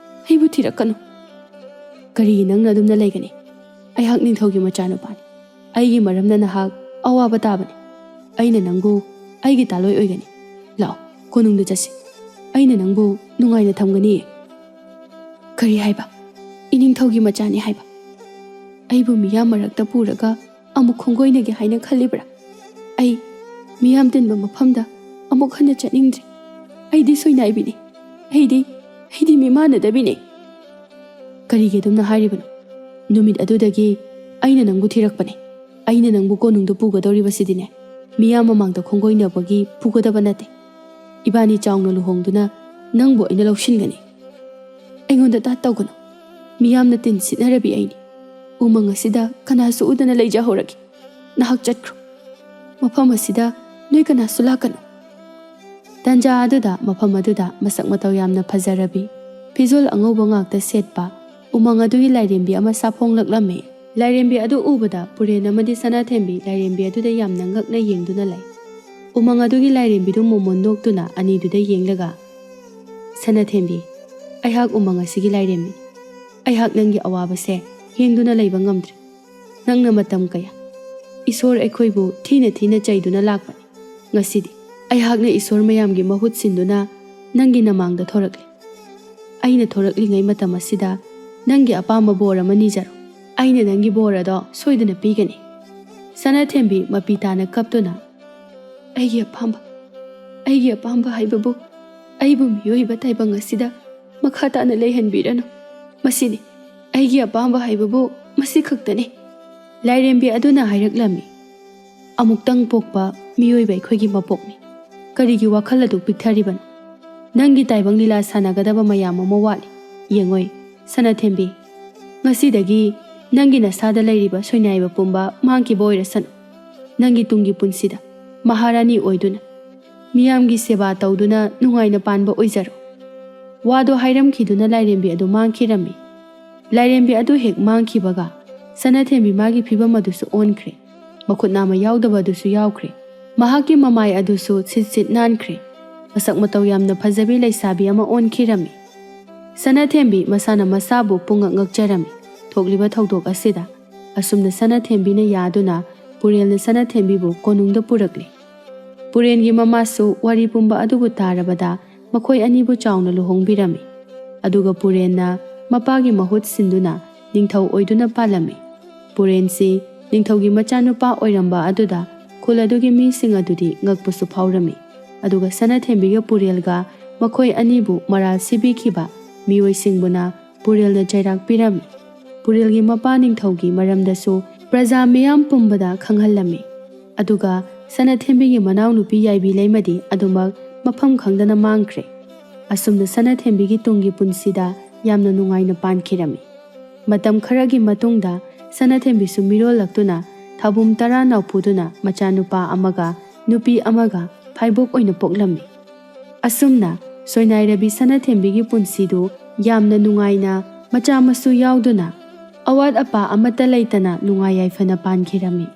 ꯑꯩꯕꯨ ꯊꯤꯔꯛꯀꯅꯨ꯫" "ꯀꯔꯤꯒꯤ ꯅꯪꯅ ꯑꯗꯨꯝꯅ ꯂꯩꯒꯅꯤ? ꯑꯩꯍꯥꯛ ꯅꯤꯡꯊꯧꯒꯤ ꯃꯆꯥꯅꯨꯄꯥꯅꯤ꯫ ꯑꯩꯒꯤ ꯃꯔꯝꯅ ꯅꯍꯥꯛ ꯑꯋꯥꯕ ꯇꯥꯕꯅꯤ꯫ ꯑꯩꯅ ꯅꯪꯕꯨ ꯑꯩꯒꯤ ꯇꯥꯂꯣꯏ ꯑꯣꯏꯒꯅꯤ꯫ ꯂꯥꯛꯑꯣ, ꯀꯣꯅꯨꯡꯗ ꯆꯠꯁꯤ꯫ ꯑꯩꯅ ꯅꯪꯕꯨ ꯅꯨꯡꯉꯥꯏꯅ ꯊꯝꯒꯅꯤꯌꯦ꯫" "ꯀꯔꯤ ꯍꯥꯏꯕ? ꯏꯅꯤꯡꯊꯧꯒꯤ ꯃꯆꯥꯅꯤ ꯍꯥꯏꯕ? ꯑꯩꯕꯨ ꯃꯤꯌꯥꯝ ꯃꯔꯛꯇ ꯄꯨꯔꯒ ꯑꯃꯨꯛ ꯈꯣꯡꯒꯣꯏꯅꯒꯦ ꯍꯥꯏꯅ ꯈꯜꯂꯤꯕ꯭ꯔꯥ? ꯑꯩ ꯃꯤꯌꯥꯝ ꯇꯤꯟꯕ ꯃꯐꯝꯗ ꯑꯃꯨꯛ ꯍꯟꯅ ꯆꯠꯅꯤꯡꯗ꯭ꯔꯦ꯫ ꯑꯩꯗꯤ ꯁꯣꯏꯅꯥꯏꯕꯤꯅꯤ꯫ ꯑꯩꯗꯤ, ꯑꯩꯗꯤ ꯃꯤꯃꯥꯟꯅꯗꯕꯤꯅꯤ꯫" "ꯀꯔꯤꯒꯤ ꯑꯗꯨꯝꯅ ꯍꯥꯏꯔꯤꯕꯅꯣ? ꯅꯨꯃꯤꯠ ꯑꯗꯨꯗꯒꯤ ꯑꯩꯅ ꯅꯪꯕꯨ ꯊꯤꯔꯛꯄꯅꯦ꯫ ꯑꯩꯅ ꯅꯪꯕꯨ ꯀꯣꯅꯨꯡꯗ ꯄꯨꯒꯗꯧꯔꯤꯕꯁꯤꯗꯤꯅꯦ, ꯃꯤꯌꯥꯝ ꯃꯃꯥꯡꯗ ꯈꯣꯡꯒꯣꯏꯅꯕꯒꯤ ꯄꯨꯒꯗꯕ ꯅꯠꯇꯦ꯫ ꯏꯕꯥꯅꯤ ꯆꯥꯎꯅ ꯂꯨꯍꯣꯡꯗꯨꯅ ꯅꯪꯕꯨ ꯑꯩꯅ ꯂꯧꯁꯤꯟꯒꯅꯤ꯫" "ꯑꯩꯉꯣꯟꯗ ꯇꯥꯠ ꯇꯧꯒꯅꯨ꯫ ꯃꯤꯌꯥꯝꯅ ꯇꯤꯟ ꯁꯤꯠꯅꯔꯕꯤ ꯑꯩꯅꯤ꯫ ꯎꯃꯪ ꯑꯁꯤꯗ ꯀꯅꯥꯁꯨ ꯎꯗꯅ ꯂꯩꯖꯍꯧꯔꯒꯦ꯫ ꯅꯍꯥꯛ ꯆꯠꯈ꯭ꯔꯣ꯫ ꯃꯐꯝ ꯑꯁꯤꯗ ꯅꯣꯏ ꯀꯅꯥꯁꯨ ꯂꯥꯛꯀꯅꯨ꯫" ꯇꯟꯖꯥ ꯑꯗꯨꯗ ꯃꯐꯝ ꯑꯗꯨꯗ ꯃꯁꯛ ꯃꯇꯧ ꯌꯥꯝꯅ ꯐꯖꯔꯕꯤ, ꯐꯤꯖꯣꯜ ꯑꯉꯧꯕ ꯉꯥꯛꯇ ꯁꯦꯠꯄ ꯎꯃꯪ ꯑꯗꯨꯒꯤ ꯂꯥꯏꯔꯦꯝꯕꯤ ꯑꯃ ꯁꯥꯐꯣꯡꯂꯛꯂꯝꯃꯤ꯫ ꯂꯥꯏꯔꯦꯝꯕꯤ ꯑꯗꯨ ꯎꯕꯗ ꯄꯨꯔꯦꯟ ꯑꯃꯗꯤ ꯁꯅꯥꯊꯦꯝꯕꯤ ꯂꯥꯏꯔꯦꯝꯕꯤ ꯑꯗꯨꯗ ꯌꯥꯝꯅ ꯉꯛꯅ ꯌꯦꯡꯗꯨꯅ ꯂꯩ꯫ ꯎꯃꯪ ꯑꯗꯨꯒꯤ ꯂꯥꯏꯔꯦꯝꯕꯤꯗꯨ ꯃꯣꯃꯣꯟ ꯅꯣꯛꯇꯨꯅ ꯑꯅꯤꯗꯨꯗ ꯌꯦꯡꯂꯒ, "ꯁꯅꯥꯊꯦꯝꯕꯤ, ꯑꯩꯍꯥꯛ ꯎꯃꯪ ꯑꯁꯤꯒꯤ ꯂꯥꯏꯔꯦꯝꯕꯤꯅꯤ꯫ ꯑꯩꯍꯥꯛ ꯅꯪꯒꯤ ꯑꯋꯥꯕꯁꯦ ꯌꯦꯡꯗꯨꯅ ꯂꯩꯕ ꯉꯝꯗ꯭ꯔꯦ꯫ ꯅꯪꯅ ꯃꯇꯝ ꯀꯌꯥ ꯏꯁꯣꯔ ꯑꯩꯈꯣꯏꯕꯨ ꯊꯤꯅ ꯊꯤꯅ ꯆꯩꯗꯨꯅ ꯂꯥꯛꯄꯅꯤ꯫ ꯉꯁꯤꯗꯤ ꯑꯩꯍꯥꯛꯅ ꯏꯁꯣꯔ ꯃꯌꯥꯝꯒꯤ ꯃꯍꯨꯠ ꯁꯤꯟꯗꯨꯅ ꯅꯪꯒꯤ ꯅꯃꯥꯡꯗ ꯊꯣꯔꯛꯂꯤ꯫ ꯑꯩꯅ ꯊꯣꯔꯛꯂꯤꯉꯩ ꯃꯇꯝ ꯑꯁꯤꯗ ꯅꯪꯒꯤ ꯑꯄꯥꯝꯕ ꯕꯣꯔ ꯑꯃ ꯅꯤꯖꯔꯣ꯫ ꯑꯩꯅ ꯅꯪꯒꯤ ꯕꯣꯔ ꯑꯗꯣ ꯁꯣꯏꯗꯅ ꯄꯤꯒꯅꯤ꯫" ꯁꯅꯥꯊꯦꯝꯕꯤ ꯃꯄꯤ ꯇꯥꯅ ꯀꯞꯇꯨꯅ, "ꯑꯩꯒꯤ ꯑꯄꯥꯝꯕ, ꯑꯩꯒꯤ ꯑꯄꯥꯝꯕ ꯍꯥꯏꯕꯕꯨ ꯑꯩꯕꯨ ꯃꯤꯑꯣꯏꯕ ꯇꯥꯏꯕꯪ ꯑꯁꯤꯗ ꯃꯈꯥ ꯇꯥꯅ ꯂꯩꯍꯟꯕꯤꯔꯅꯨ꯫ ꯃꯁꯤꯅꯤ ꯑꯩꯒꯤ ꯑꯄꯥꯝꯕ ꯍꯥꯏꯕꯕꯨ ꯃꯁꯤ ꯈꯛꯇꯅꯤ꯫ ꯂꯥꯏꯔꯦꯝꯕꯤ ꯑꯗꯨꯅ ꯍꯥꯏꯔꯛꯂꯝꯃꯤ, "ꯑꯃꯨꯛꯇꯪ ꯄꯣꯛꯄ ꯃꯤꯑꯣꯏꯕ ꯑꯩꯈꯣꯏꯒꯤ ꯃꯄꯣꯛꯅꯤ꯫ ꯀꯔꯤꯒꯤ ꯋꯥꯈꯜ ꯑꯗꯨ ꯄꯤꯛꯊꯔꯤꯕꯅꯣ? ꯅꯪꯒꯤ ꯇꯥꯏꯕꯪ ꯂꯤꯂꯥ ꯁꯥꯟꯅꯒꯗꯕ ꯃꯌꯥꯝ ꯑꯃ ꯋꯥꯠꯂꯤ꯫ ꯌꯦꯡꯉꯣꯏ, ꯁꯅꯥꯊꯦꯝꯕꯤ, ꯉꯁꯤꯗꯒꯤ ꯅꯪꯒꯤ ꯅꯁꯥꯗ ꯂꯩꯔꯤꯕ ꯁꯣꯏꯅꯥꯏꯕ ꯄꯨꯝꯕ ꯃꯥꯡꯈꯤꯕ ꯑꯣꯏꯔꯁꯅꯨ꯫ ꯅꯪꯒꯤ ꯇꯨꯡꯒꯤ ꯄꯨꯟꯁꯤꯗ ꯃꯍꯥꯔꯥꯅꯤ ꯑꯣꯏꯗꯨꯅ, ꯃꯤꯌꯥꯝꯒꯤ ꯁꯦꯕꯥ ꯇꯧꯗꯨꯅ ꯅꯨꯡꯉꯥꯏꯅ ꯄꯥꯟꯕ ꯑꯣꯏꯖꯔꯣ꯫" ꯋꯥꯗꯣ ꯍꯥꯏꯔꯝꯈꯤꯗꯨꯅ ꯂꯥꯏꯔꯦꯝꯕꯤ ꯑꯗꯨ ꯃꯥꯡꯈꯤꯔꯝꯃꯤ꯫ ꯂꯥꯏꯔꯦꯝꯕꯤ ꯑꯗꯨ ꯍꯦꯛ ꯃꯥꯡꯈꯤꯕꯒ, ꯁꯅꯥꯊꯦꯝꯕꯤ ꯃꯥꯒꯤ ꯐꯤꯕꯝ ꯑꯗꯨꯁꯨ ꯑꯣꯟꯈ꯭ꯔꯦ꯫ ꯃꯈꯨꯠ ꯅꯥꯝꯃ ꯌꯥꯎꯗꯕ ꯑꯗꯨꯁꯨ ꯌꯥꯎꯈ꯭ꯔꯦ꯫ ꯃꯍꯥꯛꯀꯤ ꯃꯃꯥꯏ ꯑꯗꯨꯁꯨ ꯁꯤꯠ ꯁꯤꯠ ꯅꯥꯟꯈ꯭ꯔꯦ꯫ ꯃꯁꯛ ꯃꯇꯧ ꯌꯥꯝꯅ ꯐꯖꯕꯤ ꯂꯩꯁꯥꯕꯤ ꯑꯃ ꯑꯣꯟꯈꯤꯔꯝꯃꯤ꯫ ꯁꯅꯥꯊꯦꯝꯕꯤ ꯃꯁꯥꯅ ꯃꯁꯥꯕꯨ ꯄꯨꯡꯉꯛ ꯉꯛꯆꯔꯝꯃꯤ ꯊꯣꯛꯂꯤꯕ ꯊꯧꯗꯣꯛ ꯑꯁꯤꯗ꯫ ꯑꯁꯨꯝꯅ ꯁꯅꯥꯊꯦꯝꯕꯤꯅ ꯌꯥꯗꯨꯅ ꯄꯨꯔꯦꯜꯅ ꯁꯅꯥꯊꯦꯝꯕꯤꯕꯨ ꯀꯣꯅꯨꯡꯗ ꯄꯨꯔꯛꯂꯦ꯫ ꯄꯨꯔꯦꯟꯒꯤ ꯃꯃꯥꯁꯨ ꯋꯥꯔꯤ ꯄꯨꯝꯕ ꯑꯗꯨꯕꯨ ꯇꯥꯔꯕꯗ ꯃꯈꯣꯏ ꯑꯅꯤꯕꯨ ꯆꯥꯎꯅ ꯂꯨꯍꯣꯡꯕꯤꯔꯝꯃꯤ꯫ ꯑꯗꯨꯒ ꯄꯨꯔꯦꯟꯅ ꯃꯄꯥꯒꯤ ꯃꯍꯨꯠ ꯁꯤꯟꯗꯨꯅ ꯅꯤꯡꯊꯧ ꯑꯣꯏꯗꯨꯅ ꯄꯥꯜꯂꯝꯃꯤ꯫ ꯄꯨꯔꯦꯟꯁꯤ ꯅꯤꯡꯊꯧꯒꯤ ꯃꯆꯥꯅꯨꯄꯥ ꯑꯣꯏꯔꯝꯕ ꯑꯗꯨꯗ ꯈꯨꯜ ꯑꯗꯨꯒꯤ ꯃꯤꯁꯤꯡ ꯑꯗꯨꯗꯤ ꯉꯛꯄꯁꯨ ꯐꯥꯎꯔꯝꯃꯤ꯫ ꯑꯗꯨꯒ ꯁꯅꯥꯊꯦꯝꯕꯤꯒ ꯄꯨꯔꯦꯜꯒ ꯃꯈꯣꯏ ꯑꯅꯤꯕꯨ ꯃꯔꯥꯜ ꯁꯤꯕꯤꯈꯤꯕ ꯃꯤꯑꯣꯏꯁꯤꯡꯕꯨꯅ ꯄꯨꯔꯦꯜꯅ ꯆꯩꯔꯥꯛ ꯄꯤꯔꯝꯃꯤ꯫ ꯄꯨꯔꯦꯜꯒꯤ ꯃꯄꯥ ꯅꯤꯡꯊꯧꯒꯤ ꯃꯔꯝꯗꯁꯨ ꯄ꯭ꯔꯖꯥ ꯃꯤꯌꯥꯝ ꯄꯨꯝꯕꯗ ꯈꯪꯍꯜꯂꯝꯃꯤ꯫ ꯑꯗꯨꯒ ꯁꯅꯥꯊꯦꯝꯕꯤꯒꯤ ꯃꯅꯥꯎꯅꯨꯄꯤ ꯌꯥꯏꯕꯤ ꯂꯩꯃꯗꯤ ꯑꯗꯨꯃꯛ ꯃꯐꯝ ꯈꯪꯗꯅ ꯃꯥꯡꯈ꯭ꯔꯦ꯫ ꯑꯁꯨꯝꯅ ꯁꯅꯥꯊꯦꯝꯕꯤꯒꯤ ꯇꯨꯡꯒꯤ ꯄꯨꯟꯁꯤꯗ ꯌꯥꯝꯅ ꯅꯨꯡꯉꯥꯏꯅ ꯄꯥꯟꯈꯤꯔꯝꯃꯤ꯫ ꯃꯇꯝ ꯈꯔꯒꯤ ꯃꯇꯨꯡꯗ ꯁꯅꯥꯊꯦꯝꯕꯤꯁꯨ ꯃꯤꯔꯣꯜꯂꯛꯇꯨꯅ ꯊꯥꯕꯨꯝ ꯇꯔꯥ ꯅꯥꯎꯐꯨꯗꯨꯅ ꯃꯆꯥꯅꯨꯄꯥ ꯑꯃꯒ ꯅꯨꯄꯤ ꯑꯃꯒ ꯐꯥꯏꯕꯣꯛ ꯑꯣꯏꯅ ꯄꯣꯛꯂꯝꯃꯤ꯫ ꯑꯁꯨꯝꯅ ꯁꯣꯏꯅꯥꯏꯔꯕꯤ ꯁꯅꯥꯊꯦꯝꯕꯤꯒꯤ ꯄꯨꯟꯁꯤꯗꯨ ꯌꯥꯝꯅ ꯅꯨꯡꯉꯥꯏꯅ, ꯃꯆꯥ ꯃꯁꯨ ꯌꯥꯎꯗꯨꯅ, ꯑꯋꯥꯠ ꯑꯄꯥ ꯑꯃꯠꯇ ꯂꯩꯇꯅ ꯅꯨꯡꯉꯥꯏ ꯌꯥꯏꯐꯅ ꯄꯥꯟꯈꯤꯔꯝꯃꯤ꯫